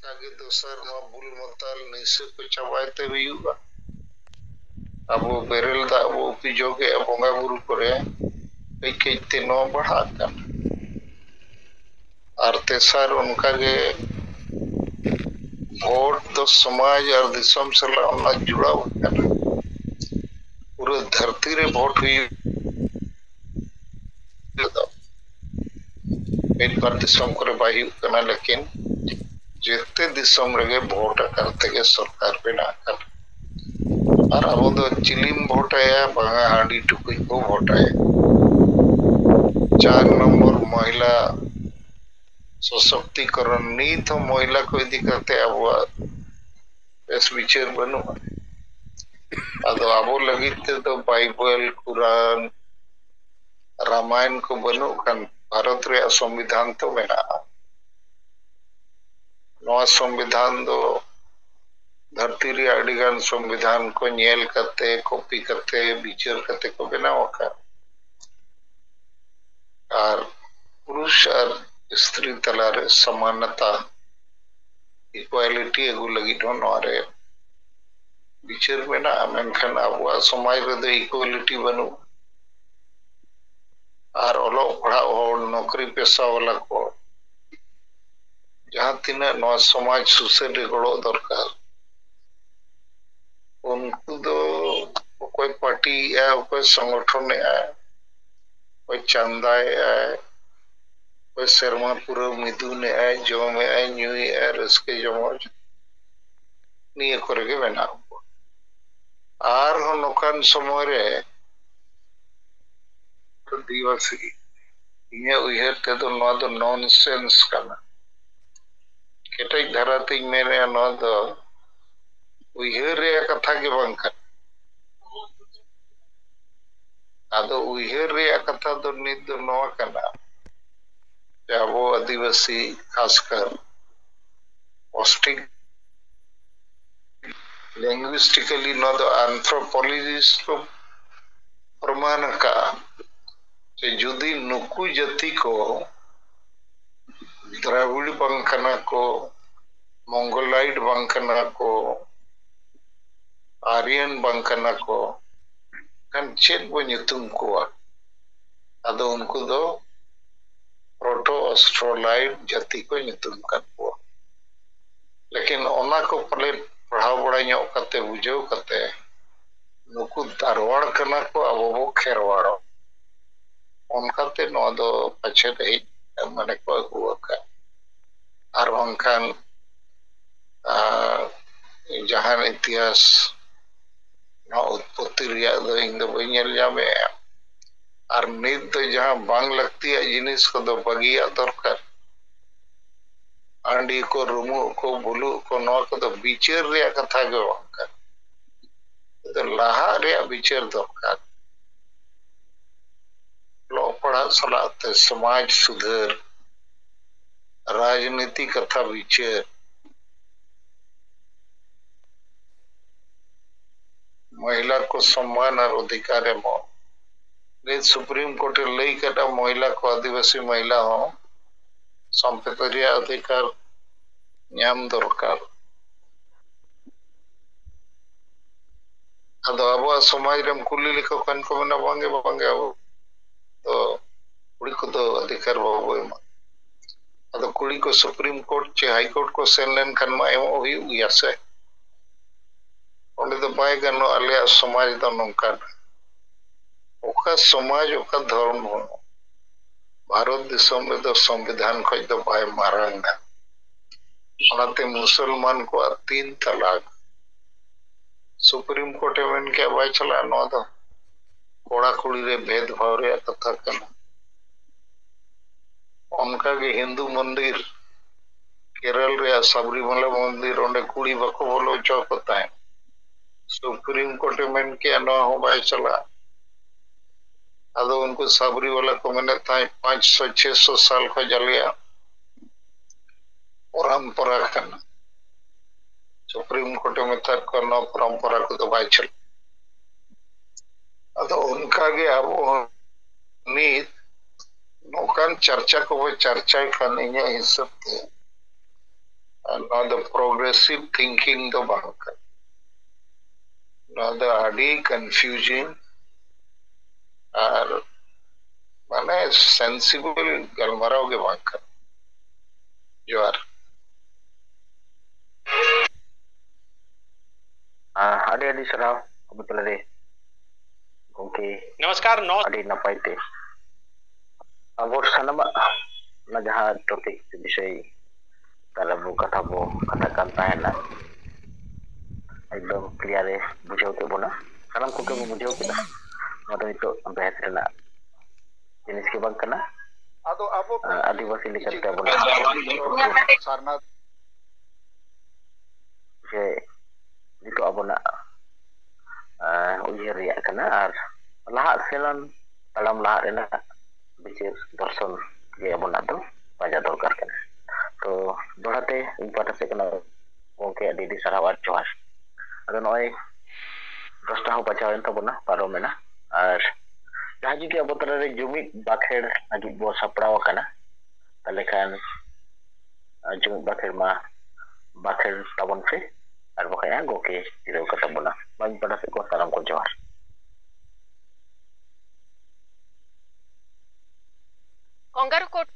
ᱚᱱᱠᱟᱜᱮ ᱫᱚᱥᱟᱨ ᱱᱚᱣᱟ ᱵᱩᱞ ᱢᱟᱛᱟᱞ ᱱᱤᱥᱟᱹ ᱠᱚ ᱪᱟᱵᱟᱭ ᱛᱮ ᱦᱩᱭᱩᱜᱼᱟ᱾ ᱟᱵᱚ ᱵᱮᱨᱮᱞ ᱫᱟᱜ ᱵᱚ ᱩᱯᱤᱡᱚᱜᱮᱜᱼᱟ ᱵᱚᱸᱜᱟ ᱵᱩᱨᱩ ᱠᱚᱨᱮ, ᱠᱟᱹᱡ ᱠᱟᱹᱡ ᱛᱮ ᱱᱚᱣᱟ ᱵᱟᱲᱦᱟᱜ ᱠᱟᱱᱟ᱾ ᱟᱨ ᱛᱮᱥᱟᱨ ᱚᱱᱠᱟᱜᱮ ᱵᱷᱳᱴ ᱫᱚ ᱥᱚᱢᱟᱡᱽ ᱟᱨ ᱫᱤᱥᱚᱢ ᱥᱟᱞᱟᱜ ᱚᱱᱟ ᱡᱩᱲᱟᱣ ᱠᱟᱱᱟ᱾ ᱯᱩᱨᱟᱹ ᱫᱷᱟᱹᱨᱛᱤ ᱨᱮ ᱵᱷᱳᱴ ᱦᱩᱭᱩᱜ ᱫᱚ ᱢᱤᱫ ᱵᱟᱨ ᱫᱤᱥᱚᱢ ᱠᱚᱨᱮ ᱵᱟᱭ ᱦᱩᱭᱩᱜ ᱠᱟᱱᱟ, ᱞᱮᱠᱤᱱ ᱡᱮᱛᱮ ᱫᱤᱥᱚᱢ ᱨᱮᱜᱮ ᱵᱷᱳᱴ ᱟᱠᱟᱨ ᱛᱮᱜᱮ ᱥᱚᱨᱠᱟᱨ ᱵᱮᱱᱟᱜ ᱠᱟᱱᱟ᱾ ᱟᱨ ᱟᱵᱚ ᱫᱚ ᱪᱤᱞᱤᱢ ᱵᱷᱳᱴ ᱟᱭᱟ? ᱵᱟᱝᱟ, ᱦᱟᱺᱰᱤ ᱴᱩᱠᱩᱡ ᱵᱚ ᱵᱷᱳᱴ ᱟᱭᱟ᱾ ᱪᱟᱨ ᱱᱚᱢᱵᱚᱨ, ᱢᱚᱦᱤᱞᱟ ᱥᱚᱥᱚᱠᱛᱤᱠᱚᱨᱚᱱ᱾ ᱱᱤᱛ ᱦᱚᱸ ᱢᱚᱦᱤᱞᱟ ᱠᱚ ᱤᱫᱤ ᱠᱟᱛᱮ ᱟᱵᱚᱣᱟᱜ ᱵᱮᱥ ᱵᱤᱪᱟᱹᱨ ᱵᱟᱹᱱᱩᱜᱼᱟ᱾ ᱟᱫᱚ ᱟᱵᱚ ᱞᱟᱹᱜᱤᱫ ᱛᱮᱫᱚ ᱵᱟᱭᱵᱮᱞ, ᱠᱩᱨᱟᱱ, ᱨᱟᱢᱟᱭᱚᱱ ᱠᱚ ᱵᱟᱹᱱᱩᱜ ᱠᱷᱟᱱ ᱵᱷᱟᱨᱚᱛ ᱨᱮᱭᱟᱜ ᱥᱚᱝᱵᱤᱫᱷᱟᱱ ᱛᱚ ᱢᱮᱱᱟᱜᱼᱟ᱾ ᱱᱚᱣᱟ ᱥᱚᱝᱵᱤᱫᱷᱟᱱ ᱫᱚ ᱫᱷᱟᱹᱨᱛᱤ ᱨᱮᱭᱟᱜ ᱟᱹᱰᱤᱜᱟᱱ ᱥᱚᱝᱵᱤᱫᱷᱟᱱ ᱠᱚ ᱧᱮᱞ ᱠᱟᱛᱮ, ᱠᱚᱯᱤ ᱠᱟᱛᱮ, ᱵᱤᱪᱟᱹᱨ ᱠᱟᱛᱮ ᱠᱚ ᱵᱮᱱᱟᱣ ᱟᱠᱟᱫ᱾ ᱟᱨ ᱯᱩᱨᱩᱥ ᱟᱨ ᱥᱛᱨᱤ ᱛᱟᱞᱟᱨᱮ ᱥᱚᱢᱟᱱᱚᱛᱟ, ᱤᱠᱣᱟᱞᱤᱴᱤ ᱟᱹᱜᱩ ᱞᱟᱹᱜᱤᱫ ᱦᱚᱸ ᱱᱚᱣᱟ ᱨᱮ ᱵᱤᱪᱟᱹᱨ ᱢᱮᱱᱟᱜᱼᱟ᱾ ᱢᱮᱱᱠᱷᱟᱱ ᱟᱵᱚᱣᱟᱜ ᱥᱚᱢᱟᱡᱽ ᱨᱮᱫᱚ ᱤᱠᱣᱟᱞᱤᱴᱤ ᱵᱟᱹᱱᱩᱜᱼᱟ᱾ ᱟᱨ ᱚᱞᱚᱜ ᱯᱟᱲᱦᱟᱜ ᱦᱚᱲ, ᱱᱚᱠᱨᱤ ᱯᱮᱥᱟ ᱵᱟᱞᱟ ᱠᱚ, ᱡᱟᱦᱟᱸ ᱛᱤᱱᱟᱹᱜ ᱱᱚᱣᱟ ᱥᱚᱢᱟᱡᱽ ᱥᱩᱥᱟᱹᱨ ᱨᱮ ᱜᱚᱲᱚ ᱫᱚᱨᱠᱟᱨ, ᱩᱱᱠᱩ ᱫᱚ ᱚᱠᱚᱭ ᱯᱟᱨᱴᱤᱭᱮᱫᱼᱟ, ᱚᱠᱚᱭ ᱥᱚᱝᱜᱚᱴᱷᱚᱱᱮᱫᱼᱟ, ᱚᱠᱚᱭ ᱪᱟᱸᱫᱟᱭᱮᱫᱼᱟᱭ, ᱚᱠᱚᱭ ᱥᱮᱨᱢᱟ ᱯᱩᱨᱟᱹᱣ ᱢᱤᱫᱩᱱᱮᱫᱼᱟᱭ, ᱡᱚᱢᱮᱫᱼᱟᱭ, ᱧᱩᱭᱮᱫᱼᱟᱭ, ᱨᱟᱹᱥᱠᱟᱹ ᱡᱚᱢᱚᱡ, ᱱᱤᱭᱟᱹ ᱠᱚᱨᱮ ᱜᱮ ᱢᱮᱱᱟᱜ ᱠᱚᱣᱟ᱾ ᱟᱨᱦᱚᱸ ᱱᱚᱝᱠᱟᱱ ᱥᱚᱢᱚᱭ ᱨᱮ ᱟᱹᱫᱤᱵᱟᱹᱥᱤ, ᱤᱧᱟᱹᱜ ᱩᱭᱦᱟᱹᱨ ᱛᱮᱫᱚ ᱱᱚᱣᱟ ᱫᱚ ᱱᱚᱱᱥᱮᱱᱥ ᱠᱟᱱᱟ᱾ ᱠᱮᱴᱮᱡ ᱫᱷᱟᱨᱟ ᱛᱤᱧ ᱢᱮᱱᱮᱫᱼᱟ, ᱱᱚᱣᱟ ᱫᱚ ᱩᱭᱦᱟᱹᱨ ᱨᱮᱭᱟᱜ ᱠᱟᱛᱷᱟ ᱜᱮ ᱵᱟᱝ ᱠᱟᱱᱟ᱾ ᱟᱫᱚ ᱩᱭᱦᱟᱹᱨ ᱨᱮᱭᱟᱜ ᱠᱟᱛᱷᱟ ᱫᱚ ᱱᱤᱛ ᱫᱚ ᱱᱚᱣᱟ ᱠᱟᱱᱟ ᱡᱮ ᱟᱵᱚ ᱟᱹᱫᱤᱵᱟᱹᱥᱤ, ᱠᱷᱟᱥᱠᱟᱨ ᱚᱥᱴᱤᱠ ᱞᱤᱝᱜᱩᱭᱤᱥᱴᱤᱠᱟᱞᱤ ᱱᱚᱣᱟ ᱫᱚ ᱟᱱᱛᱷᱨᱳᱯᱳᱞᱚᱡᱤᱥᱴ ᱠᱚ ᱯᱨᱚᱢᱟᱱ ᱟᱠᱟᱫᱼᱟ ᱡᱮ ᱡᱩᱫᱤ ᱱᱩᱠᱩ ᱡᱟᱹᱛᱤ ᱠᱚ ᱫᱨᱟᱵᱤᱲ ᱵᱟᱝ ᱠᱟᱱᱟ ᱠᱚ, ᱢᱚᱝᱜᱚᱞᱟᱭᱤᱴ ᱵᱟᱝ ᱠᱟᱱᱟ ᱠᱚ, ᱟᱨᱭᱟᱱ ᱵᱟᱝ ᱠᱟᱱᱟ ᱠᱚ, ᱠᱷᱟᱱ ᱪᱮᱫ ᱵᱚ ᱧᱩᱛᱩᱢ ᱠᱚᱣᱟ? ᱟᱫᱚ ᱩᱱᱠᱩ ᱫᱚ ᱯᱨᱚᱴᱳ ᱚᱥᱴᱨᱳᱞᱟᱭᱤᱴ ᱡᱟᱹᱛᱤ ᱠᱚ ᱧᱩᱛᱩᱢ ᱠᱟᱫ ᱠᱚᱣᱟ᱾ ᱞᱮᱠᱤᱱ ᱚᱱᱟ ᱠᱚ ᱯᱟᱞᱮ ᱯᱟᱲᱦᱟᱣ ᱵᱟᱲᱟ ᱧᱚᱜ ᱠᱟᱛᱮ, ᱵᱩᱡᱷᱟᱹᱣ ᱠᱟᱛᱮ, ᱱᱩᱠᱩ ᱫᱟᱨᱣᱟᱲ ᱠᱟᱱᱟ ᱠᱚ, ᱟᱵᱚ ᱵᱚ ᱠᱷᱮᱨᱣᱟᱲᱚᱜ, ᱚᱱᱠᱟᱛᱮ ᱱᱚᱣᱟ ᱫᱚ ᱯᱟᱪᱮᱫ ᱦᱮᱡ, ᱢᱟᱱᱮ, ᱠᱚ ᱟᱹᱜᱩ ᱟᱠᱟᱫ᱾ ᱟᱨ ᱵᱟᱝᱠᱷᱟᱱ, ᱟᱨ ᱡᱟᱦᱟᱱ ᱤᱛᱤᱦᱟᱥ ᱱᱚᱣᱟ ᱩᱛᱯᱚᱛᱛᱤ ᱨᱮᱭᱟᱜ ᱫᱚ ᱤᱧ ᱫᱚ ᱵᱟᱹᱧ ᱧᱮᱞ ᱧᱟᱢᱮᱫᱼᱟ᱾ ᱟᱨ ᱱᱤᱛ ᱫᱚ ᱡᱟᱦᱟᱸ ᱵᱟᱝ ᱞᱟᱹᱠᱛᱤᱭᱟᱜ ᱡᱤᱱᱤᱥ ᱠᱚᱫᱚ ᱵᱟᱹᱜᱤᱭᱟᱜ ᱫᱚᱨᱠᱟᱨ᱾ ᱦᱟᱺᱰᱤ ᱠᱚ, ᱨᱩᱢᱩᱜ ᱠᱚ, ᱵᱩᱞᱩᱜ ᱠᱚ, ᱱᱚᱣᱟ ᱠᱚᱫᱚ ᱵᱤᱪᱟᱹᱨ ᱨᱮᱭᱟᱜ ᱠᱟᱛᱷᱟ ᱜᱮ ᱵᱟᱝ ᱠᱟᱱᱟ᱾ ᱱᱤᱛ ᱫᱚ ᱞᱟᱦᱟᱜ ᱨᱮᱭᱟᱜ ᱵᱤᱪᱟᱹᱨ ᱫᱚᱨᱠᱟᱨ᱾ ᱚᱞᱚᱜ ᱯᱟᱲᱦᱟᱜ ᱥᱟᱞᱟᱜ ᱛᱮ ᱥᱚᱢᱟᱡᱽ ᱥᱩᱫᱷᱟᱹᱨ, ᱨᱟᱡᱽᱱᱤᱛᱤ ᱠᱟᱛᱷᱟ ᱵᱤᱪᱟᱹᱨ, ᱢᱚᱦᱤᱞᱟ ᱠᱚ ᱥᱚᱢᱢᱟᱱ ᱟᱨ ᱚᱫᱷᱤᱠᱟᱨ ᱮᱢᱚᱜ᱾ ᱱᱤᱛ ᱥᱩᱯᱨᱤᱢ ᱠᱳᱨᱴ ᱮ ᱞᱟᱹᱭ ᱠᱟᱫᱟ, ᱢᱚᱦᱤᱞᱟ ᱠᱚ, ᱟᱹᱫᱤᱵᱟᱹᱥᱤ ᱢᱚᱦᱤᱞᱟ ᱦᱚᱸ ᱥᱚᱢᱯᱚᱛᱛᱤ ᱨᱮᱭᱟᱜ ᱚᱫᱷᱤᱠᱟᱨ ᱧᱟᱢ ᱫᱚᱨᱠᱟᱨ᱾ ᱟᱫᱚ ᱟᱵᱚᱣᱟᱜ ᱥᱚᱢᱟᱡᱽ ᱨᱮᱢ ᱠᱩᱞᱤ ᱞᱮᱠᱚ ᱠᱷᱟᱱ ᱠᱚ ᱢᱮᱱᱟ, "ᱵᱟᱝᱜᱮ, ᱵᱟᱝᱜᱮ, ᱟᱵᱚ ᱫᱚ ᱠᱩᱲᱤ ᱠᱚᱫᱚ ᱚᱫᱷᱤᱠᱟᱨ ᱵᱟᱵᱚ ᱮᱢᱟ᱾" ᱟᱫᱚ ᱠᱩᱲᱤ ᱠᱚ ᱥᱩᱯᱨᱤᱢ ᱠᱳᱨᱴ ᱪᱮ ᱦᱟᱭ ᱠᱳᱨᱴ ᱠᱚ ᱥᱮᱱ ᱞᱮᱱᱠᱷᱟᱱ ᱢᱟ ᱮᱢᱚᱜ ᱦᱩᱭᱩᱜ ᱜᱮᱭᱟ ᱥᱮ᱾ ᱚᱸᱰᱮ ᱫᱚ ᱵᱟᱭ ᱜᱟᱱᱚᱜᱼᱟ, ᱟᱞᱮᱭᱟᱜ ᱥᱚᱢᱟᱡᱽ ᱫᱚ ᱱᱚᱝᱠᱟᱱᱟ᱾ ᱚᱠᱟ ᱥᱚᱢᱟᱡᱽ, ᱚᱠᱟ ᱫᱷᱚᱨᱢᱚ ᱵᱷᱟᱨᱚᱛ ᱫᱤᱥᱚᱢ ᱨᱮᱫᱚ ᱥᱚᱝᱵᱤᱫᱷᱟᱱ ᱠᱷᱚᱡ ᱫᱚ ᱵᱟᱭ ᱢᱟᱨᱟᱝᱟ᱾ ᱚᱱᱟᱛᱮ ᱢᱩᱥᱚᱞᱢᱟᱱ ᱠᱚᱣᱟᱜ ᱛᱤᱱ ᱛᱟᱞᱟᱠ ᱥᱩᱯᱨᱤᱢ ᱠᱳᱨᱴ ᱮ ᱢᱮᱱ ᱠᱮᱜᱼᱟ, ᱵᱟᱭ ᱪᱟᱞᱟᱜᱼᱟ᱾ ᱱᱚᱣᱟ ᱫᱚ ᱠᱚᱲᱟ ᱠᱩᱲᱤ ᱨᱮ ᱵᱷᱮᱫᱽ ᱵᱷᱟᱣ ᱨᱮᱭᱟᱜ ᱠᱟᱛᱷᱟ ᱠᱟᱱᱟ᱾ ᱚᱱᱠᱟᱜᱮ ᱦᱤᱱᱫᱩ ᱢᱚᱱᱫᱤᱨ, ᱠᱮᱨᱚᱞ ᱨᱮᱭᱟᱜ ᱥᱟᱵᱨᱤᱢᱟᱞᱟ ᱢᱚᱱᱫᱤᱨ, ᱚᱸᱰᱮ ᱠᱩᱲᱤ ᱵᱟᱠᱚ ᱵᱚᱞᱚ ᱦᱚᱪᱚ ᱟᱠᱚ ᱛᱟᱦᱮᱸᱫ᱾ ᱥᱩᱯᱨᱤᱢ ᱠᱳᱨᱴ ᱮ ᱢᱮᱱ ᱠᱮᱜᱼᱟ, ᱱᱚᱣᱟ ᱦᱚᱸ ᱵᱟᱭ ᱪᱟᱞᱟᱜᱼᱟ᱾ ᱟᱫᱚ ᱩᱱᱠᱩ ᱥᱟᱵᱨᱤ ᱵᱟᱞᱟ ᱠᱚ ᱢᱮᱱᱮᱫ ᱛᱟᱦᱮᱸᱫ, "ᱯᱟᱸᱪᱥᱚ ᱪᱷᱮᱥᱚ ᱥᱟᱞ ᱠᱷᱚᱡ ᱟᱞᱮᱭᱟᱜ ᱯᱚᱨᱚᱢᱯᱚᱨᱟ ᱠᱟᱱᱟ᱾" ᱥᱩᱯᱨᱤᱢ ᱠᱳᱨᱴ ᱮ ᱢᱮᱛᱟᱫ ᱠᱚᱣᱟ, "ᱱᱚᱣᱟ ᱯᱚᱨᱚᱢᱯᱚᱨᱟ ᱠᱚᱫᱚ ᱵᱟᱭ ᱪᱟᱞᱟᱜᱼᱟ᱾" ᱟᱫᱚ ᱚᱱᱠᱟᱜᱮ ᱟᱵᱚ ᱦᱚᱸ ᱱᱤᱛ ᱱᱚᱝᱠᱟᱱ ᱪᱟᱨᱪᱟ ᱠᱚᱵᱚ ᱪᱟᱨᱪᱟᱭ ᱠᱷᱟᱱ, ᱤᱧᱟᱹᱜ ᱦᱤᱥᱟᱹᱵ ᱛᱮ ᱱᱚᱣᱟ ᱫᱚ ᱯᱨᱳᱜᱨᱮᱥᱤᱵᱷ ᱛᱷᱤᱝᱠᱤᱝ ᱫᱚ ᱵᱟᱝ ᱠᱟᱱᱟ᱾ ᱱᱚᱣᱟ ᱫᱚ ᱟᱹᱰᱤ ᱠᱚᱱᱯᱷᱤᱭᱩᱡᱤᱝ ᱟᱨ ᱢᱟᱱᱮ ᱥᱮᱱᱥᱤᱵᱚᱞ ᱜᱟᱞᱢᱟᱨᱟᱣ ᱜᱮ ᱵᱟᱝ ᱠᱟᱱᱟ᱾ ᱡᱚᱦᱟᱨ᱾ ᱟᱸ, ᱟᱹᱰᱤ ᱟᱹᱰᱤ ᱥᱟᱨᱦᱟᱣ ᱟᱵᱚ ᱛᱟᱞᱟᱨᱮ ᱜᱚᱢᱠᱮ᱾ ᱱᱚᱢᱚᱥᱠᱟᱨ, ᱱᱚᱢᱚᱥ- ᱟᱹᱰᱤ ᱱᱟᱯᱟᱭ ᱛᱮ ᱟᱵᱚ ᱥᱟᱱᱟᱢᱟᱜ ᱚᱱᱟ ᱡᱟᱦᱟᱸ ᱴᱚᱯᱤᱠ ᱵᱤᱥᱚᱭ ᱛᱟᱦᱞᱮ ᱟᱵᱚ ᱠᱟᱛᱷᱟ ᱵᱚ ᱠᱟᱛᱷᱟ ᱠᱟᱱ ᱛᱟᱦᱮᱱᱟ, ᱮᱠᱫᱚᱢ ᱠᱞᱤᱭᱟᱨ ᱮ ᱵᱩᱡᱷᱟᱹᱣ ᱠᱮᱫ ᱵᱚᱱᱟ᱾ ᱥᱟᱱᱟᱢ ᱠᱚᱜᱮ ᱵᱚ ᱵᱩᱡᱷᱟᱹᱣ ᱠᱮᱫᱟ᱾ ᱱᱚᱣᱟ ᱫᱚ ᱱᱤᱛᱚᱜ ᱵᱮᱦᱮᱥ ᱨᱮᱱᱟᱜ ᱡᱤᱱᱤᱥ ᱜᱮ ᱵᱟᱝ ᱠᱟᱱᱟ᱾ ᱟᱫᱚ ᱟᱵᱚ ᱠᱚ ᱟᱹᱫᱤᱵᱟᱹᱥᱤ ᱞᱮᱠᱟᱛᱮ ᱤᱪᱟᱹᱜ ᱟᱵᱚᱱᱟᱜ ᱜᱟᱹᱰᱭᱟᱹ ᱥᱟᱨᱱᱟ ᱡᱮ ᱱᱤᱛᱚᱜ ᱟᱵᱚᱱᱟᱜ ᱟᱸ, ᱩᱭᱦᱟᱹᱨ ᱨᱮᱭᱟᱜ ᱠᱟᱱᱟ ᱟᱨ ᱞᱟᱦᱟᱜ ᱥᱮᱱ ᱛᱟᱲᱟᱢ ᱞᱟᱦᱟᱜ ᱨᱮᱱᱟᱜ ᱵᱤᱪᱟᱹᱨ ᱫᱚᱨᱥᱚᱱ ᱜᱮ ᱟᱵᱚᱱᱟᱜ ᱫᱚ ᱯᱟᱸᱡᱟ ᱫᱚᱨᱠᱟᱨ ᱠᱟᱱᱟ᱾ ᱛᱚ ᱫᱚᱦᱲᱟᱛᱮ ᱤᱧ ᱯᱟᱦᱴᱟ ᱥᱮᱫ ᱠᱷᱚᱱᱟᱜ ᱜᱚᱢᱠᱮ ᱟᱹᱰᱤ ᱟᱹᱰᱤ ᱥᱟᱨᱦᱟᱣ ᱟᱨ ᱡᱚᱦᱟᱨ᱾ ᱟᱫᱚ ᱱᱚᱜᱼᱚᱭ ᱫᱚᱥᱴᱟ ᱦᱚᱸ ᱵᱟᱡᱟᱣ ᱮᱱ ᱛᱟᱵᱚᱱᱟ, ᱯᱟᱨᱚᱢᱮᱱᱟ, ᱟᱨ ᱡᱟᱦᱟᱸ ᱡᱩᱫᱤ ᱟᱵᱚ ᱛᱟᱞᱟᱨᱮ ᱡᱩᱢᱤᱫ ᱵᱟᱠᱷᱮᱲ ᱞᱟᱹᱜᱤᱫ ᱵᱚ ᱥᱟᱯᱲᱟᱣ ᱟᱠᱟᱱᱟ, ᱛᱟᱦᱚᱞᱮ ᱠᱷᱟᱱ ᱟᱨ ᱡᱩᱢᱤᱫ ᱵᱟᱠᱷᱮᱲ ᱢᱟ ᱵᱟᱠᱷᱮᱲ ᱛᱟᱵᱚᱱ ᱯᱮ, ᱟᱨ ᱵᱟᱠᱷᱟᱡ ᱦᱟᱸᱜ ᱜᱚᱢᱠᱮ ᱡᱤᱨᱟᱹᱣ ᱠᱟᱛᱟ ᱵᱚᱱᱟ᱾ ᱢᱟ ᱤᱧ ᱯᱟᱦᱴᱟ ᱥᱮᱫ ᱠᱷᱚᱱ ᱥᱟᱱᱟᱢ ᱠᱚ ᱡᱚᱦᱟᱨ᱾ ᱠᱚᱝᱜᱟᱨᱩ ᱠᱳᱴ